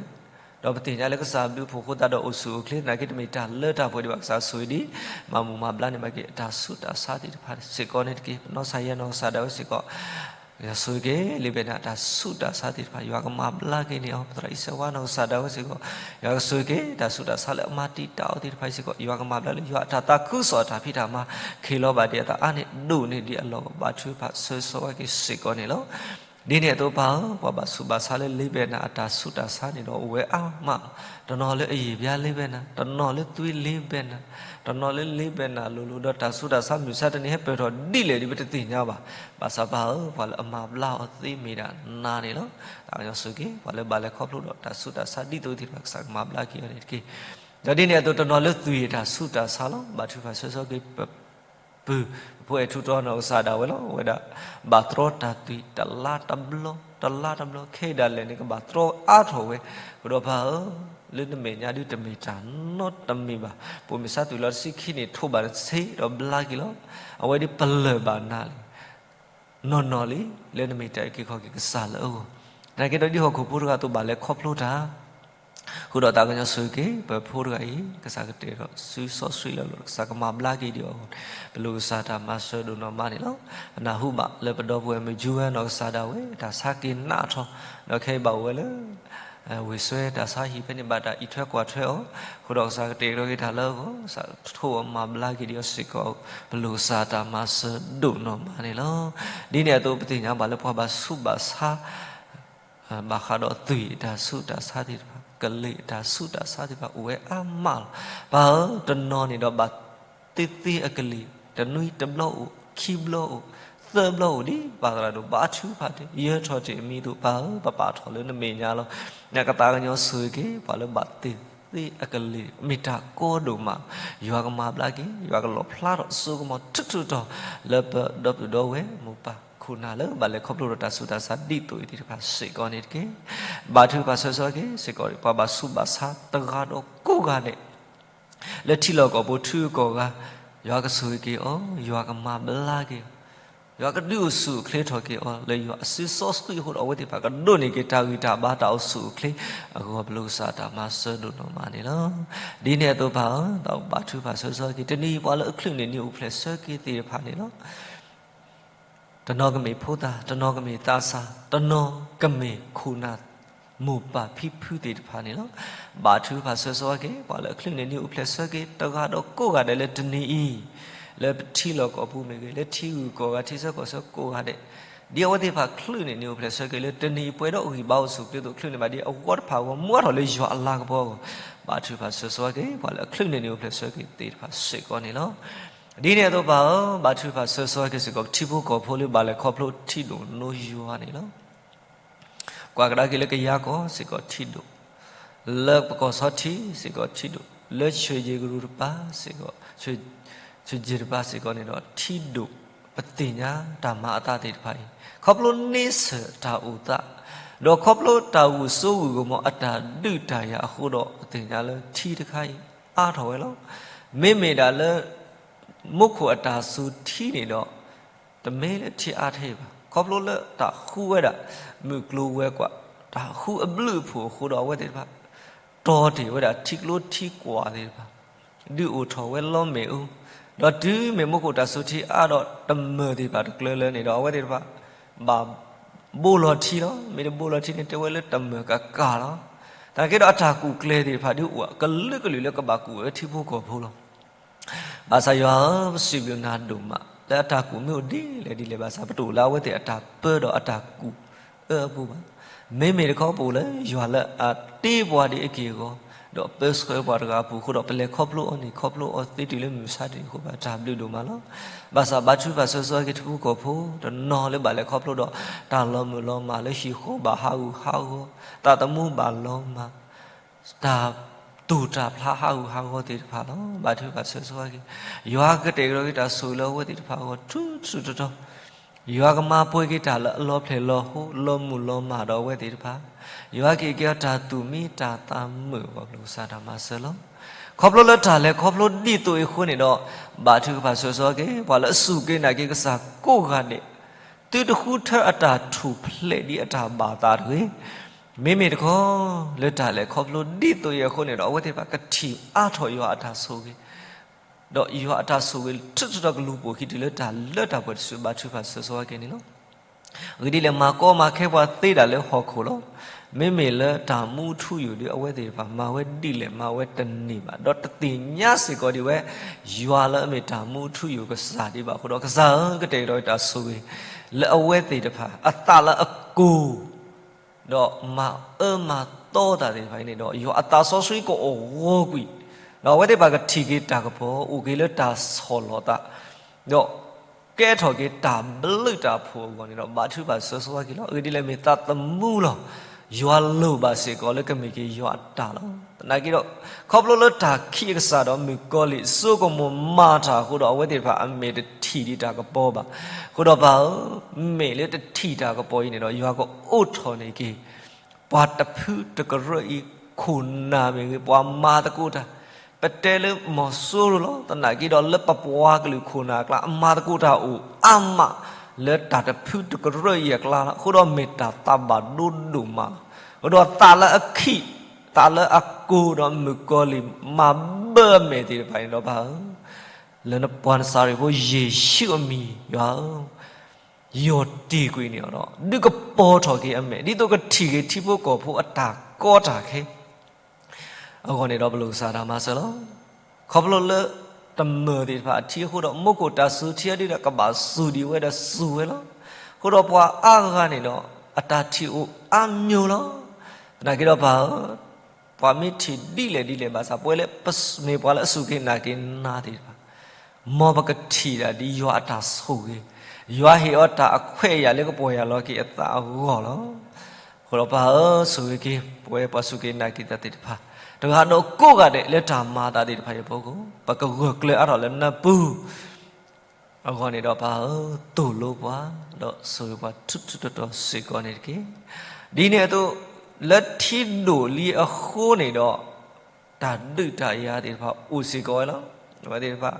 ဒီးပသ့ၣ်ညါလၢကစၢ်အဘျုးအဖှိၣ်အဃိသတးဒီးအိၣ်ဆူၣ်အိၣ်ချ့ သနာ်က့တမ့ၢ်တၢ်လၢတၢ်ပှဲၤဒံးဘၣ် ကစၢ်ဆိၣ်ဂ့ၤဒံး မၤမူမၤဘျါန့ၢ်ဘၣ်က့ၤအတၢ်ဆူးတၢ်ဆါသ့ၣ်တဖၣ်စ့ၢ်ကီးန့ၣ်တက့ၢ်. ပနီၢ်ကစၢ်ယဲၢ်နီၢ်ကစၢ်ဒၣ်ဝဲစ့ၢ်ကီး ကစၢ်ဆိၣ်ဂ့ၤက့ၤ လၢဘဲနၤတၢ်ဆူးတၢ်ဆါသ့ၣ်တဖၣ် ယွၤကမၤဘျါက့ၤန့ၢ်အီၤ, ပသရၣ်အံၤစဲးဝါနီၢ်ကစၢ်ဒၣ်ဝဲစ့ၢ်ကီး ယွၤကဆိၣ်ဂ့ၤက့ၤ တၢ်ဆူးတၢ်ဆါလၢအမၤတံာ်တာ်အီၤသ့ၣ်တဖၣ်စ့ၢ်ကီး ယွၤကမၤဘျါလၢယွၤအတၢ်သးခုကစီၣ်အတၢ်ဖံးတၢ်မၤ ခ့လီၤဘၣ်ဒံးအသးအါန့ၢ်ဒိၣ်န့ၢ်ဒံးအလီၢ် ဘါထုကဖၣ်ဆၢဂ့ၤဆၢဝါက့ၤစ့ၢ်ကီးန့ၣ်လီၤ. ဒ်န့ၣ်အသိးပၢ်ဧၢ, ပှၤဘၣ်ဆူးဘၣ်ဆါလၢလ့ဘဲနၤအတၢ်ဆူးတၢ်ဆါန့ၣ်ဒီးအိၣ်ဝဲအါမးလီၤ. တနီၤလၢအယံာ်ဘျါလ့ဘဲနၤ, တနီၤလၢသွံလ့ဘဲနၤ, တနီၤလၢလ့ဘဲနၤလိၤလိၤ ဒီးတၢ်ဆူးတၢ်ဆါမုၢ်ဆါတနံၤဟဲပၢၢ်ထီၣ်ဒ်လဲၣ်ဒ်ပတသ့ၣ်ညါဘၣ်. ဘၣ်ဆၣ်ပၢ်ဧၢ, ပှၤလၢအမၤဘျါအီၤသ့မ့ၢ်ဒၣ်နၤန့ၣ်လီၤ. တၢ်ကညီဆိၣ်ဂ့ၤက့ၤ ပှၤလၢဘၣ်လဲၤခီဖျိဒီးတၢ်ဆူးတၢ်ဆါဒ်သိးသ့ၣ်တဖၣ် ကစၢ်ကမၤဘျါက့ၤအီၤန့ၣ်တက့ၢ်. ဒီးဒ်န့ၣ်အသိးတနီၤလၢသွံၣ်အတၢ်ဆူးတၢ်ဆါလီၤ. ဘါထုကဖၣ်ဆၢဂ့ၤဆၢဝါက့ၤ ပပုၢ်ဖိအဲၣ်ထူးတီၤနီၢ်ကစၢ်ဒၣ်ဝဲလီၤ. အဝဲဒၣ်ဘၣ်တြီတၢ်သွံၣ်တလါတဘျီ, တလါတဘျီ, ခဲအံၤဒၣ်လဲာ်န့ၣ် ကဘၣ်တြီအါထီၣ်ဝဲ, ဃိဒီးပၢ်ဧၢ, လၢနမဲာ်ညါဒုတမ့ၢ်တၢ်နီတမံၤဘၣ်. ပမ့ၢ်ဆါသွံၣ်လီၤတဆံခံန့ၣ် ထိးဘၣ်တဆ့ဒီးဘျါက့ၤလီၤ. အဝဲဒၣ်ပလၢၢ်ဘၣ်နၤလံ နီၢ်နီၢ်လံ, လၢနမ့ၢ်တၢ်အုၣ်က့ၤခီၣ်က့ၤကစၢ်လၢအဂီၢ်, သနာ်က့ဒီးဒ်ဟီၣ်ခိၣ်ဖိတဂၤအသိးဘၣ်လဲၤခီဖျိတၢ် ဃိဒီးတၢ်ကညီဆိၣ်ဂ့ၤက့ၤ ပဖိတဂၤအံၤ ကစၢ်ကတဲာ်ဒီးစုစီဆှံလၢအလီၢ် ကစၢ်ကမၤဘျါက့ၤဒံးအီၤအဂီၢ်, ပလိၣ်ကစၢ်တၢ်မၤစၢၤဒိၣ်နီၢ်မးန့ၣ်လီၤ. ပနၢ်ဟူဘၣ်လၢပဒီပုၢ်ဝဲၢ်မုၣ်ကၠူဝဲနီၢ်ကစၢ်ဒၣ်ဝဲ တၢ်ဆါက့ၤနးထီၣ်, ဒီးခဲအံၤဘၣ်အိၣ်ဝဲလၢ ဝ့ၢ်စွဲတၢ်ဆါဟံၣ်ဖဲန့ၣ် ဘၣ်တၢ်အံးထွဲကွၢ်ထွဲအီၤ, ဃိဒီးကစၢ်ကတဲာ်ကတီၤက့ၤတၢ်လၢအဂီၢ်, ကစၢ်ထိးအီၤမၤဘျါက့ၤဒံးအီၤစ့ၢ်ကီး, ပလိၣ်ကစၢ်တၢ်မၤစၢၤဒိၣ်နီၢ်မးန့ၣ်လီၤ. ဒ်န့ၣ်အသိးပသ့ၣ်ညါဘၣ်လၢပှၤဘၣ်ဆူးဘၣ်ဆါ ဘၣ်ဃးဒီးသွံၣ်အတၢ်ဆူးတၢ်ဆါသ့ၣ်တဖၣ်, ကလံၤအတၢ်ဆူးတၢ်ဆါသ့ၣ်တဖၣ် အိၣ်ဝဲအါမးလီၤ. ပၢ်ဧၢ, တနီၤန့ၣ်ဒီးဘၣ်သ့သ့အကလံၤ, တနွံတဘျီအိၣ်, ခံဘျီအိၣ်, သၢဘျီအိၣ်ဒံး, ပၢ်သရၣ်ဒိၣ်ဘါထုကဖၣ်တ့ၢ်, ယၢၤထီၣ်တ့ၢ်အမံၤအသိး, ပၢ်ဧၢ, ပပာ်ထီၣ်လၢနမဲာ်ညါလီၤ. နကသးကညီဆိၣ်ဂ့ၤက့ၤ ပှၤလၢဘၣ်သ့သ့အကလံၤ မ့ၢ်တၢ်ကီဒိၣ်မး, ယွၤကမၤဘျါက့ၤ, ယွၤကလီၣ်ဖျါထီၣ်စိကမီၤထူထူတီၤ လၢပဒီပုၢ်ဒီဝဲၢ်မိၢ်ပၢ်ခိၣ်နၢ်လၢ ဘၣ်လဲၤခီဖျိဒီးတၢ်ဆူးတၢ်ဆါဒ်သိးအံၤသ့ၣ်တဖၣ်စ့ၢ်ကီးန့ၣ်တက့ၢ်. ဘါထုကဖၣ်ဆၢဂ့ၤဆၢဝါက့ၤစ့ၢ်ကီး ပှၤဘၣ်ဆူးဘၣ်ဆါတဂၤဒီးကိးဂၤဒဲး လၢထံလီၢ်ကီၢ်ပူၤထံဂုၤကီၢ်ဂၤ, ယွၤကဆိၣ်ဂ့ၤက့ၤအီၤ, ယွၤကမၤဘျါက့ၤအီၤ, ယွၤကဒုးအိၣ်ဆူၣ်အိၣ်ချ့ထီၣ်က့ၤအီၤ လၢယွၤအစုစီဆှံအဃိဒီး အဝဲသ့ၣ်တဖၣ်ကဒိးန့ၢ်က့ၤတၢ်ဂံၢ်တၢ်ဘါ တၢ်အိၣ်ဆူၣ်အိၣ်ချ့အဂီၢ် ပလိၣ်ကစၢ်တၢ်မၤစၢၤဒိၣ်နီၢ်မးန့ၣ်လီၤ. ဒ်န့ၣ်အသိးပၢ်ဧၢ, ဘါထုကဖၣ်ဆၢဂ့ၤဆၢဝါက့ၤ တနံၤအံၤပှၤလၢအချုးန့ၢ်နံၣ်အိၣ်ဖျဲၣ်ဆၢက့ၤသ့ၣ်တဖၣ်န့ၣ်လီၤ. တနီၤကမ့ၢ်ဖိသၣ်, တနီၤကမ့ၢ်သးစၢ်, တနီၤကမ့ၢ်ခိၣ်နၢ် မိၢ်ပၢ်ဖံဖုသ့ၣ်တဖၣ်န့ၣ်လီၤ. ဘါထုကဖၣ်ဆၢဂ့ၤဆၢဝါက့ၤ ပှၤလၢအချုးန့ၢ်နံၣ်အိၣ်ဖျဲၣ်ဆၢက့ၤ တဂၤဒီးကိးဂၤဒဲးလၢတနံၤအံၤ, လၢပထံလီၢ်ကီၢ်ပူၤမ့ၢ်ဂ့ၤ, လၢထံဂုၤကီၢ်ဂၤ ထံဆၢကီၢ်ဆၢကိးဂၤဒဲး ဒ်အဝဲသ့ၣ်တဖၣ်ချုးန့ၢ်နံၤအိၣ်ဖျဲၣ်ဆၢက့ၤလၢတနံၤအံၤပှဲၤဒီးဂံၢ်ဘါအိၣ်ဆူၣ်အိၣ်ချ့အသိး ချုးန့ၢ်ဘၣ်ဒ်အဂီၢ်တဖၣ်အဂီၢ် မူအါထီၣ်လၢယွၤအလၤကပီၤအဂီၢ်, ဘၣ်ထုကဖၣ်ဆၢဂ့ၤဆၢဝါက့ၤ ပှၤလၢအချုးန့ၢ်နံၤအိၣ်ဖျဲၣ်ဆၢက့ၤသ့ၣ်တဖၣ်စ့ၢ်ကီးန့ၣ်လီၤ. ဒ်န့ၣ်အသိးပၢ်ဧၢ, ဘၣ်ထုကဖၣ်ဆၢဂ့ၤဆၢဝါက့ၤစ့ၢ်ကီး ပထံဖိကီၢ်ဖိလၢဘၣ်လဲၤခီဖျိထံဒိၣ်နိယွၤန့ၣ်လီၤ. ကွၢ်ကဒါက့ၤလၢကယၤကီၢ်စ့ၢ်ကီးထံဒိၣ်, လၢပကီၢ်ဆီထံစ့ၢ်ကီးထံဒိၣ်, လၢဆၢယ့ကရူၢ်တပၤစ့ၢ်ကီး, ဆၢယ့တပၤစ့ၢ်ကီးန့ၣ်ဒီးထံဒိၣ်, ပသ့ၣ်ညါတၢ်မၤအသးသ့ၣ်တဖၣ်အံၤ ခီဖျိန့ဆၢၣ်တၢ်အိၣ်သး, ဒီးခီဖျိတၢ်ဂိၢ်စိဂိၢ်ကမီၤအတၢ်ဒုးတၢ်ယၤအဃိဒီး ပသ့ၣ်ညါလၢထံတခါအံၤ အါထီၣ်ဝဲလီၤ. မ့မ့ၢ်ဒၣ်လၢ မူခိၣ်အတၢ်စူၤထံန့ၣ်ဒီး တမ့ၢ်လၢထံအါထဲအံၤဘၣ်. ခီဖျိလၢတၢ်ဃုဝဲဒၣ် မုၢ်ကျိၤဝဲၤကွာ် တၢ်ဃုအဘျုးအဖှိၣ်အဃိဒီး အဝဲသ့ၣ်တဖၣ် တီၢ်တ့ၢ်ဝဲဒၣ်ထံကျိထံကွာ်သ့ၣ်တဖၣ်, ဒုးအိၣ်ထီၣ်ဝဲလီမ့ၣ်အူ, ဒီးတုၤမ့ၢ်မူခိၣ်တၢ်စူၤထံအါဒီးတမၢၢ်သ့ၣ်တဖၣ်တကျၢၤလၢၤန့ၣ်ဒီး အဝဲသ့ၣ်တဖၣ် ဘၣ်ဘိလီၤထံလီၤ. မ့ၢ်တဘိလီၤထံန့ၣ် တဲဝဲလၢတမၢၢ်ကကၢ်လီၤ. သနာ်က့ဒီးအတၢ်ကူၣ်ကျဲသ့ၣ်တဖၣ်ဒုးအိၣ်ကလုာ်ကလုာ်လၢကဘၣ်ကူၣ်ဝဲထံဖိကီၢ်ဖိလီၤ. ဘၣ်ဆၣ်ယွၤဧၢ, ပစံးဘျုးနၤဒိၣ်မး လၢအတၢ်ကူၣ်မ့ၢ်အိၣ်ဒ်လဲၣ်ဒ်လဲၣ်ဘၣ်ဆၣ် ပတအိၣ်လၢအဝဲသ့ၣ်အတၢ်ပၢဒီးအတၢ်ကူၣ်အၢအပူၤဘၣ်. မ့မ့ၢ်တခီပအိၣ်လၢယွၤလၢအတ့ပှၤဒ်အက့ၢ်အဂီၤ, ဒီးပၢဆှၢပှၤတဂၤအပူၤအဃိဒီး ပလဲၤခီဖျိအီၤန့ၣ် ခီဖျိအီၤသ့တုၤလၢမုၢ်မဆါတနံၤအဃိ ဘၣ်တၢ်ဘျုးဒိၣ်မးလီၤ. ဘၣ်ဆၣ်ဘါထုကဖၣ်ဆၢဂ့ၤဆၢဝါက့ၤထံဖိကီၢ်ဖိ တနီၤလၢဘၣ်လဲၤခီဖျိဒီး တၢ်လီၤမုၢ်လီၤမၢ်လၢဟံၣ်ဃီဘၣ်ဟးဂူာ်ဟးဂီၤ, သးသမူဘၣ်လီၤမၢ် တၢ်သူၣ်တၢ်ဖျးဟးဂူာ်ဟးဂီၤသ့ၣ်တဖၣ်လီၤ. ဘါထုကဖၣ်ဆၢဂ့ၤဆၢဝါက့ၤ, ယွၤကတဲာ်ကတီၤက့ၤတၢ်ဆိၣ်ဂ့ၤလၢအဝဲသ့ၣ်တဖၣ်အဂီၢ် ထူထူတီတီ, ယွၤကမၤပှဲၤက့ၤတၢ်လၢအလီၤဖျဲၣ်လီၤဟိ လီၤမုၢ်လီၤမၢ်ဒီးအဝဲသ့ၣ်တဖၣ်, ယွၤကဟ့ၣ်က့ၤအီၤတၢ်သူၣ်မံတၢ်သးမုာ် ပှၤပျိၢ်ကစၢ်တၢ်မၤစၢၤလီၤ. ခီဖျိလၢတၢ်လဲၤခီဖျိဒ်သိးအံၤအဃိန့ၣ်ဒီး, ဘါထုကဖၣ်ဆၢဂ့ၤဆၢဝါက့ၤ ပှၤလၢအစူၢ်က့ၤနာ်က့ၤကစၢ်ကိးဂၤဒဲး, သုတဃုထၢအတၢ်ထူၣ်ဖျဲးဒ်အတၢ်ဘၣ်သးတဂ့ၤ. မ့မ့ၢ်တခီ, လၢတၢ်လဲၤခီဖျိဒ်သိးအံၤအဃိန့ၣ်ဒီး အဝဲသ့ၣ်တဖၣ်ကထံၣ်အါထီၣ်ယွၤအတၢ်ဆိၣ်ဂ့ၤ, ဒီးယွၤအတၢ်ဆိၣ်ဂ့ၤထူထူတီတီကလူၤပိာ်ခံတုၤလၢတၢ်လၢတၢ်ပှဲၤတစု ဘါထုကဖၣ်ဆၢဂ့ၤဆၢဝါက့ၤန့ၣ်လီၤ. အဂ့ၢ်ဒ်လဲၣ် မၤကီမၤခဲပှၤသ့ဒၣ်လၢဟီၣ်ခိၣ်လီၤ. မ့မ့ၢ်လၢတၢ်မူထူယိာ်ဒီး အဝဲသ့ၣ်တဖၣ်မၤဝဲဒ်လဲၣ်မၤဝဲတန့ၢ်ဘၣ်, ဒီးတသ့ၣ်ညါစ့ၢ်ကီးဒံးဝဲ ယွၤလၢအမ့ၢ်တၢ်မူထူယိာ်ကစၢ်ဒံးဘၣ်အဃိဒီး ကစၢ်ဧၢ, ကတဲာ်ကတီၤတၢ်ဆိၣ်ဂ့ၤ လၢအဝဲသ့ၣ်တဖၣ် အသးလၢအကိၢ် ဒီးမၤအၢမၤသီတၢ်သ့ၣ်တဖၣ်အံၤန့ၣ်ဒီး ယွၤအသးစီဆှံကအိၣ်ဂီၤကွံာ်, ဒီးအဝဲသ့ၣ်တဖၣ်ကထံၣ်က့ၤတၢ်ကပီၤ, အိၣ်က့ၤလၢတၢ်ဆီၣ်လီၤသး, ဒီးကဲထီၣ်က့ၤတၢ်ဘျုးတၢ်ဖှိၣ်အဂီၢ်န့ၣ်ဒီး ဘါထုကဖၣ်ဆၢဂ့ၤဆၢဝါက့ၤလီၤ. အဂ့ၢ်ဒ်လဲၣ် မ့ၢ်သးသမူလီၤ. ယွၤလိၣ်ဘၣ်စ့ၢ်ကီးလၢကမ့ၢ်က့ၤယွၤအတၢ်လီၤ. သနာ်က့ဒီး ခီဖျိလၢတၢ်ခံးအကစၢ်ဒီးမုၣ်ကီၤလံၢ်စိကမီၤမၤတၢ်အဃိဒီး အဝဲသ့ၣ်တဖၣ်အမဲာ်တထံၣ်ဒံးတၢ်ကပီၤဘၣ်. အဃိဒီးပၢ်ဧၢ, မ့ၢ်လၢတထံၣ်တၢ်ကပီၤအံၤန့ၣ်ဒီး ယွၤကအိးထီၣ်န့ၢ်က့ၤ ပှၤတဖုတကရၢအံၤ ခိၣ်နၢ်မ့ၢ်ဂ့ၤ ပှၤမၤသကိးတၢ်, ပတဲလၢမီၤစိရိၤလီၤ. သနာ်က့ဒီးလၢပပှၤကလုာ်ခိၣ်နၢ်အကျါ အမၤသကိးတၢ်အိၣ်အါမး လၢတၢ်တဖုတကရၢအံၤအကျါလီၤ. အဃိဒီးမ့ၢ်တၢ်သးဘၣ်ဒိဒိၣ်မးလီၤ. အဃိဒီးသးလၢအခံး သးလၢအကိၢ်ဒီးမုၣ်ကီၤလံၢ်မၤဘၢအမဲာ်သ့ၣ်တဖၣ်န့ၣ်ဒီးပၢ်ဧၢ, လၢနပှၤနစၤရ့းဖိယ့ၣ်ၡူးအမံၤ ယွၤဧၢ, ယီၢ်တ့ၢ်ကွံာ်န့ၢ်အီၤဒီး ဒုးကပီၤထီၣ်က့ၤအမဲာ် ဒ်သိးကထံၣ်က့ၤထံဖိကီၢ်ဖိအတၢ်ကီတၢ်ခဲ အဂီၢ်န့ၣ်ဒီးပလိၣ်ကစၢ်တၢ်မၤစၢၤလီၤ. ခီဖျိလၢတမၢၢ်သ့ၣ်တဖၣ်အထံအဃိဒီး မူခိၣ်တၢ်စူၤထံအဒုဒီး ကဘၣ်စူၤဒံးဝဲဒီးစူၤဝဲလီၤ. အဃိဒီးပှၤအါဂၤန့ၣ်ဒီး အတၢ်ထံၣ်အိၣ်အါမျိၤလီၤ. သနာ်က့ဒီးပၢ်ဧၢ, ပှၤမ့ၢ်ထံၣ်ဒ်လဲၣ်ဒ်လဲၣ်ဘၣ်ဆၣ် ပဝဲလၢပမ့ၢ်ပှၤလၢအစူၢ်က့ၤနာ်က့ၤနၤသ့ၣ်တဖၣ် မ်ပကထံၣ်ဒၣ်ဒ်ယွၤအတၢ်ဆိၣ်ဂ့ၤ, ယွၤဟ့ၣ်အီၤတၢ်အခွဲးအယာ်လၢကပီၢ်ယၢ်လီၤက့ၤအသးအဂီၢ်လီၤ. အဃိဒီးပၢ်ဧၢ, ဆိၣ်ဂ့ၤက့ၤ ပဝဲပှၤစူၢ်က့ၤနာ်က့ၤတၢ်သ့ၣ်တဖၣ် တဂၤဒီးကိးဂၤဒဲးလၢတၢ်မၤအသးသ့ၣ်တဖၣ်အံၤအဖီခိၣ် ပကဂၢၢ်ကျၢၤအါထီၣ်လၢနပူၤ အဂီၢ်န့ၣ်ဒီးပၢ်ဧၢ, သိၣ်လိပှၤ ဒီးဆိၣ်ဂ့ၤပှၤထူထူတီတီစ့ၢ်ကီးန့ၣ်တက့ၢ်. ဒ်န့ၣ်အသိး လၢထံဒိၣ်လံအဃိန့ၣ်ဒီး တၢ်ဒုးတၢ်ယၤသ့ၣ်တဖၣ်အိၣ်စ့ၢ်ကီးဝဲလီၤ. အဝဲသ့ၣ်တဖၣ်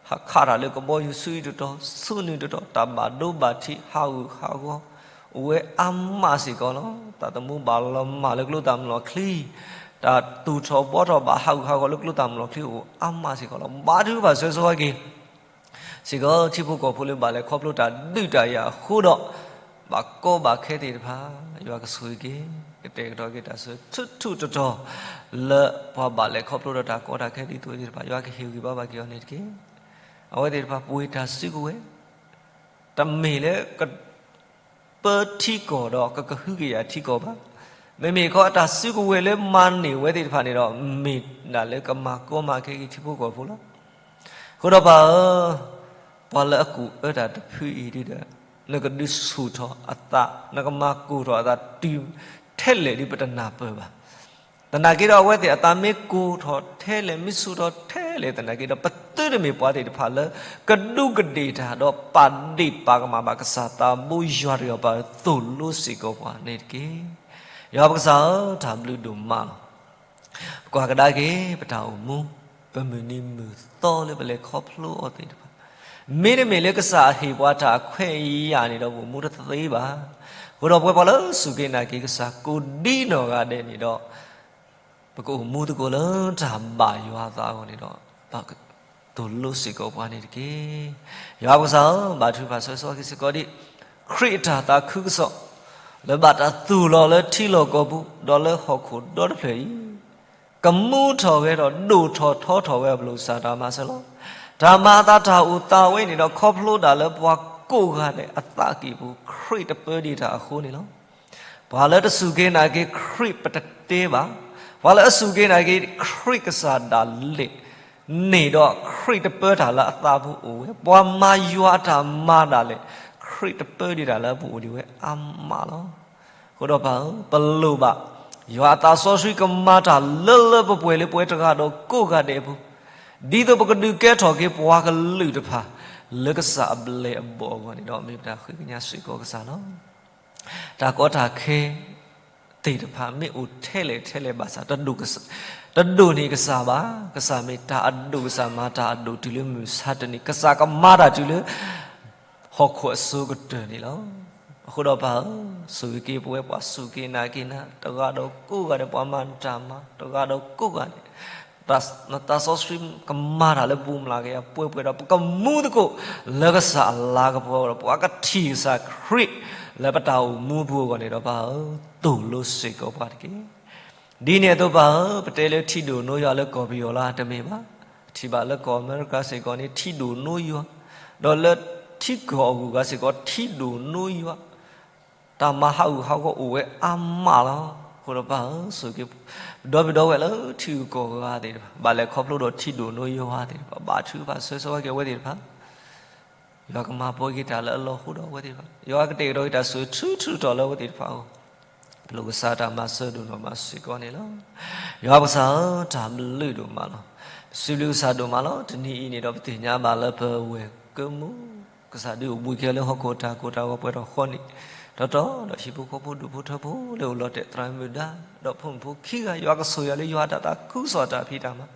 ဟးခးတၢ်လၢကဘီယူၤဆူယံၤတတီၤ ဆူနုၤတတီၤ တၢ်ဘၣ်ဒိဘၣ်ထံး ဟးဂူာ်ဟးဂီၤ အိၣ်ဝဲအါမးစ့ၢ်ကီးလီၤ. သးသမူဘၣ်လီၤမၢ်လၢကျိသၣ်မုၢ်လီၤချံ, တၢ်သူၣ်ထီၣ်ဘှီထီၣ်ဘၣ်ဟးဂူာ်ဟးဂီၤလၢကျိသၣ်မုၢ်လီၤချံအိၣ်အါမးစ့ၢ်ကီးလီၤ. ဘါထုကဖၣ်ဆၢဂ့ၤဆၢဝါက့ၤ စ့ၢ်ကီးထံဖိကီၢ်ဖိလၢဘၣ်လဲၤခီဖျိတၢ်ဒုးတၢ်ယၤအဃိဒီး ဘၣ်ကီဘၣ်ခဲသ့ၣ်တဖၣ် ယွၤကဆိၣ်ဂ့ၤက့ၤ ကတဲာ်ကတီၤက့ၤတၢ်ဆၢထူထူတီတီ လၢပှၤဘၣ်လဲၤခီဖျိဒီးတၢ်ကီတၢ်ခဲဒ်သိးသ့ၣ်တဖၣ် ယွၤကဟ့ၣ်ဂံၢ်ဘါဘၣ်က့ၤအီၤန့ၣ်တက့ၢ်. အဝဲသ့ၣ်တဖၣ်ပှ့ၤတၢ်စုကဝဲၤ တမ့ၢ်လၢက ပၢထံကီၢ်ဒီးကကဟုကယာ်ထံကီၢ်ဘၣ်. မ့မ့ၢ်ခီအတၢ်စုကဝဲၤလၢမၤန့ၢ်ဝဲသ့ၣ်တဖၣ်န့ၣ်ဒီး မ့ၢ်ဒၣ်လၢကမၤကီမၤခဲက့ၤထံဖိကီၢ်ဖိလီၤ. အဃိဒီးပၢ်ဧၢ, ပှၤလၢအကူၣ်အၢတၢ်တဖုအံၤဒုဒီး နကဒုးဆူၣ်ထီၣ်အသး, နကမၤကိၢ်ထီၣ်အသးတုၤထဲလဲၣ်ဒုပတနၢ်ပၢၢ်ဘၣ်. သနာ်က့ဒီးအဝဲသ့ၣ်အသးမ့ၢ်ကိၢ်ထီၣ်ထဲလဲၣ် မ့ၢ်ဆူၣ်ထီၣ်ထဲလဲၣ်သနာ်က့ဒီး ပသုတမ့ၢ်ပှၤသ့ၣ်တဖၣ်လၢ ကဒူးကဒ့ၣ်တၢ်ဒီးပာ်ဒ့ၣ်ပာ်ကမၣ်ဘၣ်ကစၢ်သးဘိယွၤတဂၤပၢ်သိၣ်လိစ့ၢ်ကီးပှၤန့ၣ်တက့ၢ်. ယွၤပကစၢ်ဧၢ, တၢ်ဘျုးဒိၣ်မးလီၤ. ပကွၢ်ကဒါက့ၤ ပတၢ်အိၣ်မူ ပမုၢ်နံၤမုၢ်သီလၢပလဲၤခီဖျိအီၤသ့ၣ်တဖၣ်, မ့တမ့ၢ်လၢကစၢ်အဟ့ၣ်ပှၤတၢ်အခွဲးအယာ်န့ၣ်ဒီး ပအိၣ်မူတသ့ဘၣ်. အဃိဒီးပဝဲပှၤလၢစူၢ်က့ၤနာ်က့ၤကစၢ်ကိးဒ်နီၢ်ဂၤဒဲးန့ၣ်ဒီး ပကအိၣ်မူသကိးလၢတၢ်ဘၣ်ယွၤအသးအဂီၢ်န့ၣ်ဒီး ပကသိၣ်လိစ့ၢ်ကီးပှၤန့ၣ်တက့ၢ်. ယွၤပကစၢ်ဧၢ, ဘါထုကဖၣ်ဆၢဂ့ၤဆၢဝါက့ၤစ့ၢ်ကီးဒ် ခရံာ်အတၢ်သးခုကစီၣ် လၢဘၣ်တၢ်သူၣ်လီၤလၢထံလီၢ်ကီၢ်ပူၤ ဒီးလၢဟီၣ်ခိၣ်ဒီတဖျၢၣ်အံၤ ကမူထီၣ်ဝဲဒီးဒိၣ်ထီၣ်ထီထီၣ်ဝဲအပလိၣ်ကစၢ်တၢ်မၤစၢၤလီၤ. တၢ်မၤအသးတၢ်အိၣ်သးဝဲန့ၣ်ဒီး ခီဖျိဒၣ်လၢပှၤကိးဂၤဒဲးအသးကံၢ်ပူၤ ခရံာ်တပၢဒံးတၢ်အဃိန့ၣ်လီၤ. ပှၤလၢတစူၢ်က့ၤနာ်က့ၤခရံာ်ပတတဲဘၣ်. ပှၤလၢအစူၢ်က့ၤနာ်က့ၤခရံာ်ကစၢ်ဒၣ်လဲာ်န့ၣ်ဒီး ခရံာ်တပၢတၢ်လၢအသးပူၤအိၣ်ဝဲ. ပှၤမၤယွၤအတၢ်မၤဒၣ်လဲာ် ခရံာ်တပၢဒံးတၢ်လၢအပူၤအိၣ်ဒံးဝဲအါမးလီၤ. အဃိဒီးပၢ်ဧၢ, ပလိၣ်ဘၣ် ယွၤအသးစီဆှံကမၤတၢ်လၢလၢပှဲၤပှဲၤလၢပှဲၤတဂၤဒီးကိးဂၤဒဲးအပူၤ, ဒ်သိးပကဒုးကဲထီၣ်က့ၤပှၤကလုာ်တဖၣ် လၢကစၢ်အဘျဲၣ်အဘီၣ်အဂီၢ်န့ၣ်ဒီး မ့ၢ်ပတၢ်ဃ့ကညးစ့ၢ်ကီးကစၢ်လီၤ. တၢ်ကီတၢ်ခဲသ့ၣ်တဖၣ် မ့ၢ်အိၣ်ထဲလဲၣ်ထဲလဲၣ်ဘၣ်ဆၣ် တဒိၣ်ကစၢ်, တဒိၣ်န့ၢ်ကစၢ်ဘၣ်. ကစၢ်မ့ၢ်တၢ်အဒိၣ်, ကစၢ်မၤတၢ်အဒိၣ်တုၤလၢမုၢ်မဆါတနံၤ, ကစၢ်ကမၤတၢ်တုၤလၢ ဟီၣ်ခိၣ်အစိၤကတၢၢ်န့ၣ်လီၤ. အဃိဒီးပၢ်ဧၢ, ဆိၣ်ဂ့ၤက့ၤပဝဲပှၤစူၢ်က့ၤနာ်က့ၤနၤ တဂၤဒီးကိးဂၤဒဲး, ပှၤမၤနတၢ်မၤ တဂၤဒီးကိးဂၤဒဲး, နသးစီဆှံကမၤတၢ်လၢပူၤမျးကယၤပှဲၤပှဲၤဒီး ပကမူသကိးလၢကစၢ်အလၤကပီၤဒီး ပှၤကထံၣ်ကစၢ်ခရံာ်လၢပတၢ်အိၣ်မူပူၤအဂီၢ်န့ၣ်ဒီး ပၢ်ဧၢ, သိၣ်လိစ့ၢ်ကီးပှၤတက့ၢ်. ဒ်န့ၣ်အသိးပၢ်ဧၢ, ပတဲလၢထံဒိၣ်နိယွၤလၢကီၢ်ပယီၤလၢတမ့ၢ်ဘၣ်. ပထံၣ်ဘၣ်လၢကီၢ်အမဲရကၤစ့ၢ်ကီးန့ၣ် ထံဒိၣ်နိယွၤ, ဒီးလၢထံကီၢ်အဂုၤအဂၤစ့ၢ်ကီး ထံဒိၣ်နိယွၤ, တၢ်မၤဟးဂူာ်ဟးဂီၤအိၣ်ဝဲအါမးလီၤ. အဃိဒီးပၢ်ဧၢ, ဆိၣ်ဂ့ၤက့ၤ ဒီပုၢ်ဒီဝဲၢ်လၢထံဂုၤကီၢ်ဂၤသ့ၣ်တဖၣ် ဘၣ်လဲၤခီဖျိဒီးထံဒိၣ်နိယွၤသ့ၣ်တဖၣ် ဘါထုကဖၣ်ဆၢဂ့ၤဆၢဝါက့ၤအဝဲသ့ၣ်တဖၣ် ယွၤကမၤပှဲၤက့ၤတၢ်လၢအလီၢ်ဃိဒီးအဝဲသ့ၣ်တဖၣ်, ယွၤကတဲာ်ကတီၤက့ၤတၢ်ဆိၣ်ဂ့ၤထူထူတီၤလၢအဝဲသ့ၣ်တဖၣ်အဂီၢ်, ပလိၣ်ကစၢ်တၢ်မၤစၢၤဒိၣ်နီၢ်မးစ့ၢ်ကီးန့ၣ်လီၤ. ယွၤပကစၢ်ဧၢ, တၢ်ဘျုးဒိၣ်မးလီၤ. ပစံးဘျုးကစၢ်ဒိၣ်မးလီၤ. တနံၤအံၤန့ၣ်ဒီး ပသ့ၣ်ညါဘၣ်လၢပဝဲၢ်ကၢမူ ကစၢ်ဒုးအိၣ်ဘှံးက့ၤလၢဟီၣ်ခိၣ်တၢ်ကိၢ်တၢ်ဂီၤပှဲၤထီၣ်ဃီန့ၣ်, ဒီးတီဒီးဟံၣ်ဖိဃီဖိဒူၣ်ဖိထၢဖိလၢအိၣ်လီၤတဲာ်သရၣ်မုၣ်ဒါ ဒီးဖိမုၣ်ဖိခံဂၤ ယွၤကဆိၣ်ဂ့ၤအီၤလၢယွၤအတၢ်သးခုကစီၣ်တၢ်ဖံးတၢ်မၤ,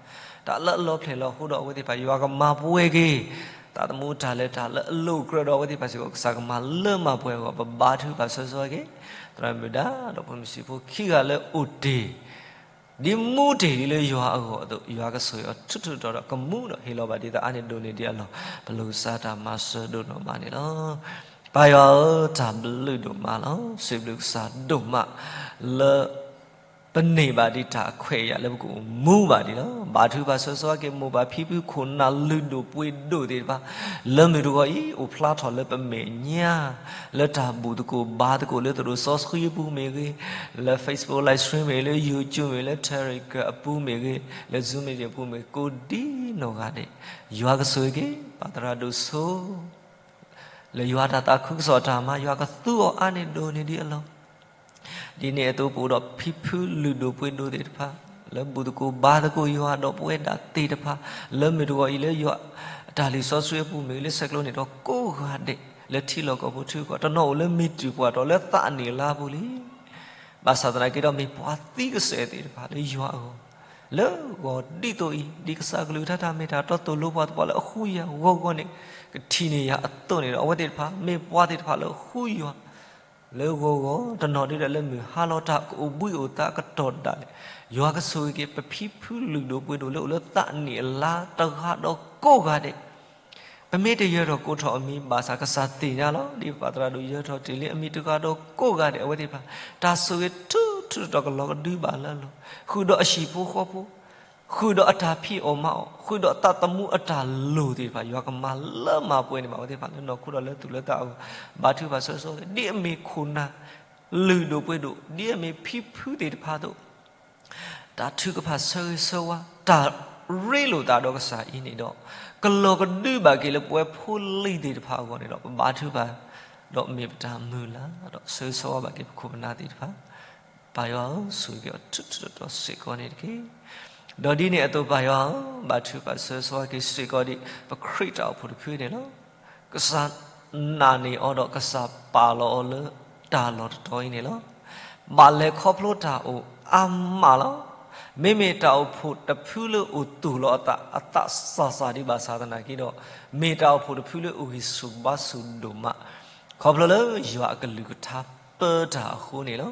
တၢ်လၢအလီၤဖျဲၣ်လီၤဃိဒီးအဝဲသ့ၣ်တဖၣ် ယွၤကမၤပှဲၤက့ၤ သးသမူတၢ်လဲၤတၢ်လၢအလိၣ်ကြၢးဒီးအဝဲသ့ၣ်တဖၣ်စ့ၢ်ကီး ကစၢ်ကမၤလၢမၤပှဲၤအဂီၢ် ပဘါထုကဖၣ်ဆၢဂ့ၤဆၢဝါက့ၤ သရၣ်မုၣ်ဒါ ဒီးဖိမုၣ်ဆံးဖိခံဂၤလၢအိၣ်တ့ၢ် ဒ်မူတ့ၢ်ဒ်လၢယွၤအဂီၢ်အသိး ယွၤကဆိၣ်ဂ့ၤအီၤထူထူတီၤတီၤ ကမူဒီးဟ့ၣ်လီၤဘၣ်ဒ်သိးအါန့ၢ်ဒိၣ်န့ၢ်ဒံးအလီၢ် ပလိၣ်ကစၢ်တၢ်မၤစၢၤဒိၣ်နီၢ်မးန့ၣ်လီၤ. ပၢ်ယွၤဧၢ, တၢ်ဘျုးဒိၣ်မးလီၤ. စံးဘျုးကစၢ်ဒိၣ်မးလၢ ပန့ၢ်ဘၣ်ဒံးတၢ်အခွဲးအယာ်လၢပကအိၣ်မူဘၣ်ဒံးလီၤ. ဘါထုကဖၣ်ဆၢဂ့ၤဆၢဝါက့ၤမိၢ်ပၢ်ဖံဖုခိၣ်နၢ်လုၢ်ဒိၣ်ပှ့ၤဒိၣ်သ့ၣ်တဖၣ် လၢမုၢ်တဂီၤအံၤ အိၣ်ဖျါထီၣ်လၢပမဲာ်ညါ လၢတၢ်ဘူၣ်သကိးဘါသကိးလၢသရိာ်စီဆှံအပူၤမ့ၢ်ဂ့ၤ, လၢ Facebook live stream မ့ၢ်ဂ့ၤ, လၢ YouTube မ့ၢ်ဂ့ၤ, လၢ Telegram အပူၤမ့ၢ်ဂ့ၤ, လၢ Zoom meeting အပူၤမ့ၢ်ဂ့ၤ, ကိးဒ်နီၢ်ဂၤဒဲး ယွၤကဆိၣ်ဂ့ၤက့ၤ ပၢ်သရၣ်ဒိၣ်စိ လၢယွၤတၢ်သးခုကစီၣ်တၢ်မၤ ယွၤကသူအီၤအါန့ၢ်ဒိၣ်န့ၢ်ဒံးအလီၢ် ဒ်န့ၣ်အသိးပအိၣ်ဒီးဖံဖုလုၢ်ဒိၣ်ပှ့ၤဒိၣ်သ့ၣ်တဖၣ် လၢဘူၣ်သကိးဘါသကိးယွၤဒီးပဝဲဒၣ်သ့ၣ်တဖၣ် လၢမုၢ်တဂီၤအံၤလၢယွၤအတၢ်လံာ်စီဆှံအပူၤမ့ၢ်ဂ့ၤ လၢဆဲးကျိးန့ၣ်ဒီးကိးဂၤဒဲး လၢထံလီၢ်ကီၢ်ပူၤထံကီၢ် တနီၤအိၣ်လၢမ့ၢ်တုၤပှၤတီၤလၢသးနံၣ်အလါပူၤလံ ဘၣ်ဆၣ်သနာ်က့ဒီး မ့ၢ်ပှၤသံကစဲးသ့ၣ်တဖၣ်လၢယွၤအဂီၢ် လၢဂီၤဒ်သိးအံၤ ဒ်ကစၢ်ကလုၢ်ကထါတၢ်မ့ၢ်တၢ်တီသိၣ်လိပှၤသပှၢ်လၢအဃုယၤဂီၤဂီၤန့ၣ် ကထံၣ်န့ၢ်ယၤအသိးန့ၣ်ဒီး အဝဲသ့ၣ်တဖၣ် မ့ၢ်ပှၤသ့ၣ်တဖၣ်လၢအဃုယွၤ လၢဂီၤဂီၤ တနီၤဒ်ဒီးလၢမုၢ်ဟါလီၤတၢ်ကအိၣ်ဘှံးအိၣ်သါကတီၢ်ဒၣ်လဲာ် ယွၤကဆိၣ်ဂ့ၤက့ၤ ပဖံဖုလုၢ်ဒိၣ်ပှ့ၤဒိၣ်လၢအိၣ်လၢသးနံၣ်အလါတဂၤဒီးကိးဂၤဒဲး ပမ့ၢ်တယၢၤထီၣ်ကိးထီၣ်အမံၤဘၣ်ဆၣ် ကစၢ်သ့ၣ်ညါလီၤ. ဒ်ပၢ်သရၣ်ဒိၣ်ယၢၤထီၣ်တ့ၢ်လံအမံၤတဂၤဒီးကိးဂၤဒဲး အဝဲသ့ၣ်တဖၣ် တၢ်ဆိၣ်ဂ့ၤထူထူတီၤတီၤကလီၤကဒုဘၣ်လၢအလီၢ် ဃုာ်ဒီးအဟံၣ်ဖိဃီဖိ ဃုာ်ဒီးအတၢ်ဖံးအီၣ်မၤအီၣ်, ဃုာ်ဒီးသးသမူအတၢ်လိၣ်သ့ၣ်တဖၣ်, ယွၤကမၤလၢမၤပှဲၤန့ၢ်ဘၣ်အဝဲသ့ၣ်တဖၣ်လၢနီၢ်ခိဒီးလၢသူၣ်လၢသးအဂီၢ်, ဘါထုကဖၣ်ဆၢဂ့ၤဆၢဝါက့ၤ ဒ်အမ့ၢ်ခိၣ်နၢ်လုၢ်ဒိၣ်ပှ့ၤဒိၣ်, ဒ်အမ့ၢ်ဖံဖုသ့ၣ်တဖၣ်အသိး တၢ်ထုကဖၣ်ဆၢဂ့ၤဆၢဝါ, တၢ်ရ့လိာ်သးဒီးကစၢ်အံၤန့ၣ်ဒီး, ကလီၤကဒုဘၣ်က့ၤလၢပဝဲဖိလံၤသ့ၣ်တဖၣ်အဂီၢ်န့ၣ်ဒီး ပဘါထုကဖၣ်, ဒီးမ့ၢ်ပတၢ်မုၢ်လၢ်ဒီးဆၢဂ့ၤဆၢဝါဘၣ်က့ၤပခိၣ်ပနၢ်သ့ၣ်တဖၣ်, ပၢ်ယွၤဧၢ, ဆိၣ်ဂ့ၤက့ၤအီၤထူထူတီတီစ့ၢ်ကီးန့ၣ်တက့ၢ်. ဒီးဒ်န့ၣ်အသိးပၢ်ယွၤဧၢ, ဘါထုကဖၣ်ဆၢဂ့ၤဆၢဝါက့ၤစ့ၢ်ကီးဒံး ပခရံာ်တၢ်အိၣ်ဖှိၣ်တဖုန့ၣ်လီၤ. ကစၢ်နာ်န့ၢ်အီၤဒီးကစၢ်ပာ်လီၤအီၤလၢတၢ်လီၢ်တတီၤအံၤန့ၣ်လီၤ. ဘၣ်လဲၤခီဖျိတၢ်အိၣ်အါမးလီၤ. မ့မ့ၢ်တၢ်အိၣ်ဖှိၣ်တဖုလၢအိၣ်သူၣ်လီၤအသးအသးစၢ်စၢ်ဒံးဘၣ်ဆၣ်သနာ်က့ဒီး, မ့ၢ်တၢ်အိၣ်ဖှိၣ်တဖုလၢအိၣ်ဂံၢ်ဆူၣ်ဘါဆူၣ်ဒိၣ်မး, ခီဖျိလၢယွၤအကလုၢ်ကထါပၢတၢ်အဃိန့ၣ်လီၤ.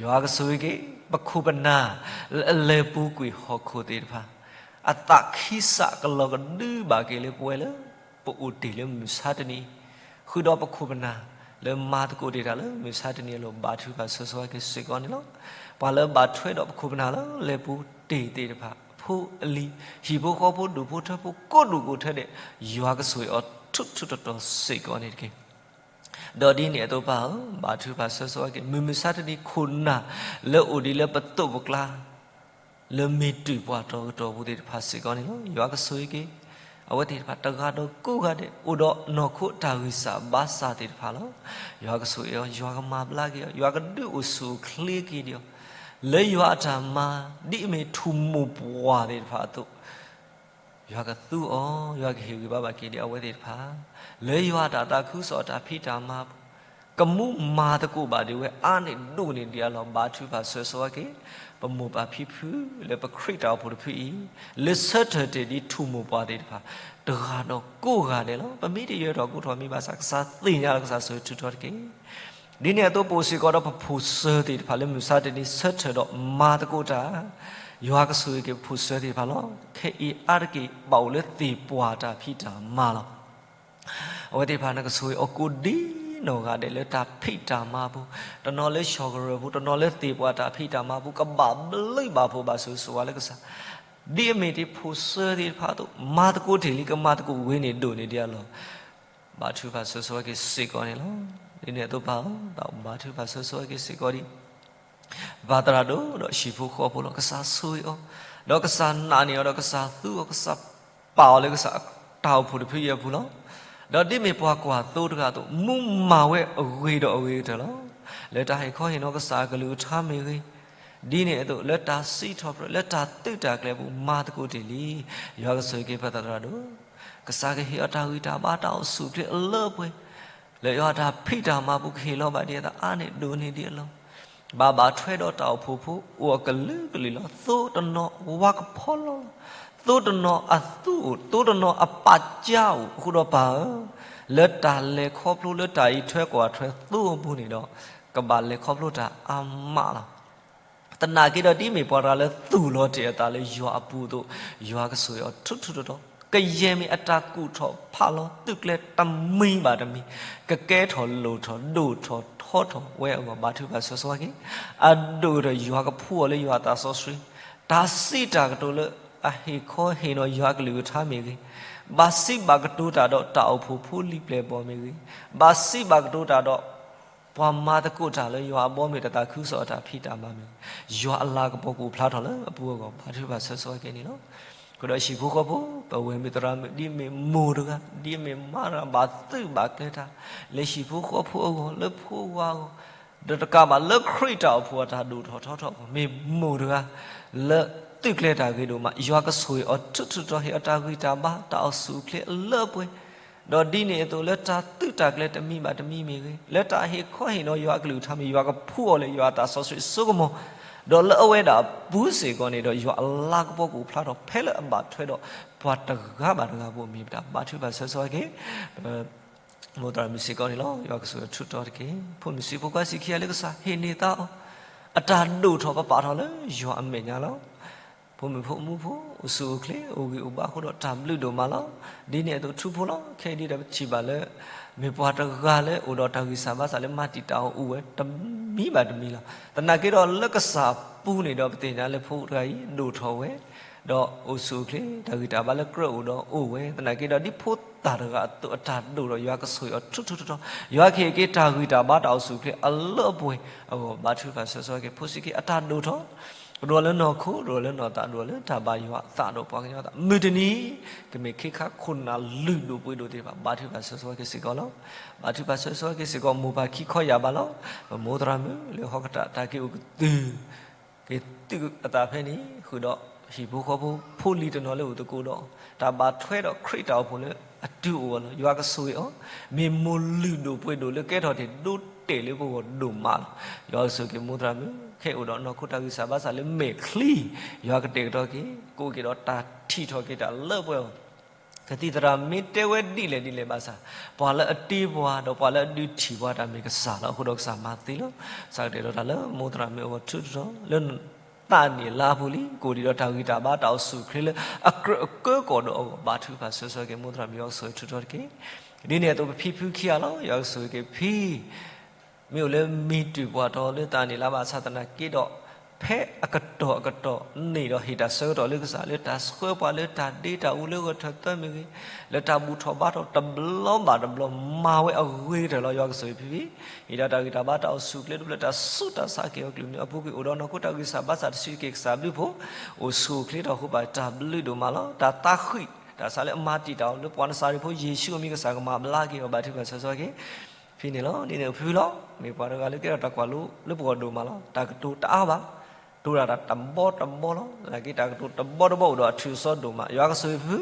ယွၤကဆိၣ်ဂ့ၤက့ၤ ပခိၣ်ပနၢ် လၢအလဲၤပူၤကွံာ်ဟီၣ်ခိၣ်သ့ၣ်တဖၣ်, အသးခံစးကလီၤကဒုဘၣ်က့ၤလၢပဝဲလၢ ပအိၣ်တ့ၢ်လၢမုၢ်မဆါတနံၤ, ဃုာ်ဒီးပခိၣ်ပနၢ် လၢမၤသကိးတ့ၢ်တၢ်လၢမုၢ်မဆါတနံၤအလိၤ ဘါထုကဖၣ်ဆၢဂ့ၤဆၢဝါက့ၤစ့ၢ်ကီးန့ၣ်လီၤ. ပှၤလၢဘၣ်ထွဲဒီးပခိၣ်ပနၢ်လၢလဲၤပူၤတ့ၢ်သ့ၣ်တဖၣ်, ဖိအလံၤ, ဟံၣ်ဖိဃီဖိဒူၣ်ဖိထၢဖိကိးဒူၣ်ကိးထၢဒဲး, ယွၤကဆိၣ်ဂ့ၤအီၤထူထူတီတီစ့ၢ်ကီးန့ၣ်တက့ၢ်. ဒီးဒ်န့ၣ်အသိးပၢ်ဧၢ, ဘါထုကဖၣ်ဆၢဂ့ၤဆၢဝါက့ၤ မုၢ်မဆါတနံၤခိၣ်နၢ် လၢအိၣ်ဒံးလၢပသိးပကျါ လၢမ့ၢ်တွံၢ်ပှၤတီၤကတီၤပူၤသ့ၣ်တဖၣ်စ့ၢ်ကီးန့ၣ်လီၤ. ယွၤကဆိၣ်ဂ့ၤက့ၤ အဝဲသ့ၣ်တဖၣ်တဂၤဒီးကိးဂၤဒဲး အိၣ်ဒီးနီၢ်ခိတၢ်ဂံၢ်စၢ်ဘါစၢ်သ့ၣ်တဖၣ်လီၤ. ယွၤကဆိၣ်ဂ့ၤအီၤ, ယွၤကမၤဘျါက့ၤအီၤ, ယွၤကဒုးအိၣ်ဆူၣ်အိၣ်ချ့က့ၤဒံးအီၤ, လၢယွၤအတၢ်မၤ ဒ်အမ့ၢ်ထူၣ်မိၢ်ပှၢ်သ့ၣ်တဖၣ်အသိး ယွၤကသူအီၤ, ယွၤကဟ့ၣ်ဂံၢ်ဘါဘၣ်က့ၤဒံးအဝဲသ့ၣ်တဖၣ်, လၢယွၤအတၢ်သးခုကစီၣ်အတၢ်ဖံးတၢ်မၤအပူၤ, ကမူမၤသကိးဘၣ်ဒံးဝဲအါန့ၢ်ဒိၣ်န့ၢ်ဒံးအလီၢ် ဘါထုကဖၣ်ဆၢဂ့ၤဆၢဝါက့ၤ ပမိၢ်ပၢ်ဖံဖု လၢပခရံာ်တၢ်အိၣ်ဖှိၣ်တဖုအံၤ လၢဆၢထၢၣ်တ့ၢ်ဒံးထူၣ်မိၢ်ပှၢ်သ့ၣ်တဖၣ် တဂၤဒီးကိးဂၤဒဲးလီၤ. ပမ့ၢ်တယၢၤထီၣ်ကိးထီၣ်မ့ၢ်ဘၣ်ဆၣ် ကစၢ်သ့ၣ်ညါလီၤ ကစၢ်ဆိၣ်ဂ့ၤထုးထီၣ်တက့ၢ်. ဒ်န့ၣ်အသိးပအိၣ်စ့ၢ်ကီးဒီးပဖိၣ်စၢၤသ့ၣ်တဖၣ်လၢမုၢ်မဆါတနံၤဆၢထၢၣ်ဒီးမၤသကိးတၢ်, ယွၤကဆိၣ်ဂ့ၤက့ၤပဖိၣ်စၢၤသ့ၣ်တဖၣ်လီၤ. ခဲအံၤအါတက့ၢ်ဘၣ်အိၣ်လၢသ့ၣ်ပှၢ်တၢ်ဖံးတၢ်မၤလီၤ. အဝဲသ့ၣ်တဖၣ်န့ၣ်ကဆိၣ်ဂ့ၤအီၤကိးဒ်နီၢ်ဂၤဒဲးလၢတၢ်ဖံးတၢ်မၤအပူၤ, တနီၤလၢဆှီၣ်ကရၢၢ်ပူၤ, တနီၤလၢသ့ၣ်ပှၢ်တၢ်ဖံးတၢ်မၤအပူၤ, ကဘၣ်ဘျုးဘၣ်ဖှိၣ်ဘၣ်ဆိၣ်ဂ့ၤဆိၣ်ဝါလၢကစၢ်, ဒ်အမ့ၢ်တ့ၢ်ဖိၣ်စၢၤသ့ၣ်တဖၣ်အသိး မၤသကိးတ့ၢ်လံ ကမၤသကိးဝဲန့ၢ်ဒိၣ်န့ၢ်ဒံးအလီၢ် ဘါထုကဖၣ်ဆၢဂ့ၤဆၢဝါက့ၤစ့ၢ်ကီးန့ၣ်လီၤ. ဒ်န့ၣ်အသိးပၢ်ဧၢ, ဘါထုကဖၣ်ဆၢဂ့ၤဆၢဝါက့ၤစ့ၢ်ကီးဒံး ပၢ်သရၣ်ဒိၣ်ဒီးဟံၣ်ဖိဃီဖိလီၤ. ကစၢ်ဆိၣ်ဂ့ၤအီၤ, ဒီးကစၢ်နာ်န့ၢ်အီၤ, ဒီးကစၢ်သူအီၤ, ကစၢ်ပာ်အီၤလၢကစၢ်တၢ်အိၣ်ဖှိၣ်တဖုအံၤအပူၤလီၤ. ဒီးဒ်မ့ၢ်ပှၤကွၢ်သိတဂၤအသိး မူမၤဝဲအဂ့ၤဒီးအဂ့ၤကတၢၢ်လီၤ. လၢတၢ်ဟ့ၣ်ခီဟ့ၣ်နီၤကစၢ်အကလုၢ်ကထါမ့ၢ်ဂ့ၤ, ဒ်န့ၣ်အသိး လၢတၢ်စံးထီၣ်ပတြၢၤ လၢတၢ်သုးတၢ်ကျဲၤအပူၤ မၤသကိးတ့ၢ်လံ. ယွၤကဆိၣ်ဂ့ၤက့ၤပၢ်သရၣ်ဒိၣ်, ကစၢ်ကဟ့ၣ်အီၤတၢ်ဂံၢ်တၢ်ဘါ တၢ်အိၣ်ဆူၣ်အိၣ်ချ့အလၢအပှဲၤ, လၢယွၤတၢ်ဖံးတၢ်မၤပူၤ ကဟ့ၣ်လီၤဘၣ်ဒံးအသးအါန့ၢ်ဒိၣ်န့ၢ်ဒံးအလီၢ်, ဘၣ်ဘၣ်ထွဲဒီးတၢ်အိၣ်ဖှိၣ်ဖိ အိၣ်အကလုာ်ကလုာ်လီၤ. သိတနီၤဝါကဖီလီၤလီၤ, သိတနီၤအသူအိၣ်, သိတနီၤအပာ်ကၢ်အိၣ်, အဃိဒီးပၢ်ဧၢ, လၢတၢ်လဲၤခီဖျိလၢတၢ်အံးထွဲကွၢ်ထွဲသိအပူၤန့ၣ်ဒီး ကဘၣ်လဲၤခီဖျိတၢ်အါမးလီၤ. သနာ်က့ဒီး ဒ်မ့ၢ်ပှၤတဂၤလၢသူၣ်လီၤတ့ၢ်အသးလၢယွၤအပူၤအသိး, ယွၤကဆိၣ်ဂ့ၤအီၤထူထူတီတီ, ကယဲၢ်မ့ၢ်အတၢ်ကူၣ်ထီၣ်ဖးလီၤသုးကျဲၤတမံၤဘၣ်တမံၤ, ကကဲထီၣ်လိၣ်ထီၣ်ဒိၣ်ထီၣ်ထီထီၣ်ဝဲအဂီၢ် ဘါထုကဖၣ်ဆၢဂ့ၤဆၢဝါက့ၤ, အဒိၣ်ကတၢၢ် ယွၤကဖှူအီၤလၢယွၤအသးစီဆှံ, တၢ်စံးတၢ်ကတိၤလၢအဟ့ၣ်ခီဟ့ၣ်နီၤယွၤအကလုၢ်ကထါမ့ၢ်ဂ့ၤ, ဘၣ်စံးဘၣ်ကတိၤတၢ်ဒီးတၢ်အိၣ်ဖှိၣ်ဖိလံၤပျဲၢ်ဘီၣ်မ့ၢ်ဂ့ၤ, ဘၣ်စံးဘၣ်ကတိၤတၢ်ဒီး ပှၤမၤသကိးတၢ်လၢယွၤအဘီအမုၢ်တၢ်သးခုကစီၣ်အတၢ်ဖံးတၢ်မၤမ့ၢ်ဂ့ၤ, ယွၤအလၤကပီၤကအိၣ်ဖျါထီၣ်လၢအပူၤအဂီၢ် ဘါထုကဖၣ်ဆၢဂ့ၤဆၢဝါက့ၤန့ၣ်လီၤ. အဃိဒီးဟံၣ်ဖိဃီဖိ ပဝဲၢ်မုၣ်သရၣ်မုၣ် ဒ်မ့ၢ်မိၢ်တဂၤ ဒ်မ့ၢ်မါတဂၤ ဘၣ်သုးဘၣ်ကျဲၤတၢ် လၢဟံၣ်ဖိဃီဖိအဂီၢ် လၢဖိဝၤအဂီၢ်, ဒီးတကးဘၣ်လၢခရံာ်တၢ်အိၣ်ဖှိၣ်အတၢ်ဒိၣ်ထီၣ်ထီထီၣ်အဂီၢ် မ့ၢ်မိၢ်တဂၤ လၢသုးကျဲၤတၢ်ဂ့ၤဒိၣ်မး ယွၤကဆိၣ်ဂ့ၤအီၤထူထူတီတီ ဟ့ၣ်အီၤတၢ်ဂံၢ်တၢ်ဘါ တၢ်အိၣ်ဆူၣ်အိၣ်ချ့အလၢအပှဲၤ, ဒီးဒ်န့ၣ်အသိး လၢတၢ်သုးတၢ်ကျဲၤတမံၤဘၣ်တမံၤမ့ၢ်ဂ့ၤ, လၢတၢ်ဟ့ၣ်ခီဟ့ၣ်နီၤယွၤအကလုၢ်ကထါမ့ၢ် ယွၤကဖှူအီၤလၢယွၤအသးစီဆှံအစိကမီၤ, ဒီးလၢအဝဲဒၣ်အပူၤစ့ၢ်ကီးန့ၣ်ဒီး ယွၤအလၤကပီၤကအိၣ်ဖျါထီၣ် ဖဲလၢအဘၣ်ထွဲဒီးပှၤတဂၤဘၣ်တဂၤအပူၤ မ့ၢ်ပတၢ်ဘါထုကဖၣ်ဆၢဂ့ၤဆၢဝါက့ၤ မိၢ်သရၣ်မုၣ်စ့ၢ်ကီးန့ၣ်လီၤ. ယွၤကဆိၣ်ဂ့ၤထူထီတီတက့ၢ်. ဖိမုၣ်ဆံးဖိခွါဆံးခံဂၤလၢကစၢ် ဟ့ၣ်န့ၢ်သးအီၤ အတၢ်ဒိၣ်ထီၣ်ပပာ်ထီၣ်လၢယွၤအမဲာ်ညါလီၤ. ဖိမုၣ်ဖိမုၣ်ဖိ အိၣ်ဆူၣ်အိၣ်ချ့ အိၣ်ဂံၢ်အိၣ်ဘါအဃိဒီး တၢ်ဘျုးဒိၣ်မးလီၤ. ဒ်န့ၣ်အသိးထူဖိလီၤ. ခဲအံၤဒ်ဒီးပထံၣ်ဘၣ်လၢ မ့ၢ်ပှၤတဂၤလၢအိၣ်ဒီးတၢ်ဂံၢ်စၢ်ဘါစၢ်လၢမၤတံာ်တာ်အီၤအိၣ်ဝဲတမံၤဘၣ်တမံၤလီၤ. သနာ်က့ဒီးလၢကစၢ်အပူၤန့ၣ်ဒီး ပသ့ၣ်ညါလၢဖိတဂၤအံၤဒိၣ်ထီၣ်ဝဲ, ဒီးအိၣ်ဆူၣ်အိၣ်ချ့ တၢ်ဂံၢ်တၢ်ဘါလၢကြၢးအိၣ်ဒီးအိၣ်ဝဲ သနာ်က့ဒီး ဒ်ဖိသၣ်တဂၤအသိးအတၢ်ဒိၣ်ဒီး ယွၤကဆိၣ်ဂ့ၤအီၤထူထူတီတီ, ယွၤကဟ့ၣ်က့ၤတၢ်ဂံၢ်တၢ်ဘါတၢ်အိၣ်ဆူၣ်အိၣ်ချ့အလၢအပှဲၤအဂီၢ် ဘါထုကဖၣ်ဆၢဂ့ၤဆၢဝါက့ၤ ဖိဆံးက့ၤအတၢ်ဒိၣ်ထီၣ် ကဒိၣ်လၢနီၢ်ခိ ဒိၣ်လၢနီၢ်သး ဒိၣ်လၢတၢ်ဘၣ်ယွၤအသးဒီးပှၤကညီအသး မုၢ်တနံၤ ကမ့ၢ်ခ့ခါခိၣ်နၢ်လုၢ်ဒိၣ်ပှ့ၤဒိၣ်သ့ၣ်တဖၣ် ဘါထုကဖၣ်ဆၢဂ့ၤဆၢဝါက့ၤစ့ၢ်ကီးလီၤ. ဘါထုကဖၣ်ဆၢဂ့ၤဆၢဝါက့ၤစ့ၢ်ကီး မိၢ်ပၢ်ခံခီယာ်ဘးလီၤ. ပမိၢ်သရၣ်မုၣ်လၢဟီၣ်ခိၣ်တၢ် တၢ်က့ၤအိၣ်ကတုၤ က့ၤတုၤအသးဖဲန့ၣ် ဃုာ်ဒီးဟံၣ်ဖိဃီဖိ ဖိလံၤတနီၤလၢအိၣ်သကိးဒီး တၢ်ဘၣ်ထွဲဒီးခရံာ်တၢ်အိၣ်ဖှိၣ်လၢအတုၤအိၣ်အလီၢ် ယွၤကဆိၣ်ဂ့ၤအီၤ မ့ၢ်မိၢ်လုၢ်ဒိၣ်ပှ့ၤဒိၣ်လၢကဲထီၣ်တ့ၢ်ဒိးတဲာ်လၢပဂီၢ်ဒိၣ်မးလီၤ. ယွၤကဆိၣ်ဂ့ၤက့ၤမိၢ်သရၣ်မုၣ် ခဲအံၤအိၣ်ဒီးနီၢ်ခိတၢ်ဂံၢ်စၢ်ဘါစၢ်လၢမဲာ်ချံ ယွၤကတဲာ်ကတီၤက့ၤ ကအိၣ်က့ၤဒီးတၢ်ထံၣ်ထီၣ်က့ၤတၢ်လၢပှဲၤအဂီၢ် ကသံၣ်သရၣ်မ့ၢ်တဲဝဲဒ်လဲၣ်ဒ်လဲၣ်ဘၣ်ဆၣ် ပှၤလၢအတ့ပှၤ ဒီးပှၤလၢအဒုးထံၣ်ပှၤတၢ်မ့ၢ်ကစၢ်လီၤ. အဃိဒီးကစၢ်မၤသ့လီၤ. ကစၢ်ကတဲာ်ကတီၤတၢ်လၢမိၢ်သရၣ်မုၣ်အဂီၢ်ထူထူတီတီ လၢသးန့ၣ်လါပူၤလံ ကအိၣ်ဒံးဒီးတၢ်ဂံၢ်တၢ်ဘါတၢ်အိၣ်ဆူၣ်အိၣ်ချ့လၢအကြၢးအကၢကီၢ်ဒီးအဂီၢ် ဘါထုကဖၣ်ဆၢဂ့ၤဆၢဝါက့ၤမိၢ်သရၣ်မုၣ် ယွၤကဆိၣ်ဂ့ၤထူထူတီတီတက့ၢ်. ဒ်န့ၣ်အသိးပဖံဖုခံဂၤလီၤ. ယွၤကဆိၣ်ဂ့ၤက့ၤဖံ မ့ၢ်အိၣ်လၢမံၤတုၤပှၤတီၤလၢသးန့ၣ်လါဘၣ်ဆၣ်သနာ်က့ဒီး ဖဲအကတီၢ်အကတီၢ်န့ၣ်ဒီးဟ့ၣ်တၢ်ဆၢကတီၢ်လၢကစၢ်လၢတၢ်ဆှၢပှၤလၢတၢ်ဒ့တၢ်အူလၢဂဲၤထၢၣ်သၢမ့ၢ်ဂ့ၤ, လၢတၢ်ဘူၣ်ထီၣ်ဘါထီၣ်တဘျီဘၣ်တဘျီ မၤဝဲအဂ့ၤကတၢၢ်လီၤ. ယွၤကဆိၣ်ဂ့ၤဖံဖံ ဟ့ၣ်ဒီးတၢ်ဂံၢ်တၢ်ဘါတၢ်အိၣ်ဆူၣ်အိၣ်ချ့ ဒိးဘျၢတၢ်ဆူးတၢ်ဆါက့ၤအီၤကလုၢ်မ့ၢ်အပူၤကွံာ် အိၣ်ဒီးနီၢ်ခိတၢ်ဂံၢ်စၢ်ဘါစၢ်တဆံးက့ၤကစၢ်ဘျုးဖှိၣ် အိၣ်ဆူၣ်အိၣ်ချ့ထီၣ်ဃုာ်ဘၣ်တၢ်ဘျုးဒိၣ်မးလီၤ. တၢ်သးဃံး တၢ်ဆါလၢအမၤတံာ်တာ်အီၤလၢပှၤနစၤရ့းဖိယ့ၣ်ၡူးအမံၤ ကစၢ်ကမၤဘျါက့ၤအီၤ ဘါထုကဖၣ်ဆၢဂ့ၤဆၢဝါက့ၤ ဖံန့ၣ်လီၤ. ဒ်န့ၣ်အဖုလီၤ. မ့ၢ်ပှၤတဂၤလၢကဲထီၣ်တၢ်ကွၢ်လိလၢပဂီၢ်ဒိၣ်မးလီၤ. တၢ်ကတိၤတအါဘၣ်. တိၤတၢ်တဘီတဘီလီၤ. သနာ်က့တၢ်ကတိၤတဘီတဘီအိၣ်ဒီးအထုးအစီဒိၣ်မး. ယွၤကဆိၣ်ဂ့ၤဖု,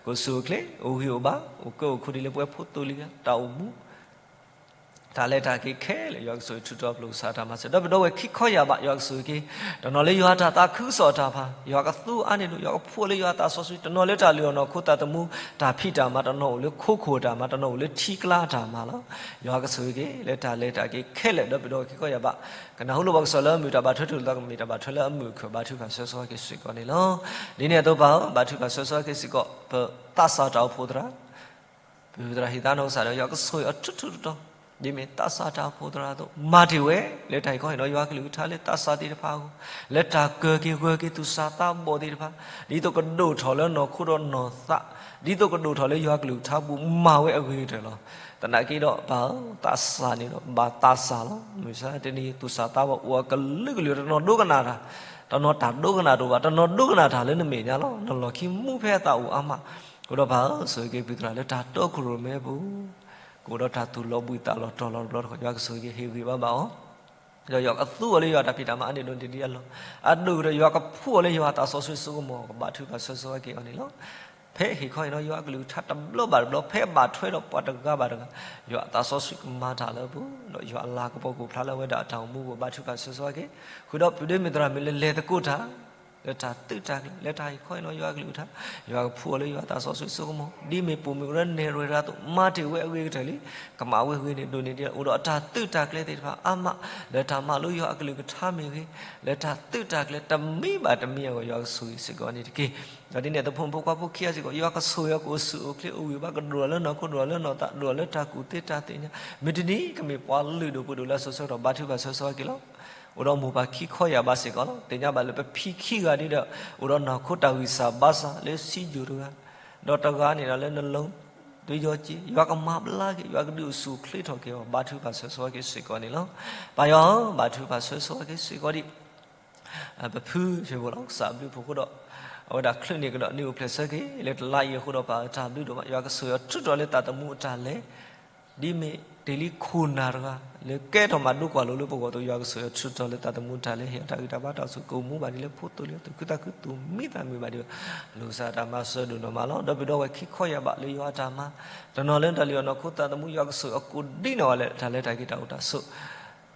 ကအိၣ်ဆူၣ်အိၣ်ချ့, အိၣ်ဂံၢ်အိၣ်ဘါ, အိၣ်ကၢအိၣ်ခိးဒ်လၢပဝဲဖိသိလံၤ, တၢ်အိၣ်မူ တၢ်လဲၤတၢ်က့ၤခဲလၢာ် ယွၤကဆိၣ်ဂ့ၤထုးထီၣ်ပလိာ်ကစၢ်တၢ်မၤစၢၤ ဒီပုၢ်ဒီဝဲၢ်ခံခီယာ်ဘး ယွၤကဆိၣ်ဂ့ၤက့ၤ တနီၤလၢယွၤတၢ်သးခုကစီၣ်တၢ်ဖး ယွၤကသူအါန့ၢ်ဒိၣ် ယွၤကဖှီၣ်လၢယွၤအသးစီဆှံ တနီၤလၢတၢ်လုၢ်အီၣ်နီၢ်ခိသးသမူ တၢ်ဖံးတၢ်မၤ တနီၤအိၣ်လၢခိခိၣ်တၢ်မၤ တနီၤအိၣ်လၢထံကျါတၢ်မၤလီၤ. ယွၤကဆိၣ်ဂ့ၤက့ၤ လၢတၢ်လဲၤတၢ်က့ၤခဲလၢာ် ဒီပုၢ်ဒီဝဲၢ်ခံခီယာ်ဘး ကနၢ်ဟူလိာ်ပှၤကစီၣ်လၢအမုာ်တၢ်ဘၣ်ထွဲတလိာ်သးကမ့ၢ်တၢ်ဘၣ်ထွဲလၢအမုာ်အခၢၣ် ဘါထုကဖၣ်ဆၢဂ့ၤဆၢဝါက့ၤစ့ၢ်ကီးန့ၣ်လီၤ. ဒ်န့ၣ်အသိးပၢ်ဧၢ ဘါထုကဖၣ်ဆၢဂ့ၤဆၢဝါက့ၤစ့ၢ်ကီး ပသးစၢ်တၢ်အိၣ်ဖှိၣ်သရၣ် ပုၢ်သရၣ်ဟံသးနီၢ်ကစၢ်ဒီး ယွၤကဆိၣ်ဂ့ၤအီၤထူထူတီတီ ဒ်မ့ၢ်သးစၢ်တၢ်အိၣ်ဖှိၣ်သရၣ်အသိး မၤတ့ၢ်ဝဲ လၢတၢ်ဟ့ၣ်ခီဟ့ၣ်နီၤယွၤကလုၢ်ကထါလၢသးစၢ်သ့ၣ်တဖၣ်အဂီၢ် လၢတၢ်ကၢၤက့ၤဂၢၤက့ၤသူၣ်စၢ်သးဘီၣ်သ့ၣ်တဖၣ် ဒ်သိးကဒိၣ်ထီၣ်လၢနီၢ်ခိဒီးနီၢ်သး ဒ်သိးကဒိၣ်ထီၣ်လၢယွၤကလုၢ်ကထါပူၤ မၤဝဲအဂ့ၤကတၢၢ်လီၤ. သနာ်က့ဒီးပၢ်ဧၢ သးစၢ်န့ၣ်ဒီး ဘၣ်သးစၢ်လီၤ. မုၢ်ဆါတနံၤ သူၣ်စၢ်သးဘီၣ်အိၣ်အကလုာ်ကလုာ် တနီၤဒိကနၣ်တၢ် တနီၤတၢ်ဒိကနၣ်တအိၣ်ဘၣ် တနီၤဒိကနၣ်တၢ်လၢနမဲာ်ညါလီၤ. နလီၢ်ခံမူဖဲအသးအိၣ်အါမး အဃိဒီးပၢ်ဧၢ ဆိၣ်ဂ့ၤက့ၤပုၢ်သရၣ်လၢတၢ်တီခိၣ်ရိၣ်မဲအပူၤ ကအိၣ်ဒီးတၢ်သူၣ်လီၤဘှံးသးလီၤတီၤလီၤတဘျီတခီၣ် ယွၤကဆိၣ်ဂ့ၤက့ၤဟ့ၣ်ဂံၢ်ဘါဘၣ်အီၤ ဒီးယွၤကသူအီၤလၢယွၤတၢ်ဖံးတၢ်မၤအါန့ၢ်ဒိၣ်န့ၢ်ဒံးအလီၢ် အဒိၣ်ကဒီးယွၤကဖှူအီၤလၢယွၤအသးစီဆှံစိကမီၤ ကဘါထုကဖၣ်ဆၢဂ့ၤဆၢဝါက့ၤအီၤန့ၣ်လီၤ. ဖဲဟ့ၣ်ခီဟ့ၣ်နီၤယွၤအကလုၢ်ကထါတဘျီဘၣ်တဘျီ ဖဲဘၣ်ထွဲဒီးပှၤတဂၤဘၣ်တဂၤ ယွၤအသးစီဆှံကမၤတၢ်လၢအပူၤ ဒီးယွၤအလၤကပီၤကအိၣ်ဖျါလၢအဝဲဒၣ်အတၢ်အိၣ်မူအပူၤ ဘါထုကဖၣ်ဆၢဂ့ၤဆၢဝါက့ၤ ဃုာ်ဒီးပုၢ်ဒ့မုၣ်သရၣ်မုၣ်လၢလဲၤသကိးတၢ် လၢတၢ်သုးတၢ်ကျဲၤ လၢတၢ်ဟ့ၣ်ခီဟ့ၣ်နီၤယွၤအကလုၢ်ကထါ ယွၤကဖှူအီၤလၢယွၤအသးစီဆှံစိကမီၤ ဒ်မ့ၢ်ပိာ်မုၣ်ကရၢနဲၣ်ရွဲၣ်တဂၤအသိး မၤတ့ၢ်ဝဲအဂ့ၤကတၢၢ်လံ ကမၤဝဲဂ့ၤန့ၢ်ဒိၣ်န့ၢ်ဒံး အိၣ်ဒီးအတၢ်သုးတၢ်ကျဲၤသ့ၣ်တဖၣ်အါမး လၢတၢ်မၤလိယွၤအကလုၢ်ကထါမ့ၢ်ဂ့ၤ လၢတၢ်သုးတၢ်ကျဲၤတမံၤဘၣ်တမံၤအဂီၢ် ယွၤကဆိၣ်ဂ့ၤစ့ၢ်ကီးန့ၣ်တက့ၢ်. ဒီးဒ်န့ၣ်အသိးဖိမုၣ်ဖိခွါဖိခံဂၤစ့ၢ်ကီး ယွၤကဆိၣ်ဂ့ၤအီၤကအိၣ်ဆူၣ်အိၣ်ချ့အိၣ်ဂံၢ်ဘါ ကဒိၣ်လၢနီၢ်ခိ ဒိၣ်လၢနီၢ်သး ဒိၣ်လၢတၢ်ကူၣ်သ့တၢ်သ့ၣ်ညါ မုၢ်တနံၤကမ့ၢ်ပှၤလုၢ်ဒိၣ်ပှ့ၤဒိၣ်လၢအစိၤဆၢကတီၢ် ဘါထုကဖၣ်ဆၢဂ့ၤဆၢဝါက့ၤလီၤ. အိၣ်ဒီးမိၢ်ပၢ်ခံခီယာ်ဘးစ့ၢ်ကီးလီၤ. သ့ၣ်ညါဘၣ်လၢပဖံခံဂၤဒ်ဒီး အိၣ်ဒီးနီၢ်ခိတၢ်ဂံၢ်စၢ်ဘါစၢ်လၢစံယိၣ်တဂၤ ဒီးတဂၤန့ၣ်ဒီးလၢနလိၤ ဒုယီက့ ယွၤကမၤဘျါက့ၤ ယွၤကဒုးအိၣ်ဆူၣ်အိၣ်ချ့ထီၣ်က့ၤအီၤ ဘါထုကဖၣ်ဆၢဂ့ၤဆၢဝါက့ၤစ့ၢ်ကီးန့ၣ်လီၤ. ပၢ်ယွၤဧၢ ဘါထုကဖၣ်ဆၢဂ့ၤဆၢဝါက့ၤစ့ၢ်ကီးဒံး ပဖုဆၢဖိလီၤ ကစၢ်ဘျုးဖှိၣ်ဃိဒီး အဝဲဒၣ်ချုးန့ၢ်ကဒီးနံၣ်အိၣ်ဖျဲၣ်ဆၢက့ၤ လၢတလါအံၤအဃိဒီး ပၢ်တၢ်ဘျုးဒိၣ်မး ယွၤကဆိၣ်ဂ့ၤအီၤထုးထီၣ်လၢသးသမူအတၢ်လဲၤ ဒ်မ့ၢ်တ့ၢ်လံခိၣ်နၢ်တဂၤ လၢကဲထီၣ်မးဒိကွၢ်လိလၢပဂီၢ်အသိး ယွၤကဆိၣ်ဂ့ၤအီၤထုးထီၣ်လၢသးသမူအတၢ်လဲၤ ဟ့ၣ်အီၤတၢ်ဂံၢ်တၢ်ဘါတၢ်အိၣ်ဆူၣ် ကအိၣ်မူဘၣ်ဒ်လၢဖိသိလံၤ သူၣ်ခုသးခုသူၣ်မံသးမုာ်ဘၣ်ဒ် ပလိၣ်ကစၢ်တၢ်မၤစၢၤဒိၣ်နီၢ်မးလီၤ. ဒီပုၢ်ဒီဝဲၢ်ခံခီယာ်ဘးလၢယွၤအတၢ်မၤ တနီၤလၢတၢ်လုၢ်အီၣ်နီၢ်ခိသးသမူ ယွၤကဆိၣ်ဂ့ၤအီၤကိးဒံနီၢ်ဂၤလၢာ် တၢ်လဲၤတၢ်က့ၤတၢ်အိၣ်တၢ်ဆိး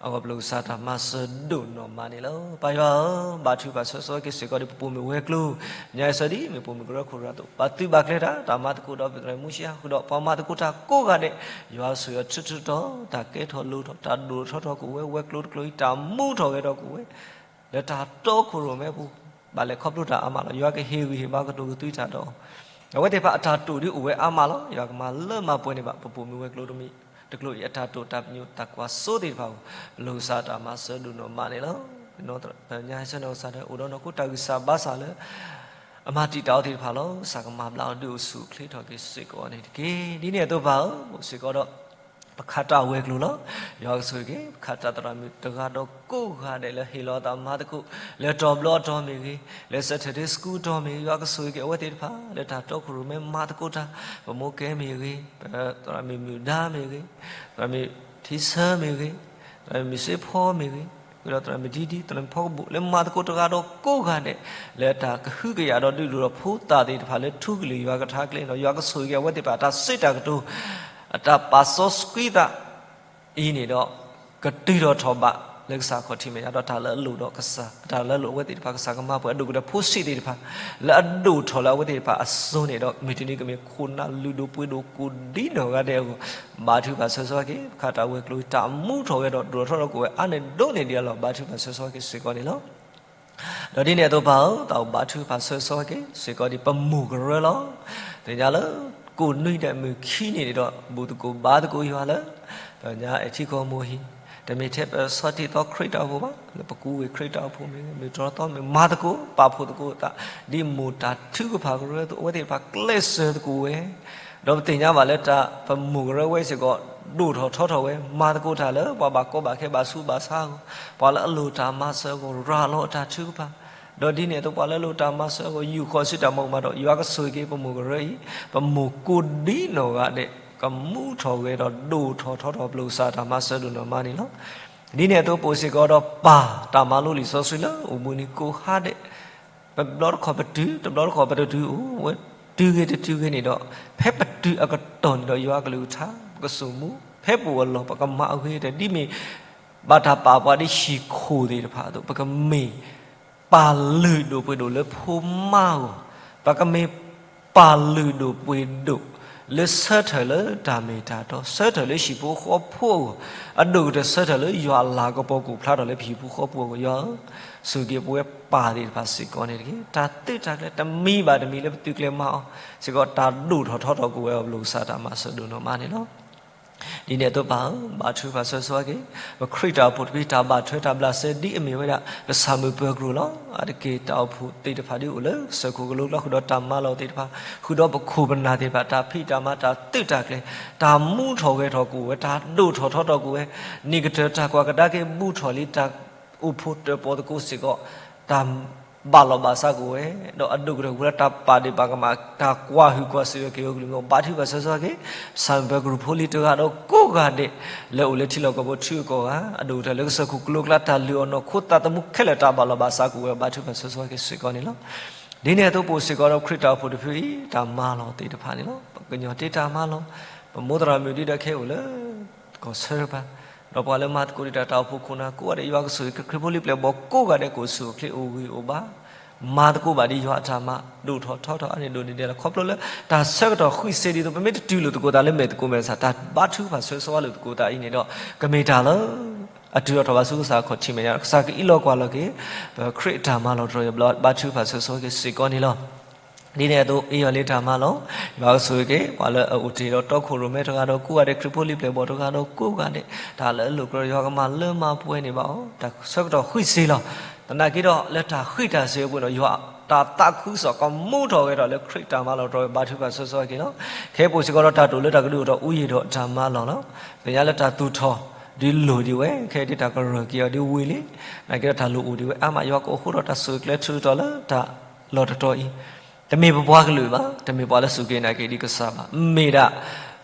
အဂီၢ် ပလိၣ်ကစၢ်တၢ်မၤစၢၤဒိၣ်နီၢ်မးန့ၣ်လီၤ. ပၢ်ယွၤဧၢ ဘါထုကဖၣ်ဆၢဂ့ၤဆၢဝါက့ၤစ့ၢ်ကီးဒံး ပပိာ်မုၣ်ဝဲၤကျိၤ ညါအံၤဆၢဒ်မ့ၢ်ပိာ်မုၣ်ကရၢခိၣ်တဂၤအသိး ဘၣ်သုးဘၣ်ကျဲၤတၢ် တၢ်မၤသကိးဒီးပသရၣ်မူရှံဟးဃုာ်ဒီး ပှၤမၤသကိးတၢ်ကိးဂၤဒဲး ယွၤဆိၣ်ဂ့ၤအီၤထုးထူတီၤ တၢ်ကဲထီၣ်လိၤထီၣ် တၢ်ဒိၣ်ထီၣ်ထီထီၣ်ကအိၣ်ဝဲ ဝဲၤကျိၤတကျိၤအံၤ တၢ်မူထီၣ်ဂဲၤထီၣ်ကအိၣ်ဝဲ လၢတၢ်တီခိၣ်ရိၣ်မဲအပူၤ ဘၣ်လဲၤခီဖျိတၢ်အါမးလီၤ. ယွၤကဟ့ၣ်ဂံၢ်ဟ့ၣ်ဘါကတိၤကသွံတၢ်ဒီး အဝဲသ့ၣ်တဖၣ်အတၢ်တိာ်ဒ်အိၣ်ဝဲအါမးလီၤ. ယွၤကမၤလၢမၤပှဲၤန့ၢ်ဘၣ် ပပိာ်မုၣ်ဝဲၤကျိၤတမံၤတကျိၤအံၤ အတၢ်တိာ်တၢ်ပညိၣ်တၢ်ကွၢ်စိသ့ၣ်တဖၣ်အပူၤ ပလိၣ်ကစၢ်တၢ်မၤစၢၤဒိၣ်နီၢ်မးန့ၣ်လီၤ. ပညါဟဲဆၢနီၢ်ကစၢ်ဒၣ် အိၣ်ဒီးနီၢ်ခိတၢ်ဂံၢ်စၢ်ဘါစၢ်လၢ အမၤတံာ်တာ်အီၤသ့ၣ်တဖၣ်လီၤ. ကစၢ်ကမၤဘျါအီၤဒုးအိၣ်ဆူၣ်အိၣ်ချ့ထီၣ်က့ၤစ့ၢ်ကီးန့ၣ်တက့ၢ်. ဒ်န့ၣ်အသိးပၢ်ဧၢ, အိၣ်စ့ၢ်ကီးဒီး ပခးတၢ်ဝဲၤကျိၤလီၤ. ယွၤကဆိၣ်ဂ့ၤက့ၤ ပခးတၢ်သရၣ်မုၣ်တဂၤဒီးကိးဂၤဒဲး လၢဟ့ၣ်လီၤအသးမၤသကိး, လၢတီၤဘျီအတီၤမ့ၢ်ဂ့ၤ, လၢ Saturday School တီၤမ့ၢ်ဂ့ၤ, ယွၤကဆိၣ်ဂ့ၤက့ၤအဝဲသ့ၣ်တဖၣ် လၢတၢ်တီခိၣ်ရိၣ်မဲမၤသကိးတၢ်, ပမိၢ်ကဲမ့ၢ်ဂ့ၤ, ပသရၣ်မုၣ်မုၢ်ဒါမ့ၢ်ဂ့ၤ, သရၣ်မုၣ်ထံဆၢမ့ၢ်ဂ့ၤ, သရၣ်မုၣ်စ့ဖီမ့ၢ်ဂ့ၤ, ဒီးသရၣ်မုၣ်ဒံဒံ, သရၣ်မုၣ်ဖီကဘိၣ် လၢမၤသကိးတဂၤဒီးကိးဂၤဒဲး လၢတၢ်ကဟုကယာ်ဒီးဒုးဒိၣ်ထီၣ်ဖိသၣ်သ့ၣ်တဖၣ်လၢထူကလုာ်ယွၤကထါကျဲဒီး ယွၤကဆိၣ်ဂ့ၤက့ၤအဝဲသ့ၣ်တဖၣ် တၢ်စ့တၢ်ကတိၤ အတၢ်ပာ်စီဆှံသးအံၤန့ၣ်ဒီး ကတုၤထီၣ်ထီၣ်ဘးလၢကစၢ်ခီၣ်ထံးမဲာ်ညါဒီး တၢ်လၢအလိၣ်ဒီးကစၢ်, တၢ်လၢအလိၣ်အဝဲသ့ၣ်တဖၣ် ကစၢ်ကမၤပှဲၤအဒိၣ်ကတၢၢ်ဖိဆံးသ့ၣ်တဖၣ် လၢအဒိၣ်ထီၣ်လၢအဝဲသ့ၣ်တဖၣ်အစိၤန့ၣ်ဒီး မုၢ်တနံၤကမ့ၢ်ခိၣ်နၢ်လုၢ်ဒိၣ်ပှ့ၤဒိၣ်ကိးဒ်နီၢ်ဂၤဒဲးအဂီၢ်, ဘါထုကဖၣ်ဆၢဂ့ၤဆၢဝါက့ၤ ပခးတၢ်ဝဲၤကျိၤ တၢ်မူထီၣ်ဝဲဒီးဒိၣ်ထီၣ်ထီထီၣ်ကိးဝဲအါန့ၢ်ဒိၣ်န့ၢ်ဒံးအလီၢ် ဘါထုကဖၣ်ဆၢဂ့ၤဆၢဝါက့ၤစ့ၢ်ကီးန့ၣ်လီၤ. ဒီးဒ်န့ၣ်အသိးပၢ်ဧၢ, တၢ်အိၣ်ဘါထုကဖၣ်ဆၢဂ့ၤဆၢဝါက့ၤစ့ၢ်ကီးဒ်ပမိၢ်ကရၢလီၤ. သ့ၣ်ညါလၢ ကိးနွံဒဲးမုၢ်ခံနံၣ်န့ၣ်ဒီး ဘူၣ်သကိးဘါသကိးယွၤလၢ ပညါအဲၣ်ထံကီၢ်မိၢ်ဟံၣ်, တမ့ၢ်ထဲပဆီၣ်တံၢ်သီခရံာ်တၢ်အိၣ်ဖှိၣ်ဘၣ်, လၢပကူဝ့ၢ်ခရံာ်တၢ်အိၣ်ဖှိၣ်မ့ၢ်ဂ့ၤ, မုၢ်တြီၢ်သီမ့ၢ်ဂ့ၤ မၤသကိး ပာ်ဖှိၣ်သကိးသး ဒ်မိၢ်တၢ်ထုကဖၣ်ကရၢအသိး အဝဲသ့ၣ်တဖၣ်ကျဲးစၢးသကိးဝဲ, ဒီးပသ့ၣ်ညါဘၣ်လၢတၢ် ပမိၢ်ကရၢဝဲစ့ၢ်ကီး ဒိၣ်ထီၣ်ထီထီၣ်ဝဲ မၤသကိးတၢ်လၢပှၤဘၣ်ကီဘၣ်ခဲဘၣ်ဆူးဘၣ်ဆါအဂီၢ်, ပှၤလၢအလိၣ်တၢ်မၤစၢၤအဂီၢ် ရၤလီၤအတၢ်ထုကဖၣ်, ဒီးဒ်န့ၣ်အသိး ပှၤလၢအလိၣ်တၢ်မၤစၢၤအဂီၢ် ယူာ်ဃီၤဆူတၢ်မၤကမၣ်ဒီး ယွၤကဆိၣ်ဂ့ၤက့ၤပမိၢ်ကရၢအံၤ, ပမိၢ်ကိးဒ်နီၢ်ဂၤဒဲး ကမူထီၣ်ဂဲၤထီၣ်ဒိၣ်ထီၣ်ထီထီၣ် ပလိာ်ကစၢ်တၢ်မၤစၢၤဒိၣ်နီၢ်မးန့ၣ်လီၤ. ဒ်န့ၣ်အသိးပအိၣ်စ့ၢ်ကီးဒီးပၢ်တၢ်မၤလိလံာ်စီဆှံလၢအိၣ်ဘှံးနံၤကိးဟါဒဲး တဘျီတခီၣ်ပတုၤ တဘျီတခီၣ်ပတတုၤအိၣ်ဝဲ, တုၤဂ့ၤတတုၤဂ့ၤန့ၣ်ဒီး ဖဲပတုၤအကတီၢ်န့ၣ်ဒီး ယွၤအကလုၢ်ကထါ ပကစိာ်မူ ဖဲပအိၣ်အလီၢ် ပကမၤအဂ့ၤကတၢၢ် ဒ်မ့ၢ်ဘၣ်တၢ်ပာ်ပှၤဒ်ဟံၣ်ခိၣ်သ့ၣ်တဖၣ်အသိး ပကမ့ၢ်ပာ်လုၢ်ဒိၣ်ပှ့ၤဒိၣ်လၢဖိမါအဂီၢ်, ပကမ့ၢ်ပာ်လုၢ်ဒိၣ်ပှ့ၤဒိၣ် လၢဆၢထၢၣ်လၢတၢ်မ့ၢ်တၢ်တီ ဆၢထၢၣ်လၢဟံၣ်ဖိဃီဖိအဂီၢ်, အဒိၣ်ကတၢၢ်ဆၢထၢၣ်လၢယွၤအလၤကပီၤကအိၣ်ဖျါထီၣ်လၢပဟံၣ်ဖိဃီဖိအဂီၢ် ယွၤဧၢ, ဆိၣ်ဂ့ၤပဝဲပၢ်သ့ၣ်တဖၣ်စ့ၢ်ကီးန့ၣ်တက့ၢ်. တၢ်သုးတၢ်ကျဲၤတမံၤဘၣ်တမံၤလၢပသုးကျဲၤမၤအီၤစ့ၢ်ကီး တၢ်ဒိၣ်ထီၣ်ထီထီၣ်ကအိၣ်ဝဲအဘျုးကစၢ်တၢ်မၤစၢၤဒိၣ်နီၢ်မးန့ၣ်လီၤ. ဒ်န့ၣ်အသိးပၢ်ဧၢ, ဘါထုကဖၣ်ဆၢဂ့ၤဆၢဝါက့ၤ ပခရံာ်တၢ်အိၣ်ဖှိၣ်တဖု တၢ်ဘၣ်ထွဲတၢ်ဘျးစဲဒ်အမ့ၢ်ဝဲဒၣ် ပဆၣ်မုာ်ပၢၤကရူၢ်လီၤ. အါတက့ၢ်တၢ်အိၣ်ဖှိၣ်သ့ၣ်တဖၣ်ဒ်အိၣ်လၢ ကစၢၢ်ခိၣ်ကလိကျါဃုာ်ဒီးတၢ်မၤလီၢ်သ့ၣ်တဖၣ်, ဃုာ်ဒီးပခိၣ်ပနၢ်သ့ၣ်တဖၣ် တၢ်ဖံးတၢ်မၤ တၢ်သုးတၢ်ကျဲၤ တၢ်မူထီၣ်ဂဲၤထီၣ်ကအိၣ်ဝဲ တၢ်ဒိၣ်ထီၣ်ထီထီၣ်ကအိၣ်ဝဲ, န့ၣ်ကတၢၢ်တၢ်ကွၢ်ကဒါက့ၤဘူၣ်ထီၣ်လံ တၢ်အိၣ်ဖှိၣ်တၢၣ်ပီၣ်သကိးစ့ၢ်ကီး တၢ်ဘၣ်လီၤဘၣ်စးကအိၣ်ဝဲ, ဒီးအဒိၣ်ကတၢၢ်ကအိၣ်လၢတၢ်ပာ်ဒ့ၣ်ပာ်ကမၣ် တၢ်ကွၢ်ဟုၣ်ကွၢ်စ့ၢ်ကီးက့ၤအိၣ်ကလုာ်မီၤ ဘါထုကဖၣ်ဆၢဂ့ၤဆၢဝါက့ၤ ပဆၣ်မုာ်ပၢၤကရူၢ်ဖိလံၤတဂၤဒီးကိးဂၤဒဲး လၢအိၣ်လၢထံလီၢ်ကီၢ်ပူၤထံဂုၤကီၢ်ဂၤ အဒိၣ်ကတၢၢ်လၢကစၢၢ်ခိၣ်ကလိကျါ တၢ်လုၢ်အီၣ်နီၢ်ခိသးသမူခဲလၢာ် တၢ်ဘၣ်လီၤဘၣ်စးကအိၣ်ဝဲ ဘါထုကဖၣ်ဆၢဂ့ၤဆၢဝါက့ၤစ့ၢ်ကီးန့ၣ်လီၤ. ဒ်န့ၣ်အသိးပအိၣ်စ့ၢ်ကီးဒီးခရံာ်တၢ်အိၣ်ဖှိၣ်တဖုအံၤ တၢ်မၤလီၢ်သ့ၣ်တဖၣ်န့ၣ်လီၤ. ပကညီၤတ့ၢ်တၢ်မၤလီၢ်, ပမိၢ်သရၣ်မုၣ်ဒ်ဒီးခဲအံၤအိၣ်လၢ ကီၢ်ဆၢတကပၤ, ဒီးပှၤလၢမၤသကိးဒံးတၢ်တၢ်အိၣ်ဖှိၣ်ခိၣ်နၢ်ကိးဂၤဒဲး ယွၤကဆိၣ်ဂ့ၤက့ၤခရံာ်ဖိလံၤပျဲၢ်ဘီၣ်ကိးဂၤဒဲး ကအိၣ်ဆူၣ်အိၣ်ချ့အိၣ်ဂံၢ်အိၣ်ဘါ မၤသကိးဘၣ်ဒ်ယွၤအတၢ်မၤ ဒိၣ်ထီၣ်ထီထီၣ်အါန့ၢ်ဒိၣ်န့ၢ်ဒံးလီၤ. ခီဖျိလၢတၢ်ဆၢကတီၢ်ဃံးစ့ဒ်သိး ပမ့ၢ်တတုၤလိာ်သကိးသးလၢမဲာ်သကိးမဲာ်ဆၣ် တၢ်ဘါထုကဖၣ်ဆၢဂ့ၤဆၢဝါလိာ်သကိးသးအံၤန့ၣ်ဒီး ကမ့ၢ်တၢ်လၢ အတုၤအီၤထီၣ်ဘးဆူကစၢ်ခီၣ်ထံးမဲာ်ညါ ကစၢ်ကအံးလီၤကွၢ်လီၤက့ၤ ပခရံာ်အတၢ်မၤလီၤတရီ ဘါထုကဖၣ်ဆၢဂ့ၤဆၢဝါက့ၤစ့ၢ်ကီးန့ၣ်လီၤ. ဒ်န့ၣ်အသိး အ့ၣ်ယီၤလံတၢ်မၤလီၤ, ယွၤကဆိၣ်ဂ့ၤက့ၤ ပှၤလၢအအိၣ်တ့ၢ်ဒီးတီခိၣ်ရိၣ်မဲတဂၤဒီးကိးဂၤဒဲး ခရံာ်ဖိလံၤပျဲၢ်ဘီၣ်တဂၤဒီးကိးဂၤဒဲး တၢ်လၢအလိၣ်ကြၢးယွၤကမၤလၢမၤပှဲၤန့ၢ်ဘၣ်အီၤ တၢ်ဆၢကတီၢ်ဃံးစ့လီၤ. သနာ်က့ဒီးလၢတၢ်ဃံးတၢ်စ့ၤအပူၤန့ၣ် ယွၤတၢ်သးခုကစီၣ်ကမူထီၣ်ဂဲၤထီၣ်လၢခရံာ်တၢ်မၤလီၤတရီ ဘါထုကဖၣ်ဆၢဂ့ၤဆၢဝါက့ၤလီၤ. ခဲအံၤပအိၣ်စ့ၢ်ကီးဒီးတၢ်တိာ်လၢတၢ်ကဒုးအိၣ်ထီၣ်အူယံာ်ဒီးတၢ်မၤလီၤလီၤ. သ့ၣ်ညါလၢတၢ်သူၣ်ထီၣ်ဒ်လိၣ်ဒံးဝဲ ခဲအံၤဒ်တၢ်ကရၢၢ်က့ၤအီၤဒ်ဝံၤလံ. သနာ်က့ဒီးတၢ်လိၣ်အိၣ်ဒံးဝဲအါမး ယွၤကအိၣ်ဃိထီၣ်တၢ်ဆိၣ်ဂ့ၤကျဲထုးထီၣ်လၢတၢ်လီၢ်တတီၤအံၤ တမ့ၢ်ပပှၤကလုာ်ဘၣ်, တမ့ၢ်ပှၤလၢစူၢ်က့ၤနာ်က့ၤဒံးကစၢ်ဘၣ်, မ့ၢ်ဒၣ်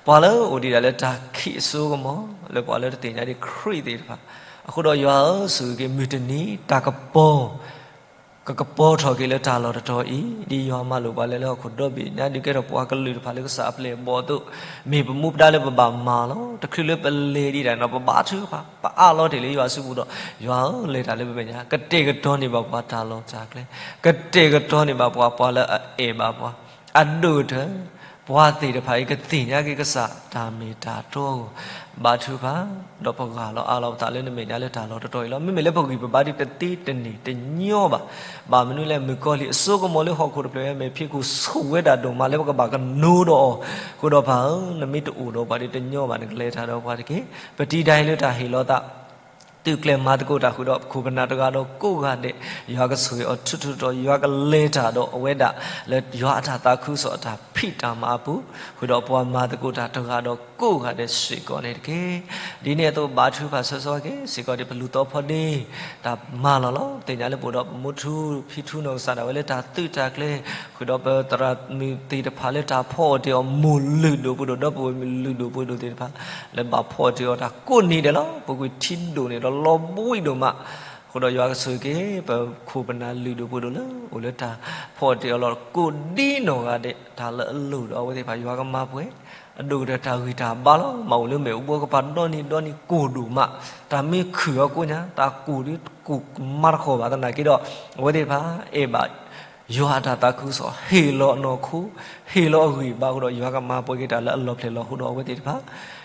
ပှၤလၢအိၣ်ဒံးဒၣ်လၢတၢ်ခံးအစိကမီၤ လၢပှၤလၢတသ့ၣ်ညါဒံးခရံာ်သ့ၣ်တဖၣ်. အဃိဒီးယွၤဧၢ, ဆိၣ်ဂ့ၤက့ၤမုၢ်တနံၤ တၢ်ကပီၤ ကကပီၤထီၣ်က့ၤလၢတၢ်လီၢ်တတီၤအံၤ, ဒ်ယွၤမၤလိာ်ပှၤလၢလၢဟီၣ်ခိၣ်ဒီဘ့ၣ်ညါ ဒုးကဲထီၣ်ပှၤကလုာ်တဖၣ်လၢကစၢ်အပျဲၢ်အဘီၣ်အသိး, မ့ၢ်ပမူပဒါလၢပဘၣ်မၤလီၤ. တချုးလၢပလဲၤဒံးဒၣ်န့ၣ် ပဘါထုကဖၣ် ပအးလီၤတ့ၢ်လၢယွၤစုပူၤဒီး ယွၤဧၢ, လဲၤတၢ်လၢပမဲာ်ညါ ကတဲာ်ကတီၤန့ၢ်ဘၣ်ပှၤတၢ်လီၢ်တၢ်ကျဲ, ကတဲာ်ကတီၤန့ၢ်ဘၣ်ပှၤ ပှၤလၢအအဲၣ်ဘၣ်ပှၤ, အဒိၣ်ကတၢၢ် ပှၤသ့ၣ်တဖၣ်အံၤ ကသ့ၣ်ညါက့ၤကစၢ်တၢ်မ့ၢ်တၢ်တီအဂီၢ်, ဘါထုကဖၣ် ဒီးပဂၢ်လီၤအးလီၤပသးလၢနမဲာ်ညါလၢတၢ်လီၢ်တတီၤအံၤလီၤ. မ့မ့ၢ်လၢပဂံၢ်ပဘါဒ်ပသ့တန့ၢ်တညီဘၣ်. ဘၣ်မနုၤလဲၣ်, မုၣ်ကီၤလံၢ်အစိကမီၤလၢဟီၣ်ခိၣ်တဖျၢၣ်အံၤ မ့ၢ်ဖံးခိၣ်ဆိၣ်ဝဲဒၣ်ဒိၣ်မးလၢပကဘၣ်ကနိဒီးအီၤ, အဃိဒီးပၢ်ဧၢ, နမ့ၢ်တအိၣ်ဒီးပှၤဒ်တညီဘၣ် နကလဲၤတၢ်ဒီးပှၤတက့ၢ်. ပတံၤဒါအံၤလၢတၢ်ဟ့ၣ်လီၤသး သုးကျဲၤမၤသကိးတၢ်ဃုာ်ဒီး ပခိၣ်ပနၢ်တဂၤဒီးကိးဂၤဒဲး, ယွၤကဆိၣ်ဂ့ၤအီၤထူထူတီၤ, ယွၤကလဲၤတၢ်ဒီးအဝဲဒၣ်လၢယွၤအတၢ်သးခုကစီၣ်အတၢ်ဖံးတၢ်မၤအပူၤ, ဃုာ်ဒီးပှၤမၤသကိးတၢ်တဂၤဒီးကိးဂၤဒဲးစ့ၢ်ကီးန့ၣ်တက့ၢ်. ဒ်န့ၣ်အသိးဘါထုကဖၣ်ဆၢဆၢက့ၤစ့ၢ်ကီးဒီး ပလူၤသီဖီဒ့ တၢ်မၤလီၤလီၤ. သ့ၣ်ညါလၢပအိၣ်ဒီးပမူထူဖံထူနီၢ်ကစၢ်ဒၣ်ဝဲလၢတၢ်သုးတၢ်ကျဲၤ, ဃုာ်ဒီးပသရၣ်မုၣ်သ့ၣ်တဖၣ်လၢတၢ်ဖီအီၣ်တ့ၢ်အီၤမိၢ်လုၢ်ဒိၣ်ပှ့ၤဒိၣ်, ဒီပုၢ်ဝဲၢ်မုၣ်လုၢ်ဒိၣ်ပှ့ၤဒိၣ်သ့ၣ်တဖၣ် လၢဘၣ်ဖီအီၣ်တ့ၢ်အီၤတၢ်ကိးနံၤဒဲးလီၤ. ပကွၢ်ထံဒိၣ်န့ၣ်ဒီးလီၤဘှံးဒိၣ်မး, အဃိဒီးယွၤကဆိၣ်ဂ့ၤက့ၤ ပခိၣ်ပနၢ်လုၢ်ဒိၣ်ပှ့ၤဒိၣ်လၢအိၣ်လၢတၢ်ဖီအီၣ်တ့ၢ်အီၤလီၤ. ကိးဒ်နီၢ်ဂၤဒဲး တၢ်လၢအလိၣ်ဒီးအဝဲသ့ၣ်တဖၣ် ယွၤကမၤပှဲၤ, အဒိၣ်ကတၢၢ်တၢ်ဂံၢ်တၢ်ဘါလီၤ. မၤအိၣ်လၢမ့ၣ်အူဘှီကပၤဒီနံၤဒီနံၤကိၢ်ဒိၣ်မး, တၢ်မ့ၢ်ခုၣ်အီၤကိးညါ တၢ်ကိၢ်ဒ်ကိၢ်ကမါတခီဘၣ်. သနာ်က့ဒီး အဝဲသ့ၣ်တဖၣ်အဲၣ်ဘၣ် ယွၤအတၢ်သးခုကစီၣ် ဟ့ၣ်လီၤအနီၢ်ခိ, ဟ့ၣ်လီၤအဂံၢ်ဘါအဃိဒီး ယွၤကမၤပှဲၤက့ၤတၢ်လၢအလီၢ်ဖျဲၣ်လီၤ. အဃိဒီးအဝဲသ့ၣ်တဖၣ်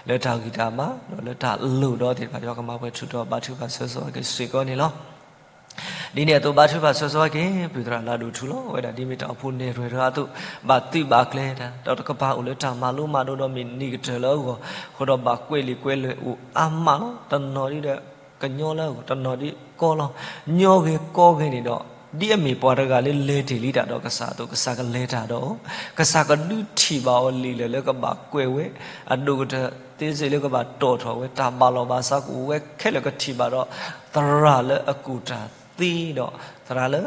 လၢတၢ်ဂံၢ်တၢ်ဘါ ဒီးလၢတၢ်လိၣ်ဒီးသ့ၣ်တဖၣ် ယွၤကမၤပှဲၤထူးထီၣ်ဘါထုကဖၣ်ဆၢဆၢက့ၤစ့ၢ်ကီးန့ၣ်လီၤ. ဒ်န့ၣ်အသိးဘါထုကဖၣ်ဆၢဆၢက့ၤ ပုၢ်သရၣ်လၢဒိၣ်ထူလီၤ. အဝဲဒၣ်ဒ်မ့ၢ်တၢ်အိၣ်ဖှိၣ်နဲၣ်ရွဲၣ်တဂၤအသိး ဘၣ်သုးဘၣ်ကျဲၤတၢ် ဒီးတကပၤအိၣ်လၢတၢ်မၤလိမၤဒိးဒီးမ့ၢ်နံၣ်ကတၢၢ်လၢအဂီၢ်, အဃိဒီးဘၣ်ကွဲးလံာ်ကွဲးလဲၢ်အိၣ်အါမးလီၤ. တနီၤဒ်ဒီး ကညီလၢအဂီၢ်, တနီၤဒ်ကီလီၤ. ညီဂ့ၤကီဂ့ၤန့ၣ်ဒီး ဒ်အမ့ၢ်ပှၤတဂၤလၢလဲၤတ့ၢ်လံတၢ်ဒီးကစၢ်အသိး ကစၢ်ကလဲၤတၢ်ဒီးအီၤ, ကစၢ်ကဒုးထံၣ်ဘၣ်အီၤလံာ်လဲၣ်လၢကဘၣ်ကွဲးဝဲ, အဒိၣ်ကတၢၢ်သ့စ့ၢ်လၢကဘၣ်တီၣ်ထီၣ်ဝဲ တၢ်ဘၣ်လီၤဘၣ်စးကအိၣ်ဝဲခဲလၢာ်ကထံၣ်ဘၣ်ဒီး သရၣ်လၢအကူၣ်တၢ်သ့ဒီး သရၣ်လၢ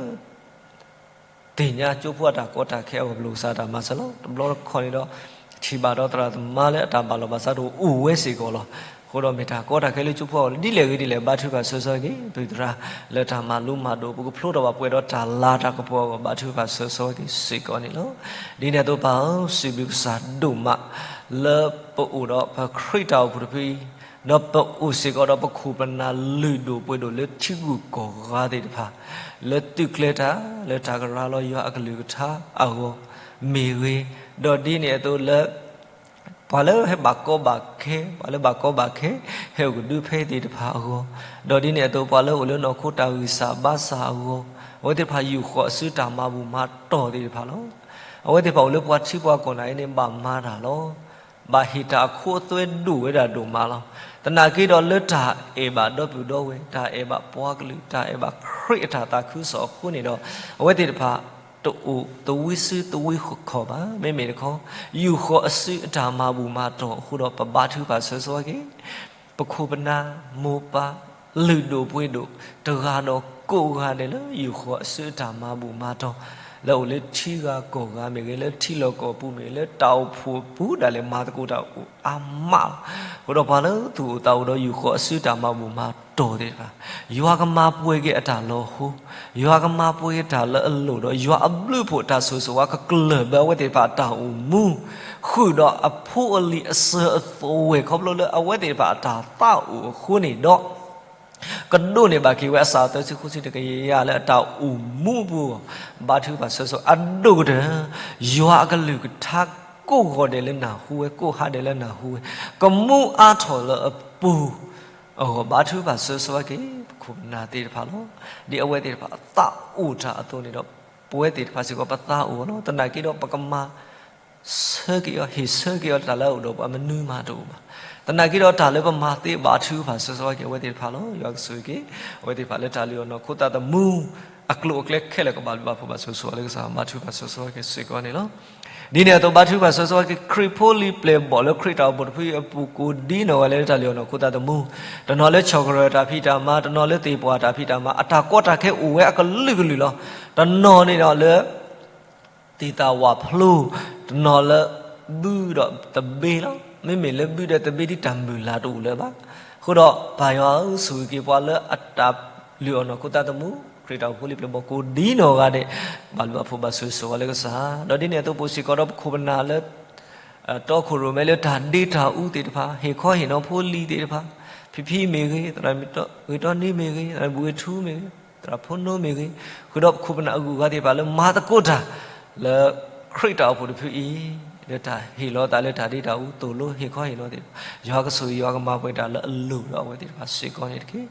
သ့ၣ်ညါကၠိဖိအတၢ်ကီတၢ်ခဲအဂီၢ် ပလိၣ်ကစၢ်တၢ်မၤစၢၤလီၤ. တဘျီတခီၣ်န့ၣ်ဒီး ထံၣ်ဘၣ်ဒီးသရၣ်သမါလၢအတၢ်ဘၣ်လီၤဘၣ်စးတအိၣ်ဝဲစ့ၢ်ကီးလီၤ. အဃိဒီးမ့ၢ်တၢ်ကီတၢ်ခဲလၢကၠိဖိအဂီၢ်လီၤ. ဒ်လဲၣ်ဂ့ၤဒ်လဲၣ် ဘါထုကဖၣ်ဆၢဆၢက့ၤ ပုၢ်သရၣ်လၢတၢ်မၤလိမၤဒိး ပကဖျိထီၣ်ဘၣ်ပှဲၤဒီးတၢ်လၤတၢ်ကပီၤအဂီၢ် ဘါထုကဖၣ်ဆၢဆၢက့ၤစ့ၢ်ကီးန့ၣ်လီၤ. ဒ်န့ၣ်အသိးပၢ်ဧၢ စံးဘျုးကစၢ်ဒိၣ်မး လၢပအိၣ်ဒီးပခရံာ်တၢ်အိၣ်ဖှိၣ်တဖုအံၤ ဒီးပအိၣ်စ့ၢ်ကီးဒီးပခိၣ်ပနၢ်လုၢ်ဒိၣ်ပှ့ၤဒိၣ်လၢထံဂုၤကီၢ်ဂၤသ့ၣ်တဖၣ် လၢသုးကျဲၤတၢ် လၢတၢ်ကရၤလီၤယွၤအကလုၢ်ကထါအဂီၢ်မ့ၢ်ဂ့ၤ, ဒီးဒ်န့ၣ်အသိးလၢ ပှၤလၢဟဲဘၣ်ကီဘၣ်ခဲ, ပှၤလၢဘၣ်ကီဘၣ်ခဲ ဟဲအိၣ်ကဒုဖဲသ့ၣ်တဖၣ်အဂီၢ်, ဒီးဒ်န့ၣ်အသိး ပှၤလၢအိၣ်လၢနီၢ်ခိတၢ်ဂံၢ်စၢ်ဘါစၢ်အဂီၢ်, အဝဲသ့ၣ်တဖၣ်ယူာ်ဃီၤအစုတၢ်မၤဘူၣ်မၤတီၢ်သ့ၣ်တဖၣ်လီၤ. အဝဲသ့ၣ်တဖၣ်အိၣ်လၢပှၤထံပှၤကီၢ်နၤအံၤန့ၣ် ဘၣ်မၤတၢ်လီၤ. ဘၣ်ဟ့ၣ်တၢ်အခိအသွဲဒိၣ်ဝဲဒၣ်ဒိၣ်မးလီၤ. သနာ်က့ဒီးလၢတၢ်အဲၣ်ဘၣ်ဒီပုၢ်ဒီဝဲၢ်, တၢ်အဲၣ်ဘၣ်ပှၤကလုာ်, တၢ်အဲၣ်ဘၣ်ခရံာ်အတၢ်သးခုကစီၣ်အဃိန့ၣ်ဒီး အဝဲသ့ၣ်တဖၣ် တအိၣ်သဝံစုသဝံခီၣ်ဘၣ်. မ့မ့ၢ်တခီ ယူာ်ဃီၤအစုအတၢ်မၤဘူၣ်မၤတီၢ်အဃိဒီး ပဘါထုကဖၣ်ဆၢဆၢက့ၤ ပခိၣ်ပနၢ်မိၢ်ပၢ် လုၢ်ဒိၣ်ပှ့ၤဒိၣ် တဂၤဒီးကိးဂၤဒဲးလၢ ယူာ်ဃီၤအစုအတၢ်မၤဘူၣ်မၤတီၢ်, လၢအိၣ်လၢထံဂၤကီၢ်ဂၤမ့ၢ်ဂ့ၤ, လၢထံလီၢ်ကီၢ်ပူၤမ့ၢ်ဂ့ၤ, လၢတၢ်အိၣ်ဖှိၣ်အပူၤဒၣ်လဲာ် မၤသကိးတၢ်အိၣ်အါမးလီၤ. အဃိဒီးပှၤလၢသူၣ်အိၣ်သးအိၣ်ဒီး ယူာ်ဃီၤအစုတၢ်မၤဘူၣ်မၤတီၢ်သ့ၣ်တဖၣ်, ယွၤကမၤပှဲၤက့ၤအတၢ်လီၤဟိ, ယွၤကမၤပှဲၤက့ၤတၢ်လၢအလိၣ်ဒီး ယွၤအဘျုးအဖှိၣ်တၢ်ဆိၣ်ဂ့ၤဆိၣ်ဝါကကျၢၢ်ဘၢအဝဲသ့ၣ်တဖၣ်အတၢ်အိၣ်မူ ဃုာ်ဒီးအဖိအလံၤအစၢၤအသွဲၣ် ခီဖျိလၢအဝဲသ့ၣ်တဖၣ်အတၢ်သးအိၣ်အဃိန့ၣ်ဒီး ကဒိးန့ၢ်ဘၣ်က့ၤဝဲအစှၤသၢဆံဃုဆံတကယၤလၢအတၢ်အိၣ်မူအပူၤအဂီၢ်, ဘါထုကဖၣ်ဆၢဆၢအဒိၣ်ကတၢၢ်, ယွၤအကလုၢ်ကထါကိးဂီၤဒဲးလၢနၢ်ဟူဝဲ, ကိးဟါဒဲးလၢနၢ်ဟူဝဲ, ကမူအါထီၣ်လၢအပူၤအဂီၢ်, ဘါထုကဖၣ်ဆၢဆၢက့ၤ ပခိၣ်ပနၢ်သ့ၣ်တဖၣ်လီၤ. ဒ်အဝဲသ့ၣ်တဖၣ်အသးအိၣ်တၢ်အသိးန့ၣ်ဒီး ပဝဲသ့ၣ်တဖၣ်စ့ၢ်ကီးပသးအိၣ်အီၤလီၤ. သနာ်က့ဒီးပကမၤ ဆၢက့ၤအီၤ ဟ့ၣ်ဆၢက့ၤအီၤတၢ်လၢအအိၣ်ဒီးပှၤမနုၤမးတအိၣ်ဘၣ်. သနာ်က့ဒီးတၢ်လၢပမၤသ့ဘါထုကဖၣ်ဆၢဆၢက့ၤအဝဲသ့ၣ်တဖၣ်လီၤ. ယွၤကဆိၣ်ဂ့ၤက့ၤ အဝဲသ့ၣ်တဖၣ်လၢတၢ်လုၢ်အီၣ်နီၢ်ခိသးသမူ အကျိၤအကျဲခဲလၢာ်ကဘၣ်လုၢ်ဘၣ်ဖှိၣ်ဘၣ်ဆိၣ်ဂ့ၤဆိၣ်ဝါလၢကစၢ် ဘါထုကဖၣ်ဆၢဆၢက့ၤစ့ၢ်ကီးန့ၣ်လီၤ. ဒ်န့ၣ်အသိးဘါထုကဖၣ်ဆၢဆၢက့ၤ ခရံာ်ဖိလံၤပျဲၢ်ဘီၣ်လၢခရံာ်တၢ်အိၣ်ဖှိၣ်တဖုအံၤအပူၤကိးဒ်နီၢ်ဂၤဒဲးလၢတၢ်လုၢ်အီၣ်နီၢ်ခိသးသမူ, တနီၤလၢဆီၣ်ကရၢၢ်တၢ်ဖံးတၢ်မၤ, တနီၤလၢသ့ၣ်ပှၢ်တၢ်ဖံးတၢ်မၤ, အတၢ်ကီတၢ်ခဲအိၣ်ဝဲအကလုာ်ကလုာ်လီၤ. တနီၤန့ၣ်ဒီးလၢ သံၣ်သၣ်ဝၣ်ဖျိ, တနီၤလၢဘုဒီးသဘ့လီၤ. မ့မ့ၢ်လၢဘုဒီးသဘ့ဒ်တၢ်မုၢ်လၢ်တအိၣ်လၢၤဘၣ်. အဃိဒီးပၢ်ယွၤဧၢ, ဆိၣ်ဂ့ၤက့ၤပှၤလၢအတၢ်လုၢ်အီၣ်နီၢ်ခိသးသမူ, ခရံာ်တၢ်အိၣ်ဖှိၣ်လံၤပျဲၢ်ဘီၣ်ကိးဒ်နီၢ်ဂၤဒဲး, ဘၣ်လုၢ်ဘၣ်ဖှိၣ်ဘၣ်ဆိၣ်ဂ့ၤဆိၣ်ဝါလၢကစၢ်. ဒီးဒ်န့ၣ်အသိးပအိၣ်စ့ၢ်ကီးဒီးပခိၣ်ပနၢ်လၢ တီခိၣ်ရိၣ်မဲလၢတၢ်ဒ့တၢ်အူသ့ၣ်တဖၣ်, ဟ့ၣ်ခီဟ့ၣ်နီၤဖိလံၤသ့ၣ်တဖၣ်, ဖံဖံမ့ၢ်ဂ့ၤ, သရၣ်ဂ့ၤတီနံမ့ၢ်ဂ့ၤ, သရၣ်ဘူၣ်ဂ့ၤထူမ့ၢ်ဂ့ၤ, သရၣ်ဖိနိမ့ၢ်ဂ့ၤ, ဃုာ်ဒီးပခိၣ်ပနၢ်အဂုၤအဂၤသ့ၣ်တဖၣ်လၢမၤသကိးတၢ် လၢခရံာ်တၢ်အိၣ်ဖှိၣ်တဖုအံၤ, လၢတၢ်ဟ့ၣ်လီၤသးလၢတၢ်ဒ့တၢ်အူသိၣ်လိဟ့ၣ်ခီဟ့ၣ်နီၤသ့ၣ်တဖၣ်, ယွၤကဆိၣ်ဂ့ၤယွၤကမၤပှဲၤတၢ်လၢအလိၣ်ဒီးအဝဲသ့ၣ်တဖၣ်စ့ၢ်ကီးန့ၣ်တက့ၢ်.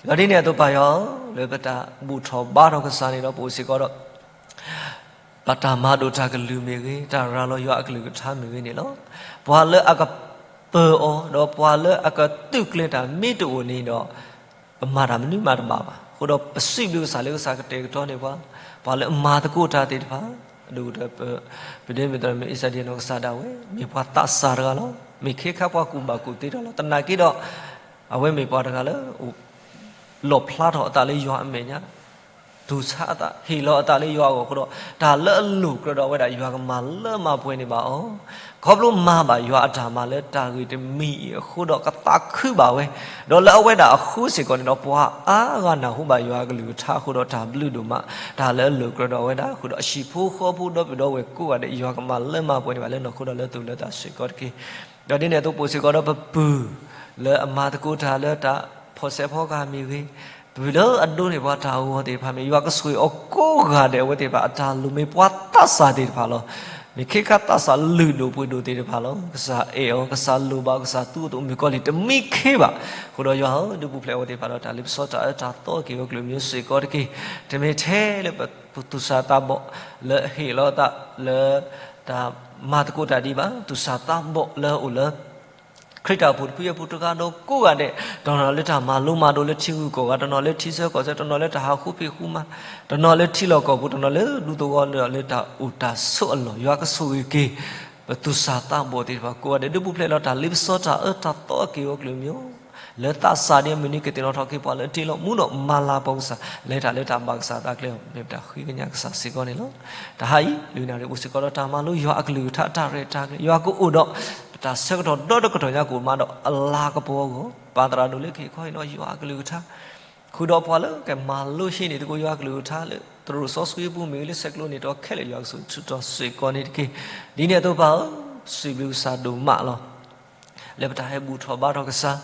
ဒီးဒ်န့ၣ်အသိးပၢ်ယွၤဧၢ, လၢပတၢ်ဘူၣ်ထီၣ်ဘါထီၣ်ကစၢ်န့ၣ်ဒီးပအိၣ်စ့ၢ်ကီးဒီး ပတၢ်မၤဒိၣ်တၢ်ကလုၢ်မ့ၢ်ဂ့ၤ, တၢ်ရၤလီၤယွၤအကလုၢ်ကထါမ့ၢ်ဂ့ၤန့ၣ်လီၤ. ပှၤလၢအကပၢၤအီၤ, ဒီးပှၤလၢအကသုးကျဲၤတၢ်မ့ၢ်တအိၣ်န့ၣ်ဒီး, ပမၤတၢ်မနုၤမးတဘၣ်ဘၣ်. အဃိဒီးပစံးဘျုးကစၢ်လၢကစၢ်ကတဲာ်ကတီၤန့ၢ်ပှၤ, ပှၤလၢအမၤသကိးတၢ်သ့ၣ်တဖၣ်, ဒ်ပဒိမ့ၢ်သရၣ်မုၣ်အ့စဒံနီၢ်ကစၢ်ဒၣ်ဝဲ မ့ၢ်ပှၤသးစၢ်တဂၤလီၤ. မ့ၢ်ခဲခါပှၤကူၣ်ဘၣ်ကူၣ်သ့တၢ်လီၤ. သနာ်က့ဒီး အဝဲမ့ၢ်ပှၤတဂၤလၢ လီၣ်ဖျါထီၣ်အသးလၢယွၤအမဲာ်ညါ, တူၢ်ဆါအသး, ဟ့ၣ်လီၤအသးလၢယွၤအဂီၢ်အဃိဒီး တၢ်လၢအလိၣ်ကြၢးဒီးအဝဲဒၣ် ယွၤကမၤလၢမၤပှဲၤန့ၢ်ဘၣ်အီၤ. ခီဖျိမၤဘၣ်ယွၤအတၢ်မၤလၢတၢ်ဂ့ၢ်တမံၤအံၤအဃိဒီး ကသးခုဘၣ်ဝဲ, ဒီးလၢအဝဲဒၣ်အဃိစ့ၢ်ကီးန့ၣ်ဒီး ပှၤအါဂၤနၢ်ဟူဘၣ်ယွၤအကလုၢ်ကထါအဃိဒီး တၢ်ဘျုးဒိၣ်မး, တၢ်လၢအလိၣ်ကြၢးဒီးအဝဲဒၣ်အဃိဒီး အဟံၣ်ဖိဃီဖိဒီပုၢ်ဒီဝဲၢ်ကိးဂၤဒဲး ယွၤကမၤလၢမၤပှဲၤန့ၢ်ဘၣ်လၢနီၢ်ခိဒီးလၢသူၣ်လၢသးစ့ၢ်ကီးတက့ၢ်. ဒီးဒ်န့ၣ်အသိး ပိာ်စ့ၢ်ကီးဒီးပပုၢ် လၢအမၤသကိးတၢ်လၢတၢ်ဖီၣ်စဲးဖီကဟၣ်မ့ၢ်ဂ့ၤ, ပပုၢ်လၢအဒိးန့ၢ်ပှၤတၢ်ဂီၤသ့ၣ်တဖၣ်မ့ၢ် ယွၤကဆိၣ်ဂ့ၤအီၤကိးဂၤဒဲး အဝဲသ့ၣ်တဖၣ်အတၢ်လိၣ်မ့ၢ်ပှၤသးစၢ်သ့ၣ်တဖၣ်လီၤ. မ့ၢ်ခဲခါသးစၢ်လုၢ်ဒိၣ်ပှ့ၤဒိၣ်သ့ၣ်တဖၣ်လီၤ. ကစၢ်အဲၣ်အီၤ, ကစၢ်လိၣ်ဘၣ်, ကစၢ်သူအသိးမုၣ်ကီၤလံၢ်တမံခ့ဘၣ်. အဃိဒီးယွၤဧၢ, ဒုးပူၤဖျဲးအဝဲသ့ၣ်တဖၣ်ဒီးတၢ်လ့ပစီတၢ်အၢတၢ်သီက့ၤအဂီၢ်အကလုၢ်မံၤစ့ၢ်ကီးတက့ၢ်. တမ့ၢ်ထဲလၢပသူၣ်စၢ်သးဘီၣ်လၢအဟ့ၣ်လီၤအသးလၢ တၢ်မၤသကိးတၢ်ဒံးဘၣ်, သူၣ်စၢ်သးဘီၣ်လၢအအိၣ်လၢ ခရံာ်တၢ်အိၣ်ဖှိၣ်တဖုအပူၤတဂၤဒီးကိးဂၤဒဲး, တနီၤလၢတၢ်မၤလိမၤဒိးလၢထံဂုၤကီၢ်ဂၤ, တနီၤလၢထံဆၢကီၢ်ဆၢ, တနီၤလၢတၢ်ဟးဃုဖံးဃုမၤ, တနီၤလၢထံလီၢ်ကီၢ်ပူၤ, တနီၤလၢဒူသဝီဒီးလၢတၢ်အိၣ်တၢ်ဆိးအလီၢ်, ယွၤကဆိၣ်ဂ့ၤက့ၤ ပသူၣ်စၢ်သးဘီၣ်သ့ၣ်တဖၣ်ကိးဂၤဒဲး, ဒုးပူၤဖျဲးလီၤတၢ်လ့ပစီတၢ်အၢတၢ်သီက့ၤအဂီၢ်အကလုၢ်မံၤ, လၢသးစၢ်ဒ်အမုၢ်နံၤကသ့ၣ်နီၣ်ထီၣ်က့ၤပှၤလၢအတ့လီၤမူဒီးမၤလၤကပီၤကစၢ်, လဲၤတၢ်လၢတၢ်ဘၣ်ကစၢ်အသးကျဲအီၤ, မ့ၢ်ပတၢ်ဃ့ကညးကစၢ်စ့ၢ်ကီးန့ၣ်လီၤ. တဟါအံၤ လုၢ်နၢ်ရံၣ်အိၣ်စ့ၢ်ကီးဒီးတၢ်မၤလိယွၤအကလုၢ်ကထါတၢ်ရဲၣ်တၢ်ကျဲၤ, ယွၤကအိၣ်ဒီး ပတၢ်ဆၢကတီၢ်ဒီတကတီၢ်ညါကအိၣ်မးဒီးအလၤကပီၤအဂီၢ်, ပာ်သရၣ်ဒိၣ်လၢကဟ့ၣ်ခီဟ့ၣ်နီၤယွၤအကလုၢ်ကထါ ဃုာ်ဒီးပှၤလၢကမၤလိဟံးန့ၢ်သကိးယွၤအကလုၢ်ကထါလၢ သရိာ်စီဆှံအပူၤမ့ၢ်ဂ့ၤ, လၢဆဲးကျိးန့ၢ်တီခဲလၢာ် ယွၤကဆိၣ်ဂ့ၤထုးထီၣ်စ့ၢ်ကီးန့ၣ်တက့ၢ်. ဒ်န့ၣ်အသိးပၢ်ဧၢ, စံးဘျုးကစၢ်ဒိၣ်မးလီၤ. လၢပတၢ်ဟဲဘူၣ်ထီၣ်ဘါထီၣ်ကစၢ်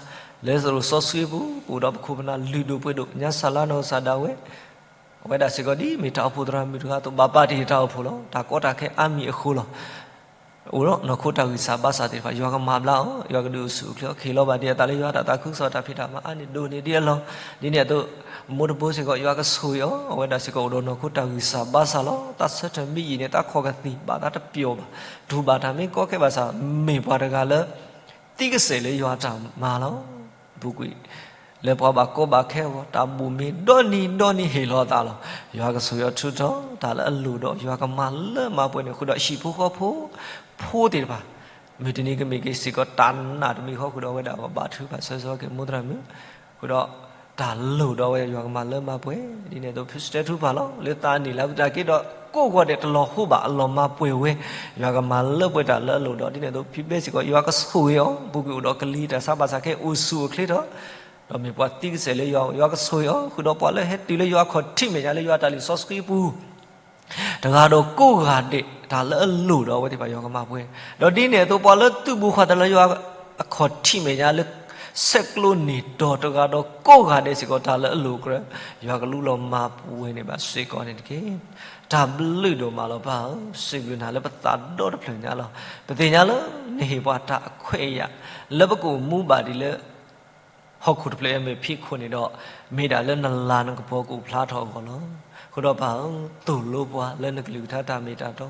လၢသရိာ်စီဆှံအပူၤ, ပအိၣ်ဒီးပခိၣ်ပနၢ်လုၢ်ဒိၣ်ပှ့ၤဒိၣ်, ညါစၢ်လါနီၢ်ကစၢ်ဒၣ်ဝဲ အဝဲဒၣ်စ့ၢ်ကီးဒ်မ့ၢ်တၢ်အိၣ်ဖှိၣ်သရၣ်မုၣ်တဂၤအသိး ဘၣ်ပာ်တ့ၢ်တၢ်အိၣ်ဖှိၣ်လီၤ. တၢ်ကီတၢ်ခဲအါမံၤအဃိလီၤ. အိၣ်ဒီးနီၢ်ခိတၢ်ဂံၢ်စၢ်ဘါစၢ်သ့ၣ်တဖၣ် ယွၤကမၤဘျါအီၤ, ယွၤကဒုးအိၣ်ဆူၣ်အိၣ်ချ့အီၤ, ကဟ့ၣ်လီၤဘၣ်ဒံးအသးလၢယွၤတၢ်သးခုကစီၣ်တၢ်ဖံးတၢ်မၤအါန့ၢ်ဒိၣ်န့ၢ်ဒ်အလီၢ်. ဒ်န့ၣ်အသိး မိၢ်တဘိစ့ၢ်ကီး ယွၤကဆိၣ်ဂ့ၤအီၤ, အဝဲဒၣ်စ့ၢ်ကီးအိၣ်ဒီးနီၢ်ခိတၢ်ဂံၢ်စၢ်ဘါစၢ်လီၤ. သးဆၢထၢၣ်မ့ၢ်ယံာ်န့ၣ် သးခီၣ်ကသံၣ်ဘၣ်သးတပျီၤဘၣ်, တူၢ်ဘၣ်တၢ်မ့ၢ်ကီခဲဘၣ်ဆၣ် မ့ၢ်ပှၤတဂၤလၢ သံကစဲာ်လၢယွၤတၢ်မၤလီၤ. ပူၤကွံာ် လၢပှၤဘၣ်ကီဘၣ်ခဲအဂီၢ် တၢ်ဘူၣ်မ့ၢ်ဒီနံၤဒီနံၤဟ့ၣ်လီၤအသးလီၤ. ယွၤကဆိၣ်ဂ့ၤအီၤထုးထီၣ် တၢ်လၢအလိၣ်ဒီး ယွၤကမၤလၢမၤပှဲၤန့ၣ် ဃုာ်ဒီးဟံၣ်ဖိဃီဖိ ဖိသ့ၣ်တဖၣ် မုၢ်တနံၤကမ့ၢ်က့ၤစ့ၢ်ကီး တၢ်နာ်တမံၤဃီ ဃုာ်ဒီးအဝဲဒၣ်အဂီၢ် ဘါထုကဖၣ်ဆၢဂ့ၤက့ၤမိၢ်သရၣ်မုၣ် ဃုာ်ဒီး တၢ်လိၣ်ဒီးအဝဲဒၣ်ယွၤကမၤလၢမၤပှဲၤ ဒ်န့ၣ်အသိး ဖုစတဲထူပၢ်လီၤ လၢသးနံၣ်လၢပသးက့ဒီး ကိးဂီၤဒဲးတလီၤဃိဘၣ် အလီၤမၤပှဲၤဝဲ ယွၤကမၤလၢပှဲၤတၢ်လၢအလိၣ်ဒီး ဒ်န့ၣ်အသိး ဖံဘဲစ့ၢ်ကီး ယွၤကဆိၣ်ဂ့ၤအီၤ ပူၤကွံာ်အိၣ်ဒီးကလံၤတၢ်ဆါဘၣ်ဆၣ်ခဲအံၤ အိၣ်ဆူၣ်အိၣ်ချ့ထီၣ် ဒီးမ့ၢ်ပှၤသံကစဲာ်လၢယွၤအဂီၢ် ယွၤကဆိၣ်ဂ့ၤအီၤ ဃုာ်ဒီးပှၤလၢဟဲတုၤလၢယွၤအခီၣ်ထံးမဲာ်ညါလၢယွၤတၢ်လံၣ်စီဆှံပူၤ တဂၤဒီးကိးဂၤဒဲး တၢ်လၢအလိၣ်ဒီးအဝဲသ့ၣ်တဖၣ်ယွၤကမၤပှဲၤ ဒီးဒ်န့ၣ်အသိး ပှၤလၢသုးဘူးဃီတၢ်လၢယွၤအခီၣ်ထံးမဲာ်ညါလၢ ဆဲးကျိးန့ၢ်တီၤတဂၤဒီးကိးဂၤဒဲးစ့ၢ်ကီး တၢ်လၢအလိၣ်ကြၢး ယွၤကလူလီၤမၤပှဲၤန့ၢ်ဘၣ်စ့ၢ်ကီးန့ၣ်တက့ၢ်. တၢ်ဘျုးဒိၣ်မးလီၤပၢ်ဧၢ, စံးဘျုးနၤလၢပသးဒီတဖျၢၣ်ညါလီၤ. ပသ့ၣ်ညါလၢ နဟ့ၣ်ပှၤတၢ်အခွဲးအယာ် လၢပကအိၣ်မူဘၣ်ဒ်လၢ ဟီၣ်ခိၣ်တဖျၢၣ်အံၤမ့ၢ်ဖံးခိၣ်န့ၣ်ဒီး မ့ၢ်ဒၣ်လၢနလၤနကပီၤကအိၣ်ဖျါထီၣ်အဂီၢ်လီၤ. အဃိဒီးပၢ်ဧၢ, သိၣ်လိပှၤလၢနကလုၢ်ကထါတၢ်မ့ၢ်တၢ်တီ,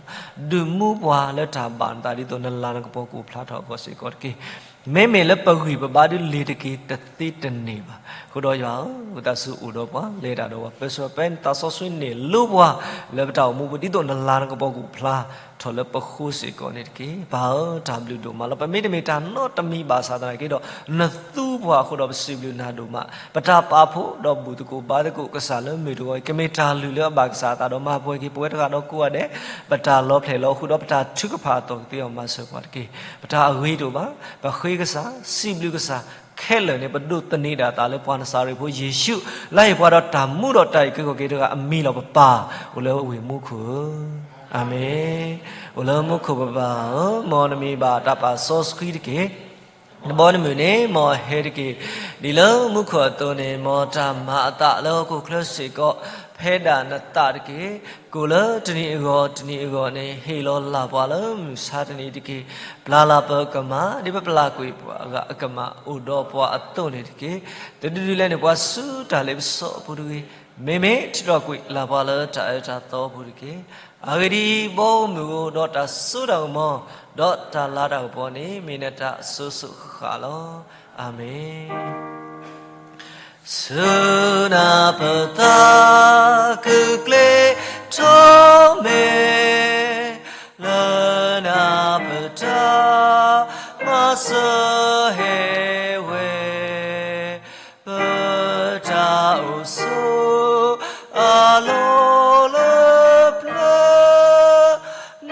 ဒုးမူပှၤလၢတၢ်ဘၣ်နသး ဒ်သိးနလၤနကပီၤကအိၣ်ဖျါထီၣ်အဂီၢ်စ့ၢ်ကီးတက့ၢ်. မ့မ့ၢ်လၢပဂံၢ်ပဘါဒုးလ့ၤတက့ၤတသ့တန့ၢ်ဘၣ်. အဃိဒီးယွၤဧၢ, ဝံသးစူၤအိၣ်ဒီးပှၤ, လဲၤတၢ်ဒီးပှၤ, ပၢဆှၢပၢန့ၢ်သးစီဆှံန့ၣ်လိပှၤ လၢပတၢ်အိၣ်မူပူၤ ဒ်သိးနလၤနကပီၤကအိၣ်ဖျါ ထီၣ်လၢပဃိစ့ၢ်ကီးန့ၣ်တက့ၢ်. ပၢ်ဧၢ, တၢ်ဘျုးဒိၣ်မးလီၤ. ပမ့တမ့ၢ်တၢ်နီတမံၤဘၣ်ဆၣ်သနာ်က့ဒီး နသူပှၤအဃိဒီးပစံးဘျုးနၤဒိၣ်မး. ပတၢ်ပာ်ဖှိၣ်ဒီးဘူၣ်သကိးဘါသကိးကစၢ်လၢမုၢ်တဂီၤအံၤ ကမ့ၢ်တၢ်လုၢ်လၢအဘၣ်ကစၢ်အသးဒီးမၤပှဲၤက့ၤပဝဲတဂၤဒီးကိးဂၤဒဲး ပတၢ်လီၤဖျဲၣ်လီၤဃုာ်ဒီးပတၢ်ထုကဖၣ်အသီၣ်ကသ့အီၤမၤစၢၤပှၤတက့ၢ်. ပတၢ်အဂ့ၤတအိၣ်ဘၣ်. ပဃ့ကစၢ်, စံးဘျုးကစၢ်, ခဲလၢာ်န့ၣ် ပဒိးသန့ၤဒၣ်အသးလၢပှၤနစၤရ့းဖိယ့ၣ်ၡူး လၢဟ့ၣ်ပှၤဒီးတၢ်မူဒီးတၢ်အုၣ်က့ၤခီၣ်က့ၤတဂၤအမံၤလီၤ. ပပၢ် အိၣ်လၢဝ့ၢ်မူခိၣ်ဧၢ, အၤမ့ၣ်. အိၣ်လၢမူခိၣ်ပပၢ်ဧၢ, မ်နမံၤဘၣ်တၢ်ပာ်စီဆှံတက့ၢ်. တဘီတမုၢ်န့ၣ် မ်ဟဲတက့ၢ်. ဒ်လၢမူခိၣ်အသိးန့ၣ် မ်တၢ်မၤအသးလၢဟီၣ်ခိၣ်ချၢစ့ၢ်ကီး ဖဲဒၣ်နသးတက့ၢ်. ကိၣ်လၢတနံၤအဂီၢ်တနံၤအဂီၢ်န့ၣ် ဟ့ၣ်လီၤလၢ်ပှၤလၢမုၢ်ဆါတနံၤတက့ၢ်. ပျၢ်လၢ်ပကမၣ် ဒ်ပပျၢ်ကွံာ်ပှၤဂၤအကမၣ် အိၣ်ဒီးပှၤအသိးန့ၣ်တက့ၢ်. တဒုဒုလဲၣ်န့ၣ် ပှၤဆူတၢ်လ့ပစီအပူၤတဂ့ၤ. မ့မ့ၢ်ထံၣ်ထီၣ်ကွံာ်လၢ်ပှၤလၢတၢ်အၢတၢ်သီအပူၤတက့ၢ်. အဂ့ၢ်ဒ်အံၤ, ဘီမုၢ်ဧိၤ, ဒီးတၢ်စိတၢ်ကမီၤ, ဒီးတၢ်လၤတၢ်ကပီၤန့ၣ် မ့ၢ်နတၢ်အစိၤစိၤဃၣ်ဃၣ်လီၤ. အၤမ့ၣ်. ဆူနၤပသးခုကျ့ထီၣ်မဲာ်, လၢနၤပတၢ်မၤစၢၤဟဲဝဲ, ပတၢ်အိၣ်ဆိးအလီၢ်လၢ ပျၢၤ, န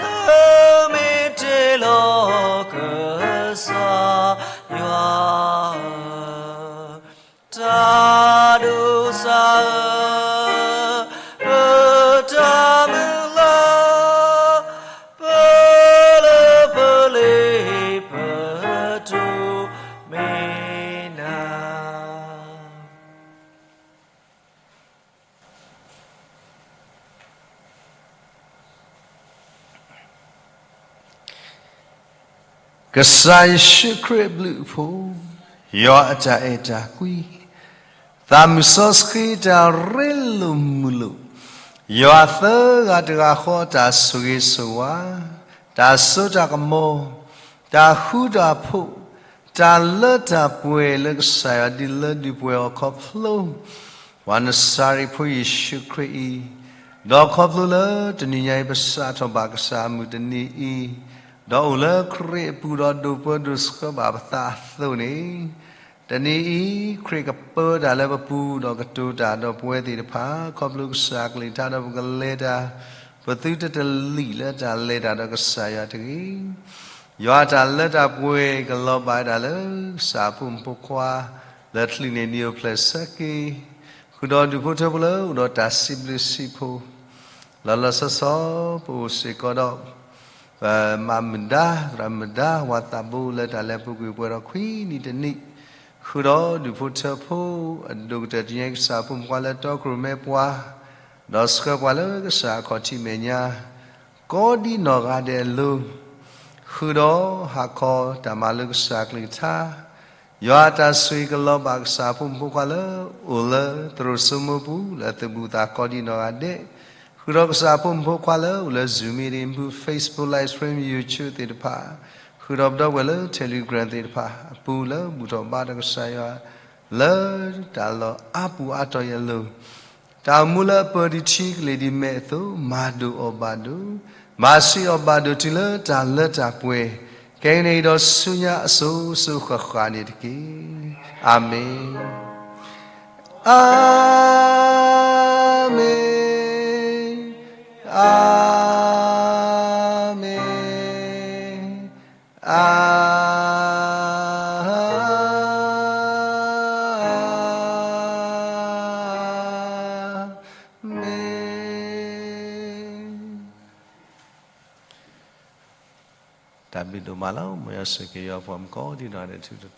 မ့ၢ်တ့လီၤကစၢ်ယွၤဧၢ, တၢ်ဒိးစၢ်ဧၢ, ပတၢ်မုၢ်လၢ်, ပလၢပလ့ပတိၢ်မ့ၢ်နၤ. ကစၢ်ယ့ၣ်ၡူးခရံာ်အဘျုးအဖှိၣ်, ယွၤအတၢ်အဲၣ်တၢ်ကွံ, သးမုၢ်စီဆှံတၢ်ရ့လိာ်မုာ်လိာ်, ယွၤသၢဂၤတဂၤဃီတၢ်ဆိၣ်ဂ့ၤဆိၣ်ဝါ, တၢ်စိတၢ်ကမီၤ, တၢ်ဃူတၢ်ဖိး, တၢ်လၢတၢ်ပှဲၤလၢကစၢ်ယွၤဒုးလၢဒုးပှဲၤအီၤခီဖျိ ပှၤနစၤရ့းဖိယ့ၣ်ၡူးခရံာ်အံၤ, ဒီးခီဖျိလၢတနံၤညါအံၤ ပစးထီၣ်ဘၣ်ကစၢ်အမုၢ်တနံၤအံၤ, ဒီးအိၣ်လၢခရံာ်အပူၤဒီးဒိးပၢဒိးဆှၢဘၣ်ပသးအသိးန့ၣ်, တနံၤအံၤ ခရံာ်ကပၢတၢ်လၢပပူၤ ဒီးကတိၤတၢ်ဒီးပဝဲသ့ၣ်တဖၣ် ခီဖျိကစၢ်အကလုၢ်ကထါဒီးပကလဲၤတၢ်, ပသုတတလံာ်လၢတၢ်လဲၤတၢ်ဒီးကစၢ်ယွၤတဂ့ၤ. ယွၤတၢ်လၢတၢ်ပှဲၤကလီၤဘၣ်ဝဲဒၣ်လၢ ကစၢ်အဖိမုၣ်ဖိခွါ လၢချုးန့ၢ်နံၣ်အိၣ်ဖျဲၣ်ဆၢက့ၤ, ဃုာ်ဒီးဒူၣ်ဖိထၢဖိလၢအိၣ်ဒီးတၢ်စံးဘျုးစံးဖှိၣ်, လီၤလီၤဆီဆီ ပအိၣ်စ့ၢ်ကီးဒီး ပမၤမုာ်ဒါ သရၣ်မုာ်ဒါ ဝၤသးဘိလၢတၢ်လဲၤပူၤကွံာ်ပှဲၤဒီးခွံနံၣ်တနံၣ်, ဃုာ်ဒီးဒူၣ်ဖိထၢဖိ အဒိၣ်ကတၢၢ်တနံၤအံၤ ကစၢ်အဖိမုၣ်ဖိခွါလၢတီခိၣ်ရိၣ်မဲပှၤ, ဒီးဆှၢပှၤလၢကစၢ်အခီၣ်ထံးမဲာ်ညါ ကိးဒံနီၢ်ဂၤဒဲးအလိၤ, ဃုာ်ဒီးဟးခီတၢ်မၤလိကစၢ်အကလုၢ်ကထါ, ယွၤအတၢ်ဆိၣ်ဂ့ၤကလီၤဘၣ်ကစၢ်အဖိမုၣ်ဖိခွါလၢ အိၣ်လၢသရိာ်စိမိပူၤ လၢသုးဘူးသးကိးဒံနီၢ်ဂၤဒဲး, ဃုာ်ဒီးကစၢ်အဖိမုၣ်ဖိခွါလၢအိၣ်လၢ Zoom meeting ပူၤ Facebook live stream YouTube သ့ၣ်တဖၣ်, ဃုာ်ဒီးပဒီပုၢ်ဝဲၢ်လၢ Telegram သ့ၣ်တဖၣ်အပူၤလၢဘူၣ်ထီၣ်ဘါထီၣ်ကစၢ်ယွၤ လၢတၢ်လီၢ်အါပူၤအါတီၤအံၤအလိၤ, တၢ်အိၣ်မူလၢအပၢၤဒံးထံကလ့ၢ်ဒံးမဲးအသိး မၤဒိၣ်အီၤဘၣ်ဒိၣ်, မၤဆှံအီၤဘၣ်ဒိၣ်တုၤလၢတၢ်လၢတၢ်ပှဲၤ, ခဲကနံၣ်အံၤဒီးဆူညါအစိၤစိၤဃၣ်ဃၣ်န့ၣ်တက့ၢ်. အၤမ့ၣ်, အၤမ့ၣ်, အၤမ့ၣ်, အၤ မ့ၣ်. တၢ်ဘျုးဒိၣ်မးလီၤ. မ်ယွၤဆိၣ်ဂ့ၤက့ၤယွၤပှၤမုၣ်ကိးဒံနီၢ်ဂၤဒဲး